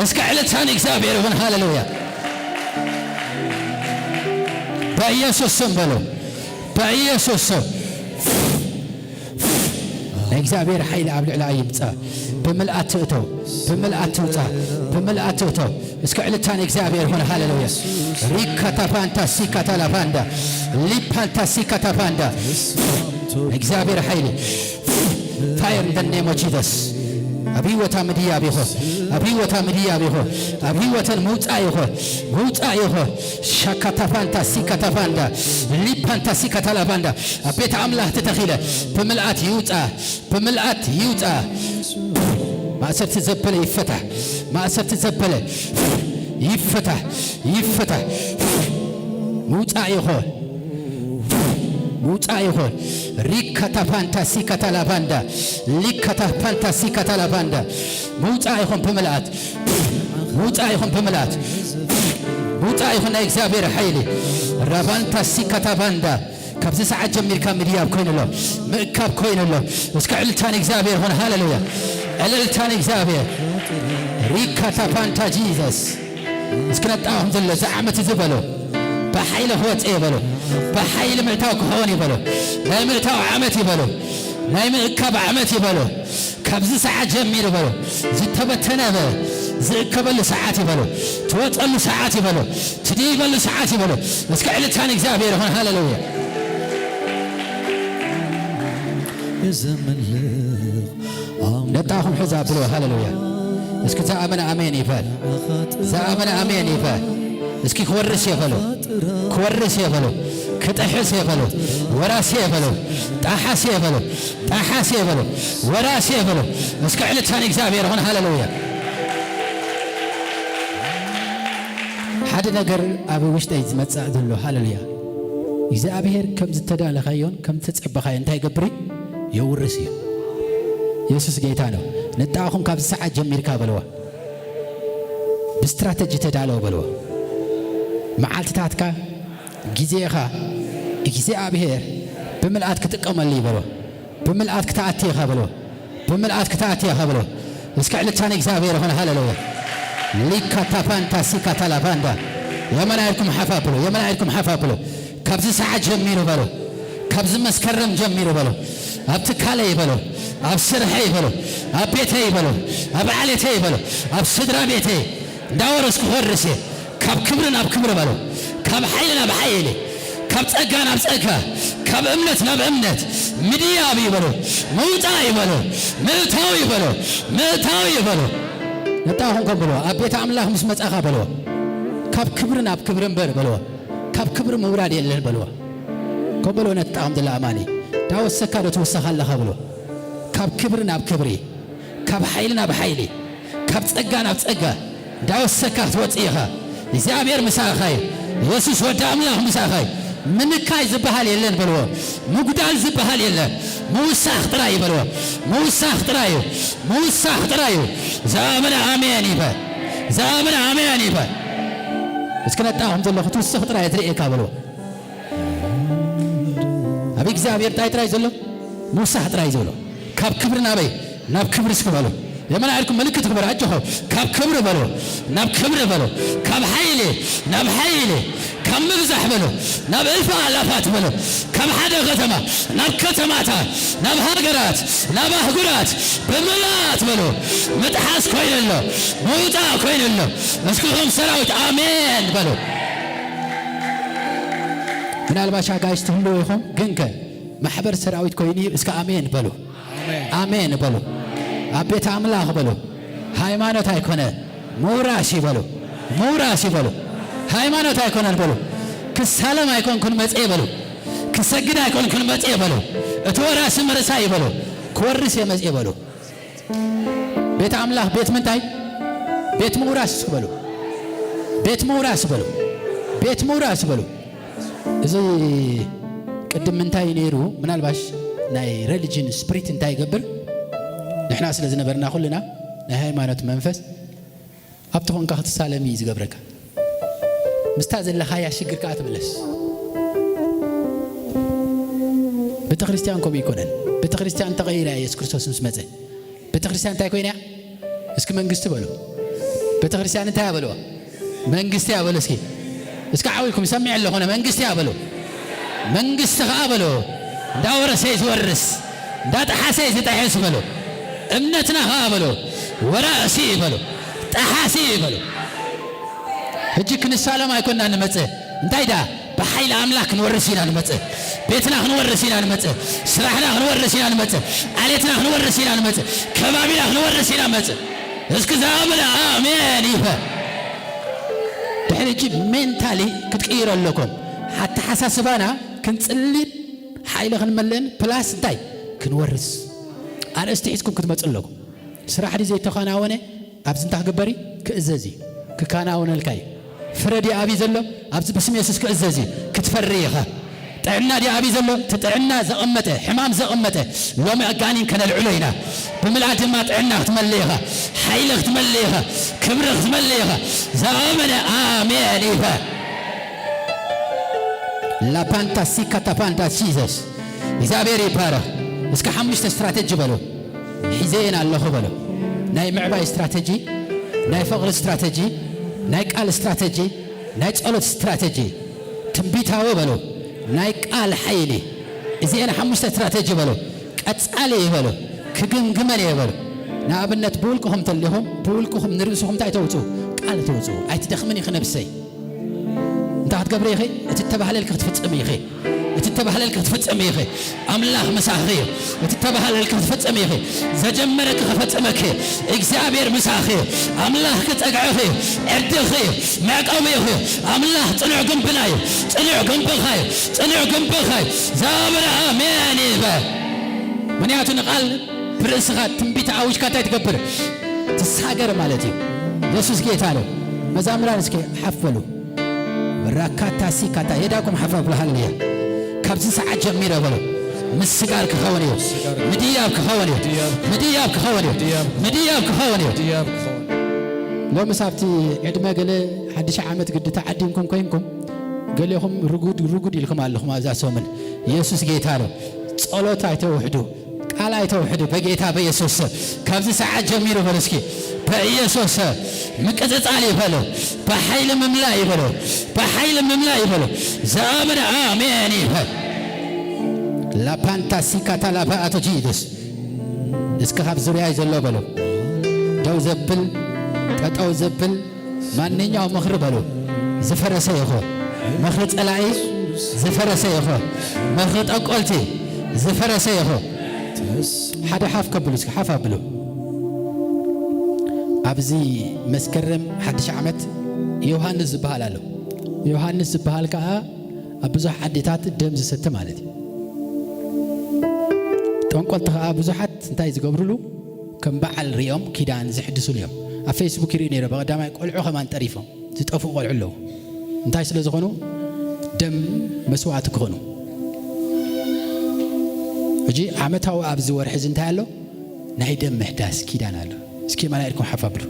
እስኪ ዕልልታ ንእግዚኣብሔር ይኹን። ሃሌሉያ። በኢየሱስ ስም በሉ። በኢየሱስ ስም ናይ እግዚኣብሔር ሓይሊ ኣብ ልዕሊኣ ይምጻ። ብምልኣት ትእተው፣ ብምልኣት ትውጻ፣ ብምልኣት ትእተው። እስኪ ዕልልታ ንእግዚኣብሔር ይኹን። ሃሌሉያ። ሪካታፋንታ ሲካታላፋንዳ ሊፓንታ ሲካታፋንዳ። እግዚኣብሔር ሓይሊ fire in the name of Jesus። ኣብ ህይወታ ምድያብ ይኹን። ኣብ ህይወታ ምድያብ ይኹን። ኣብ ህይወተን ምውጻእ ይኹን። ምውጻእ ይኹን። ሻካታፋንታ ሲካታፋንዳ ሊፓንታ ሲካታላፋንዳ። ኣብ ቤት ኣምላኽ ተተኺለ ብምልኣት ይውጻ፣ ብምልኣት ይውጻ። ማእሰርቲ ዘበለ ይፈታሕ፣ ማእሰርቲ ዘበለ ይፈታሕ፣ ይፈታሕ። ምውጻእ ይኹን፣ ምውጻእ ይኹን። ሪካታ ፋንታ ሲካታ ላባንዳ፣ ሊካታ ፋንታ ሲካታ ላባንዳ። ምውጻእ ይኹን ብምልኣት፣ ምውጻእ ይኹን ብምልኣት። ምውጻእ ይኹን ናይ እግዚኣብሔር ሓይሊ። ራባንታ ሲካታ ባንዳ። ካብዚ ሰዓት ጀሚርካ ምድያብ ኮይኑ ኣሎ፣ ምእካብ ኮይኑ ኣሎ። እስከ ዕልልታ ንእግዚኣብሔር ይኹን። ሃሌሉያ። ዕልልታ ንእግዚኣብሔር። ሪካታ ፋንታ ጂሰስ። እስኪ ነጣኹም ዘሎ እዚ ዓመት እዚ በሎ፣ ብሓይሊ ክወፅእ እዩ በሎ፣ ብሓይሊ ምእታው ክኸውን እዩ በሎ፣ ናይ ምእታው ዓመት እዩ በሎ፣ ናይ ምእካብ ዓመት እዩ በሎ። ካብዚ ሰዓት ጀሚሩ በሎ፣ ዝተበተነ በሎ፣ ዝእከበሉ ሰዓት እዩ በሎ፣ ትወፀሉ ሰዓት እዩ በሎ፣ ትድይበሉ ሰዓት እዩ በሎ። እስከ ዕልልታ ንእግዚኣብሔር ይኹን። ሃሌሉያ። ነጣኹም ሕዛ ብሎ። ሃሌሉያ። እስኪ ዝኣመነ ኣሜን ይበል። ዝኣመነ ኣሜን ይበል። እስኪ ክወርስ እየ በሎ። ክወርስ እየ በሎ። ክጥሕስ እየ በሎ። ወራሲ እየ በሎ። ጣሓሲ እየ በሎ። ጣሓሲ እየ በሎ። ወራሲ እየ በሎ። እስከ ዕልልታ ንእግዚኣብሔር ይኹን። ሃሌሉያ። ሓደ ነገር ኣብ ውሽጠይ ዝመጽእ ዘሎ። ሃሌሉያ። እግዚኣብሔር ከም ዝተዳለኻዮን ከም ዝተጸበኻዮ እንታይ ይገብር እዩ? የውርስ እዩ። የሱስ ጌታ ነው። ነጣኹም ካብዚ ሰዓት ጀሚርካ በልዋ። ብስትራተጂ ተዳለወ በልዎ። መዓልትታትካ፣ ግዜኻ እግዚኣብሔር ብምልኣት ክጥቀመሉ እዩ በልዎ። ብምልኣት ክትኣቲ ኢኻ በልዎ። ብምልኣት ክትኣቲ ኢኻ በልዎ። እስከ ዕልልታ ንእግዚኣብሔር ይኹን። ሃሌሉያ። ሊካ ታፋንታ ሲካ ታላፋንዳ። የመና ኢድኩም ሓፍ ኣብሉ። የመና ኢድኩም ሓፍ ኣብሉ። ካብዚ ሰዓት ጀሚሩ በሉ። ካብዚ መስከረም ጀሚሩ በሉ። ኣብ ትካለይ በሉ። ኣብ ስርሐይ በሉ። ኣብ ቤተይ በሉ። ኣብ ዓሌተይ በሉ። ኣብ ስድራ ቤተይ እንዳወረስኩ ክወርስ እየ። ካብ ክብሪ ናብ ክብሪ በሎ። ካብ ሓይሊ ናብ ሓይሊ፣ ካብ ጸጋ ናብ ጸጋ፣ ካብ እምነት ናብ እምነት። ምድያብ እዩ በሎ። ምውጻእ እዩ በሎ። ምእታው እዩ በሎ። ምእታው እዩ በሎ። ነጣኹም ከም በሎ፣ ኣብ ቤት ኣምላኽ ምስ መጻኻ በሎ፣ ካብ ክብሪ ናብ ክብሪ እምበር በሎ፣ ካብ ክብሪ ምውራድ የለን በሎ። ከም በሎ ነጣኹም ዝላ ኣማኒ፣ እንዳወሰካ ዶ ትውሰኽ ኣለኻ በሎ። ካብ ክብሪ ናብ ክብሪ፣ ካብ ሓይሊ ናብ ሓይሊ፣ ካብ ጸጋ ናብ ጸጋ እንዳወሰካ ክትወጽእ ኢኻ። እግዚኣብሔር ምሳኻ እዩ። የሱስ ወዲ ኣምላኽ ምሳኻ እዩ። ምንካይ ዝበሃል የለን በልዎ። ምጉዳል ዝበሃል የለን። ምውሳኽ ጥራይ እዩ በልዎ። ምውሳኽ ጥራይ እዩ። ምውሳኽ ጥራይ እዩ። ዝኣመነ ኣሜን ይበል። ዝኣመነ ኣሜን ይበል። እስኪ ነጣኹም ዘለኹ ትውስኽ ጥራይ እየ ዝርእየካ በልዎ። ኣብ እግዚኣብሔር ታይ ጥራይ ዘሎ? ምውሳኽ ጥራይ ዘሎ። ካብ ክብሪ ናበይ? ናብ ክብሪ እስኪ በሉ። የመና ኢልኩም ምልክት ግበር ኣጆኹ። ካብ ክብሪ በሉ ናብ ክብሪ በሉ። ካብ ሓይሊ ናብ ሓይሊ፣ ካብ ምብዛሕ በሉ ናብ እልፊ ኣላፋት በሉ። ካብ ሓደ ከተማ ናብ ከተማታት፣ ናብ ሃገራት፣ ናብ ኣህጉራት ብምልኣት በሉ። ምጥሓስ ኮይኑ ኣሎ፣ ምውጻእ ኮይኑ ኣሎ። እስኪ ከም ሰራዊት ኣሜን በሉ። ምናልባሽ ኣጋይሽ ትህልዉ ኢኹም፣ ግንከ ማሕበር ሰራዊት ኮይኑ እዩ። እስከ ኣሜን በሉ። ኣሜን። ኣሜን በሉ። ኣብ ቤት ኣምላኽ በሉ። ሃይማኖት ኣይኮነ፣ ምውራስ እዩ በሉ። ምውራስ እዩ በሉ። ሃይማኖት ኣይኮነን በሉ። ክሳለም ኣይኮንኩን መጽኤ በሉ። ክሰግድ ኣይኮንኩን መጽኤ በሉ። እቲ ወራሲ መርሳ እዩ በሉ። ክወርስ እየ መጽኤ በሉ። ቤት ኣምላኽ ቤት ምንታይ? ቤት ምውራስ በሉ። ቤት ምውራስ በሉ። ቤት ምውራስ በሉ። እዚ ቅድም እንታይ ነይሩ? ምናልባሽ ናይ ሬሊጅን ስፕሪት እንታይ ይገብር? ንሕና ስለ ዝነበርና ኩልና ናይ ሃይማኖት መንፈስ ኣብቲ ኾንካ ክትሳለም እዩ ዝገብረካ። ምስታ ዘለኻያ ሽግር ከኣ ትምለስ። ቤተ ክርስቲያን ከምኡ ይኮነን። ቤተ ክርስቲያን ተቐይራ እያ የሱስ ክርስቶስ ምስ መጸ። ቤተ ክርስቲያን እንታይ ኮይና እያ? እስኪ መንግስቲ በሉ። ቤተ ክርስቲያን እንታይ እያ በልዋ? መንግስቲ እያ በሉ እስኪ። እስኪ ዓው ኢልኩም ሰሚዐ ኣለኹ ኣነ መንግስቲ እያ በሉ። መንግስቲ ኸኣ በሉ እንዳወረሰ እዩ ዝወርስ፣ እንዳጠሓሰ እዩ ዝጠሕስ በሉ። እምነትና ኸኣ በሉ ወራሲ እዩ በሉ፣ ጠሓሲ እዩ በሉ። ሕጂ ክንሳለም ኣይኮንና ንመጽእ። እንታይ ደኣ? ብሓይሊ ኣምላኽ ክንወርስ ኢና ንመጽእ። ቤትና ክንወርስ ኢና ንመጽእ። ስራሕና ክንወርስ ኢና ንመጽእ። ዓሌትና ክንወርስ ኢና ንመጽእ። ከባቢና ክንወርስ ኢና ንመጽእ። እስኪ ዝኣመነ ኣሜን ይበል። ድሕሪ ሕጂ ሜንታሊ ክትቅይሮ ኣለኩም። ኣተሓሳስባና ክንጽልን ሓይሊ ክንመልእን ፕላስ እንታይ? ክንወርስ። ኣርእስቲ ሒዝኩም ክትመጹ ኣለኩም። ስራሕ ድዩ ዘይተኸናወነ? ኣብዚ እንታይ ክግበር እዩ? ክእዘዝ እዩ። ክከናወነልካ እዩ። ፍረ ድዩ ኣብዩ ዘሎ? ኣብዚ ብስም የሱስ ክእዘዝ እዩ። ክትፈሪ ኢኻ። ጥዕና ድዩ ኣብዩ ዘሎ? እቲ ጥዕና ዘቐመጠ፣ ሕማም ዘቐመጠ፣ ሎሚ ኣጋኒን ከነልዕሎ ኢና። ብምልኣት ድማ ጥዕና ክትመልእ ኢኻ። ሓይሊ ክትመልእ ኢኻ። ክብሪ ክትመልእ ኢኻ። ዝኣመነ ኣሜን ይበል። ላፓንታ ሲካ ታፓንታ ጂዘስ። እግዚኣብሔር ይባረኽ። እስከ ሓሙሽተ ስትራቴጂ በሉ። ሒዘየን ኣለኹ በሉ። ናይ ምዕባይ ስትራቴጂ፣ ናይ ፍቕሪ ስትራቴጂ፣ ናይ ቃል ስትራቴጂ፣ ናይ ጸሎት ስትራቴጂ፣ ትንቢታዊ በሉ፣ ናይ ቃል ሓይሊ። እዚኤን ሓሙሽተ ስትራቴጂ በሉ። ቀጻሊ እዩ በሉ። ክግምግመን እየ በሉ። ንኣብነት ብውልቅኹም ተሊኹም፣ ብውልቅኹም ንርእስኹም እንታይ ተውጽኡ? ቃል ተውጽኡ። ኣይትደኽምን ኢኺ ነብሰይ። እንታይ ክትገብሪ ኢኺ? እቲ እተባህለልኪ ክትፍጽሚ ኢኺ። እቲ እተባህለልኪ ክትፍጽሚ ኢኺ። ኣምላኽ ምሳኺ እዩ። እቲ እተባህለልኪ ክትፍጽሚ ኢኺ። ዘጀመረኪ ክፈጽመኪ እዩ። እግዚኣብሔር ምሳኺ እዩ። ኣምላኽ ክጸግዕኺ እዩ። ዕርድኺ እዩ። መዕቀቢኺ እዩ። ኣምላኽ ጽኑዕ ግንብና እዩ። ጽኑዕ ግንብኻ እዩ። ጽኑዕ ግንብኻ እዩ። ዛብር ኣሜን ይበል። ምኽንያቱ ንቓል ብርእስኻ ትንቢት ኣውጅካ እንታይ ትገብር? ትሳገር ማለት እዩ። የሱስ ጌታ ነው። መዛምራን እስኪ ሓፍ በሉ። ራካታ ሲካታ የዳኩም ሓፍ በሉ። ሃሌሉያ። ካብዚ ሰዓት ጀሚረ በሉ። ምስጋር ክኸውን እዩ። ምስጋር። ምድያብ ክኸውን እዩ። ምድያብ። ምድያብ ክኸውን እዩ። ምድያብ። ምድያብ ክኸውን እዩ። ምድያብ ክኸውን። ሎምስ ኣብቲ ዕድመ ገለ ሓድሽ ዓመት ግዲ ተዓዲምኩም ኮይንኩም ገሌኹም ርጉድ ርጉድ ኢልኩም ኣለኹም ኣብዛ ሰሙን። የሱስ ጌታ ነው። ጸሎት ኣይተውሕዱ። ቃል ኣይተውሕዱ በጌታ በኢየሱስ ስም። ካብዚ ሰዓት ጀሚሩ በሉ እስኪ በኢየሱስ ስም ምቅጽጻል ይበሉ። ብሓይሊ ምምላእ ይበሉ። ብሓይሊ ምምላእ ይበሉ። ዝኣመነ ኣሜን ይበል። ላፓንታ ሲካታ ላፓ ኣቶ ጂሱስ እስከ ካብ ዙርያይ ዘሎ በሉ። ደው ዘብል፣ ጠጠው ዘብል፣ ማንኛውም ምኽሪ በሉ ዝፈረሰ ይኹን። ምኽሪ ጸላኢ ዝፈረሰ ይኹን። ምኽሪ ጠንቆልቲ ዝፈረሰ ይኹን። ሓደ ሓፍ ከብሉ እስኪ፣ ሓፍ ኣብሉ። ኣብዚ መስከረም ሓድሽ ዓመት ዮሃንስ ዝበሃል ኣሎ። ዮሃንስ ዝበሃል ከኣ ኣብ ብዙሕ ዓድታት ደም ዝሰተ ማለት እዩ። ጠንቆልቲ ከኣ ብዙሓት እንታይ ዝገብሩሉ ከም በዓል ሪኦም ኪዳን ዝሕድሱሉ እዮም። ኣብ ፌስቡክ ይርኢ ነይረ፣ ብቐዳማይ ቆልዑ ከማን ጠሪፎም ዝጠፍኡ ቆልዑ ኣለዉ። እንታይ ስለ ዝኾኑ? ደም መስዋዕቲ ክኾኑ። ሕጂ ዓመታዊ ኣብዚ ወርሒ እዚ እንታይ ኣሎ? ናይ ደም ምሕዳስ ኪዳን ኣሎ። እስኪ መላኢልኩም ሓፍ ኣብሉ።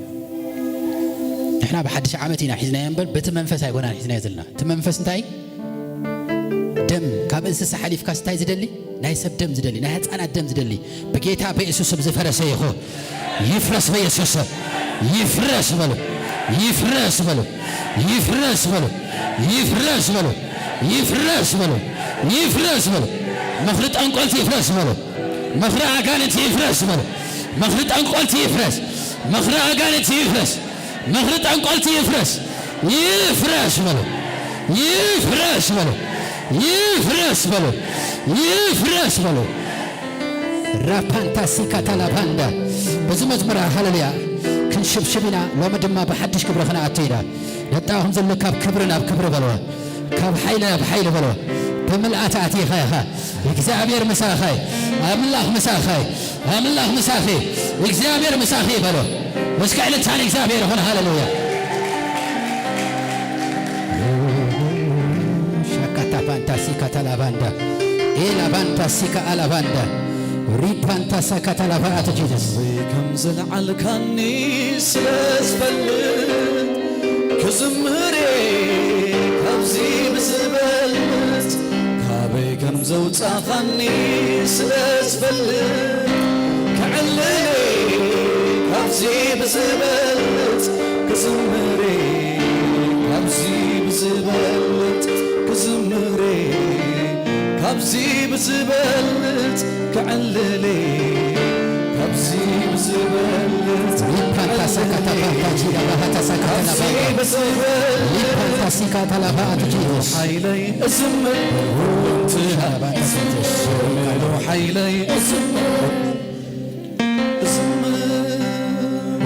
ንሕና ብሓድሽ ዓመት ኢና ሒዝናዮ እምበር በቲ መንፈስ ኣይኮናን ሒዝናዮ ዘለና። እቲ መንፈስ እንታይ? ደም። ካብ እንስሳ ሓሊፍካስ እንታይ ዝደሊ? ናይ ሰብ ደም ዝደሊ፣ ናይ ህፃናት ደም ዝደሊ። ብጌታ በኢየሱስ ስም ዝፈረሰ ይኹን። ይፍረስ በኢየሱስ ስም። ይፍረስ በሉ። ይፍረስ በሉ። ይፍረስ በሉ። ይፍረስ በሉ። ይፍረስ በሉ። ይፍረስ በሉ። ምኽሪ ጠንቆልቲ ይፍረስ በሉ። ምኽሪ ኣጋንንቲ ይፍረስ በሉ። ምኽሪ ጠንቆልቲ ይፍረስ። ምኽሪ ኣጋንንቲ ይፍረስ። ምኽሪ ጠንቆልቲ ይፍረስ። ይፍረስ በሉ። ይፍረስ በሉ። ይፍረስ በሉ። ይፍረስ በሉ። ራፓንታ ሲካታ ላባንዳ። በዚ መዝሙር ሃሌሉያ ክንሽብሽብ ኢና። ሎሚ ድማ ብሓድሽ ክብሪ ክንኣቱ ኢና። ነጣኹም ዘሎ ካብ ክብሪ ናብ ክብሪ በልዎ። ካብ ሓይሊ ናብ ሓይሊ በልዎ። ብምልኣት ኣቲኻ ኢኻ። እግዚኣብሔር ምሳኻ እዩ። ኣምላኽ ምሳኻ እዩ። ኣምላኽ ምሳኺ እዩ። እግዚኣብሔር ምሳኺ እዩ በሎ። እስከ ዕልልታ ንእግዚኣብሔር ይኹን። ሃሌሉያ። ሻካታ ፓንታ ሲካ ታላባንዳ። ኤላ ባንታ ሲካ ኣላባንዳ። ሪፓንታ ሳካ ታላባ ኣቶ ጂሰስ። ከም ዝለዓልካኒ ስለ ዝፈልጥ ክዝምር እየ ካብዚ ብዝበልጽ፣ ካበይ ከም ዘውጻኻኒ ስለ ዝፈልጥ ክዕልል እየ ካብዚ ብዝበልጽ፣ ክዝምር እየ ካብዚ ብዝበልጽ፣ ክዝምር እየ ካብዚ ብዝበልጽ ክዕልል እየ ካብዚ ብዝበልጽ ሪፓንታ ሳካታ ፓንታ ጂዳ ባሃታ ሳካታ ካብዚ ላባንዳ። ብዝበልጽ ሪፓንታ ሲካ ታላባ ኣቶ ጂሰስ። ሓይለይ እዝምር፣ ሻባታ ሰንተሽ። ሓይለይ እዝምር፣ እዝምር።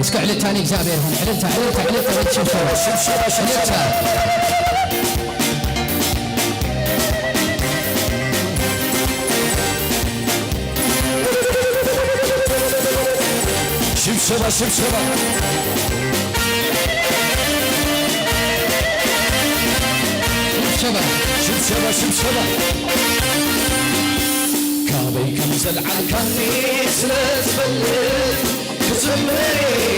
እስከ ዕልልታ ንእግዚኣብሔር ይኹን። ዕልልታ፣ ዕልልታ፣ ዕልልታ፣ ዕልልታ፣ ሽብሸባ፣ ሽብሸባ፣ ሽብሸባ። ዕልልታ። ሽብሸባ፣ ሽብሸባ። ሽብሸባ። ሽብሸባ፣ ሽብሸባ። ካበይ ከም ዘልዓልካኒ ስለ ዝፈልጥ፣ ክዝምር እየ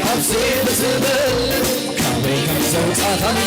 ካብዚ ብዝበልጥ፣ ካበይ ከም ዘውጻኻኒ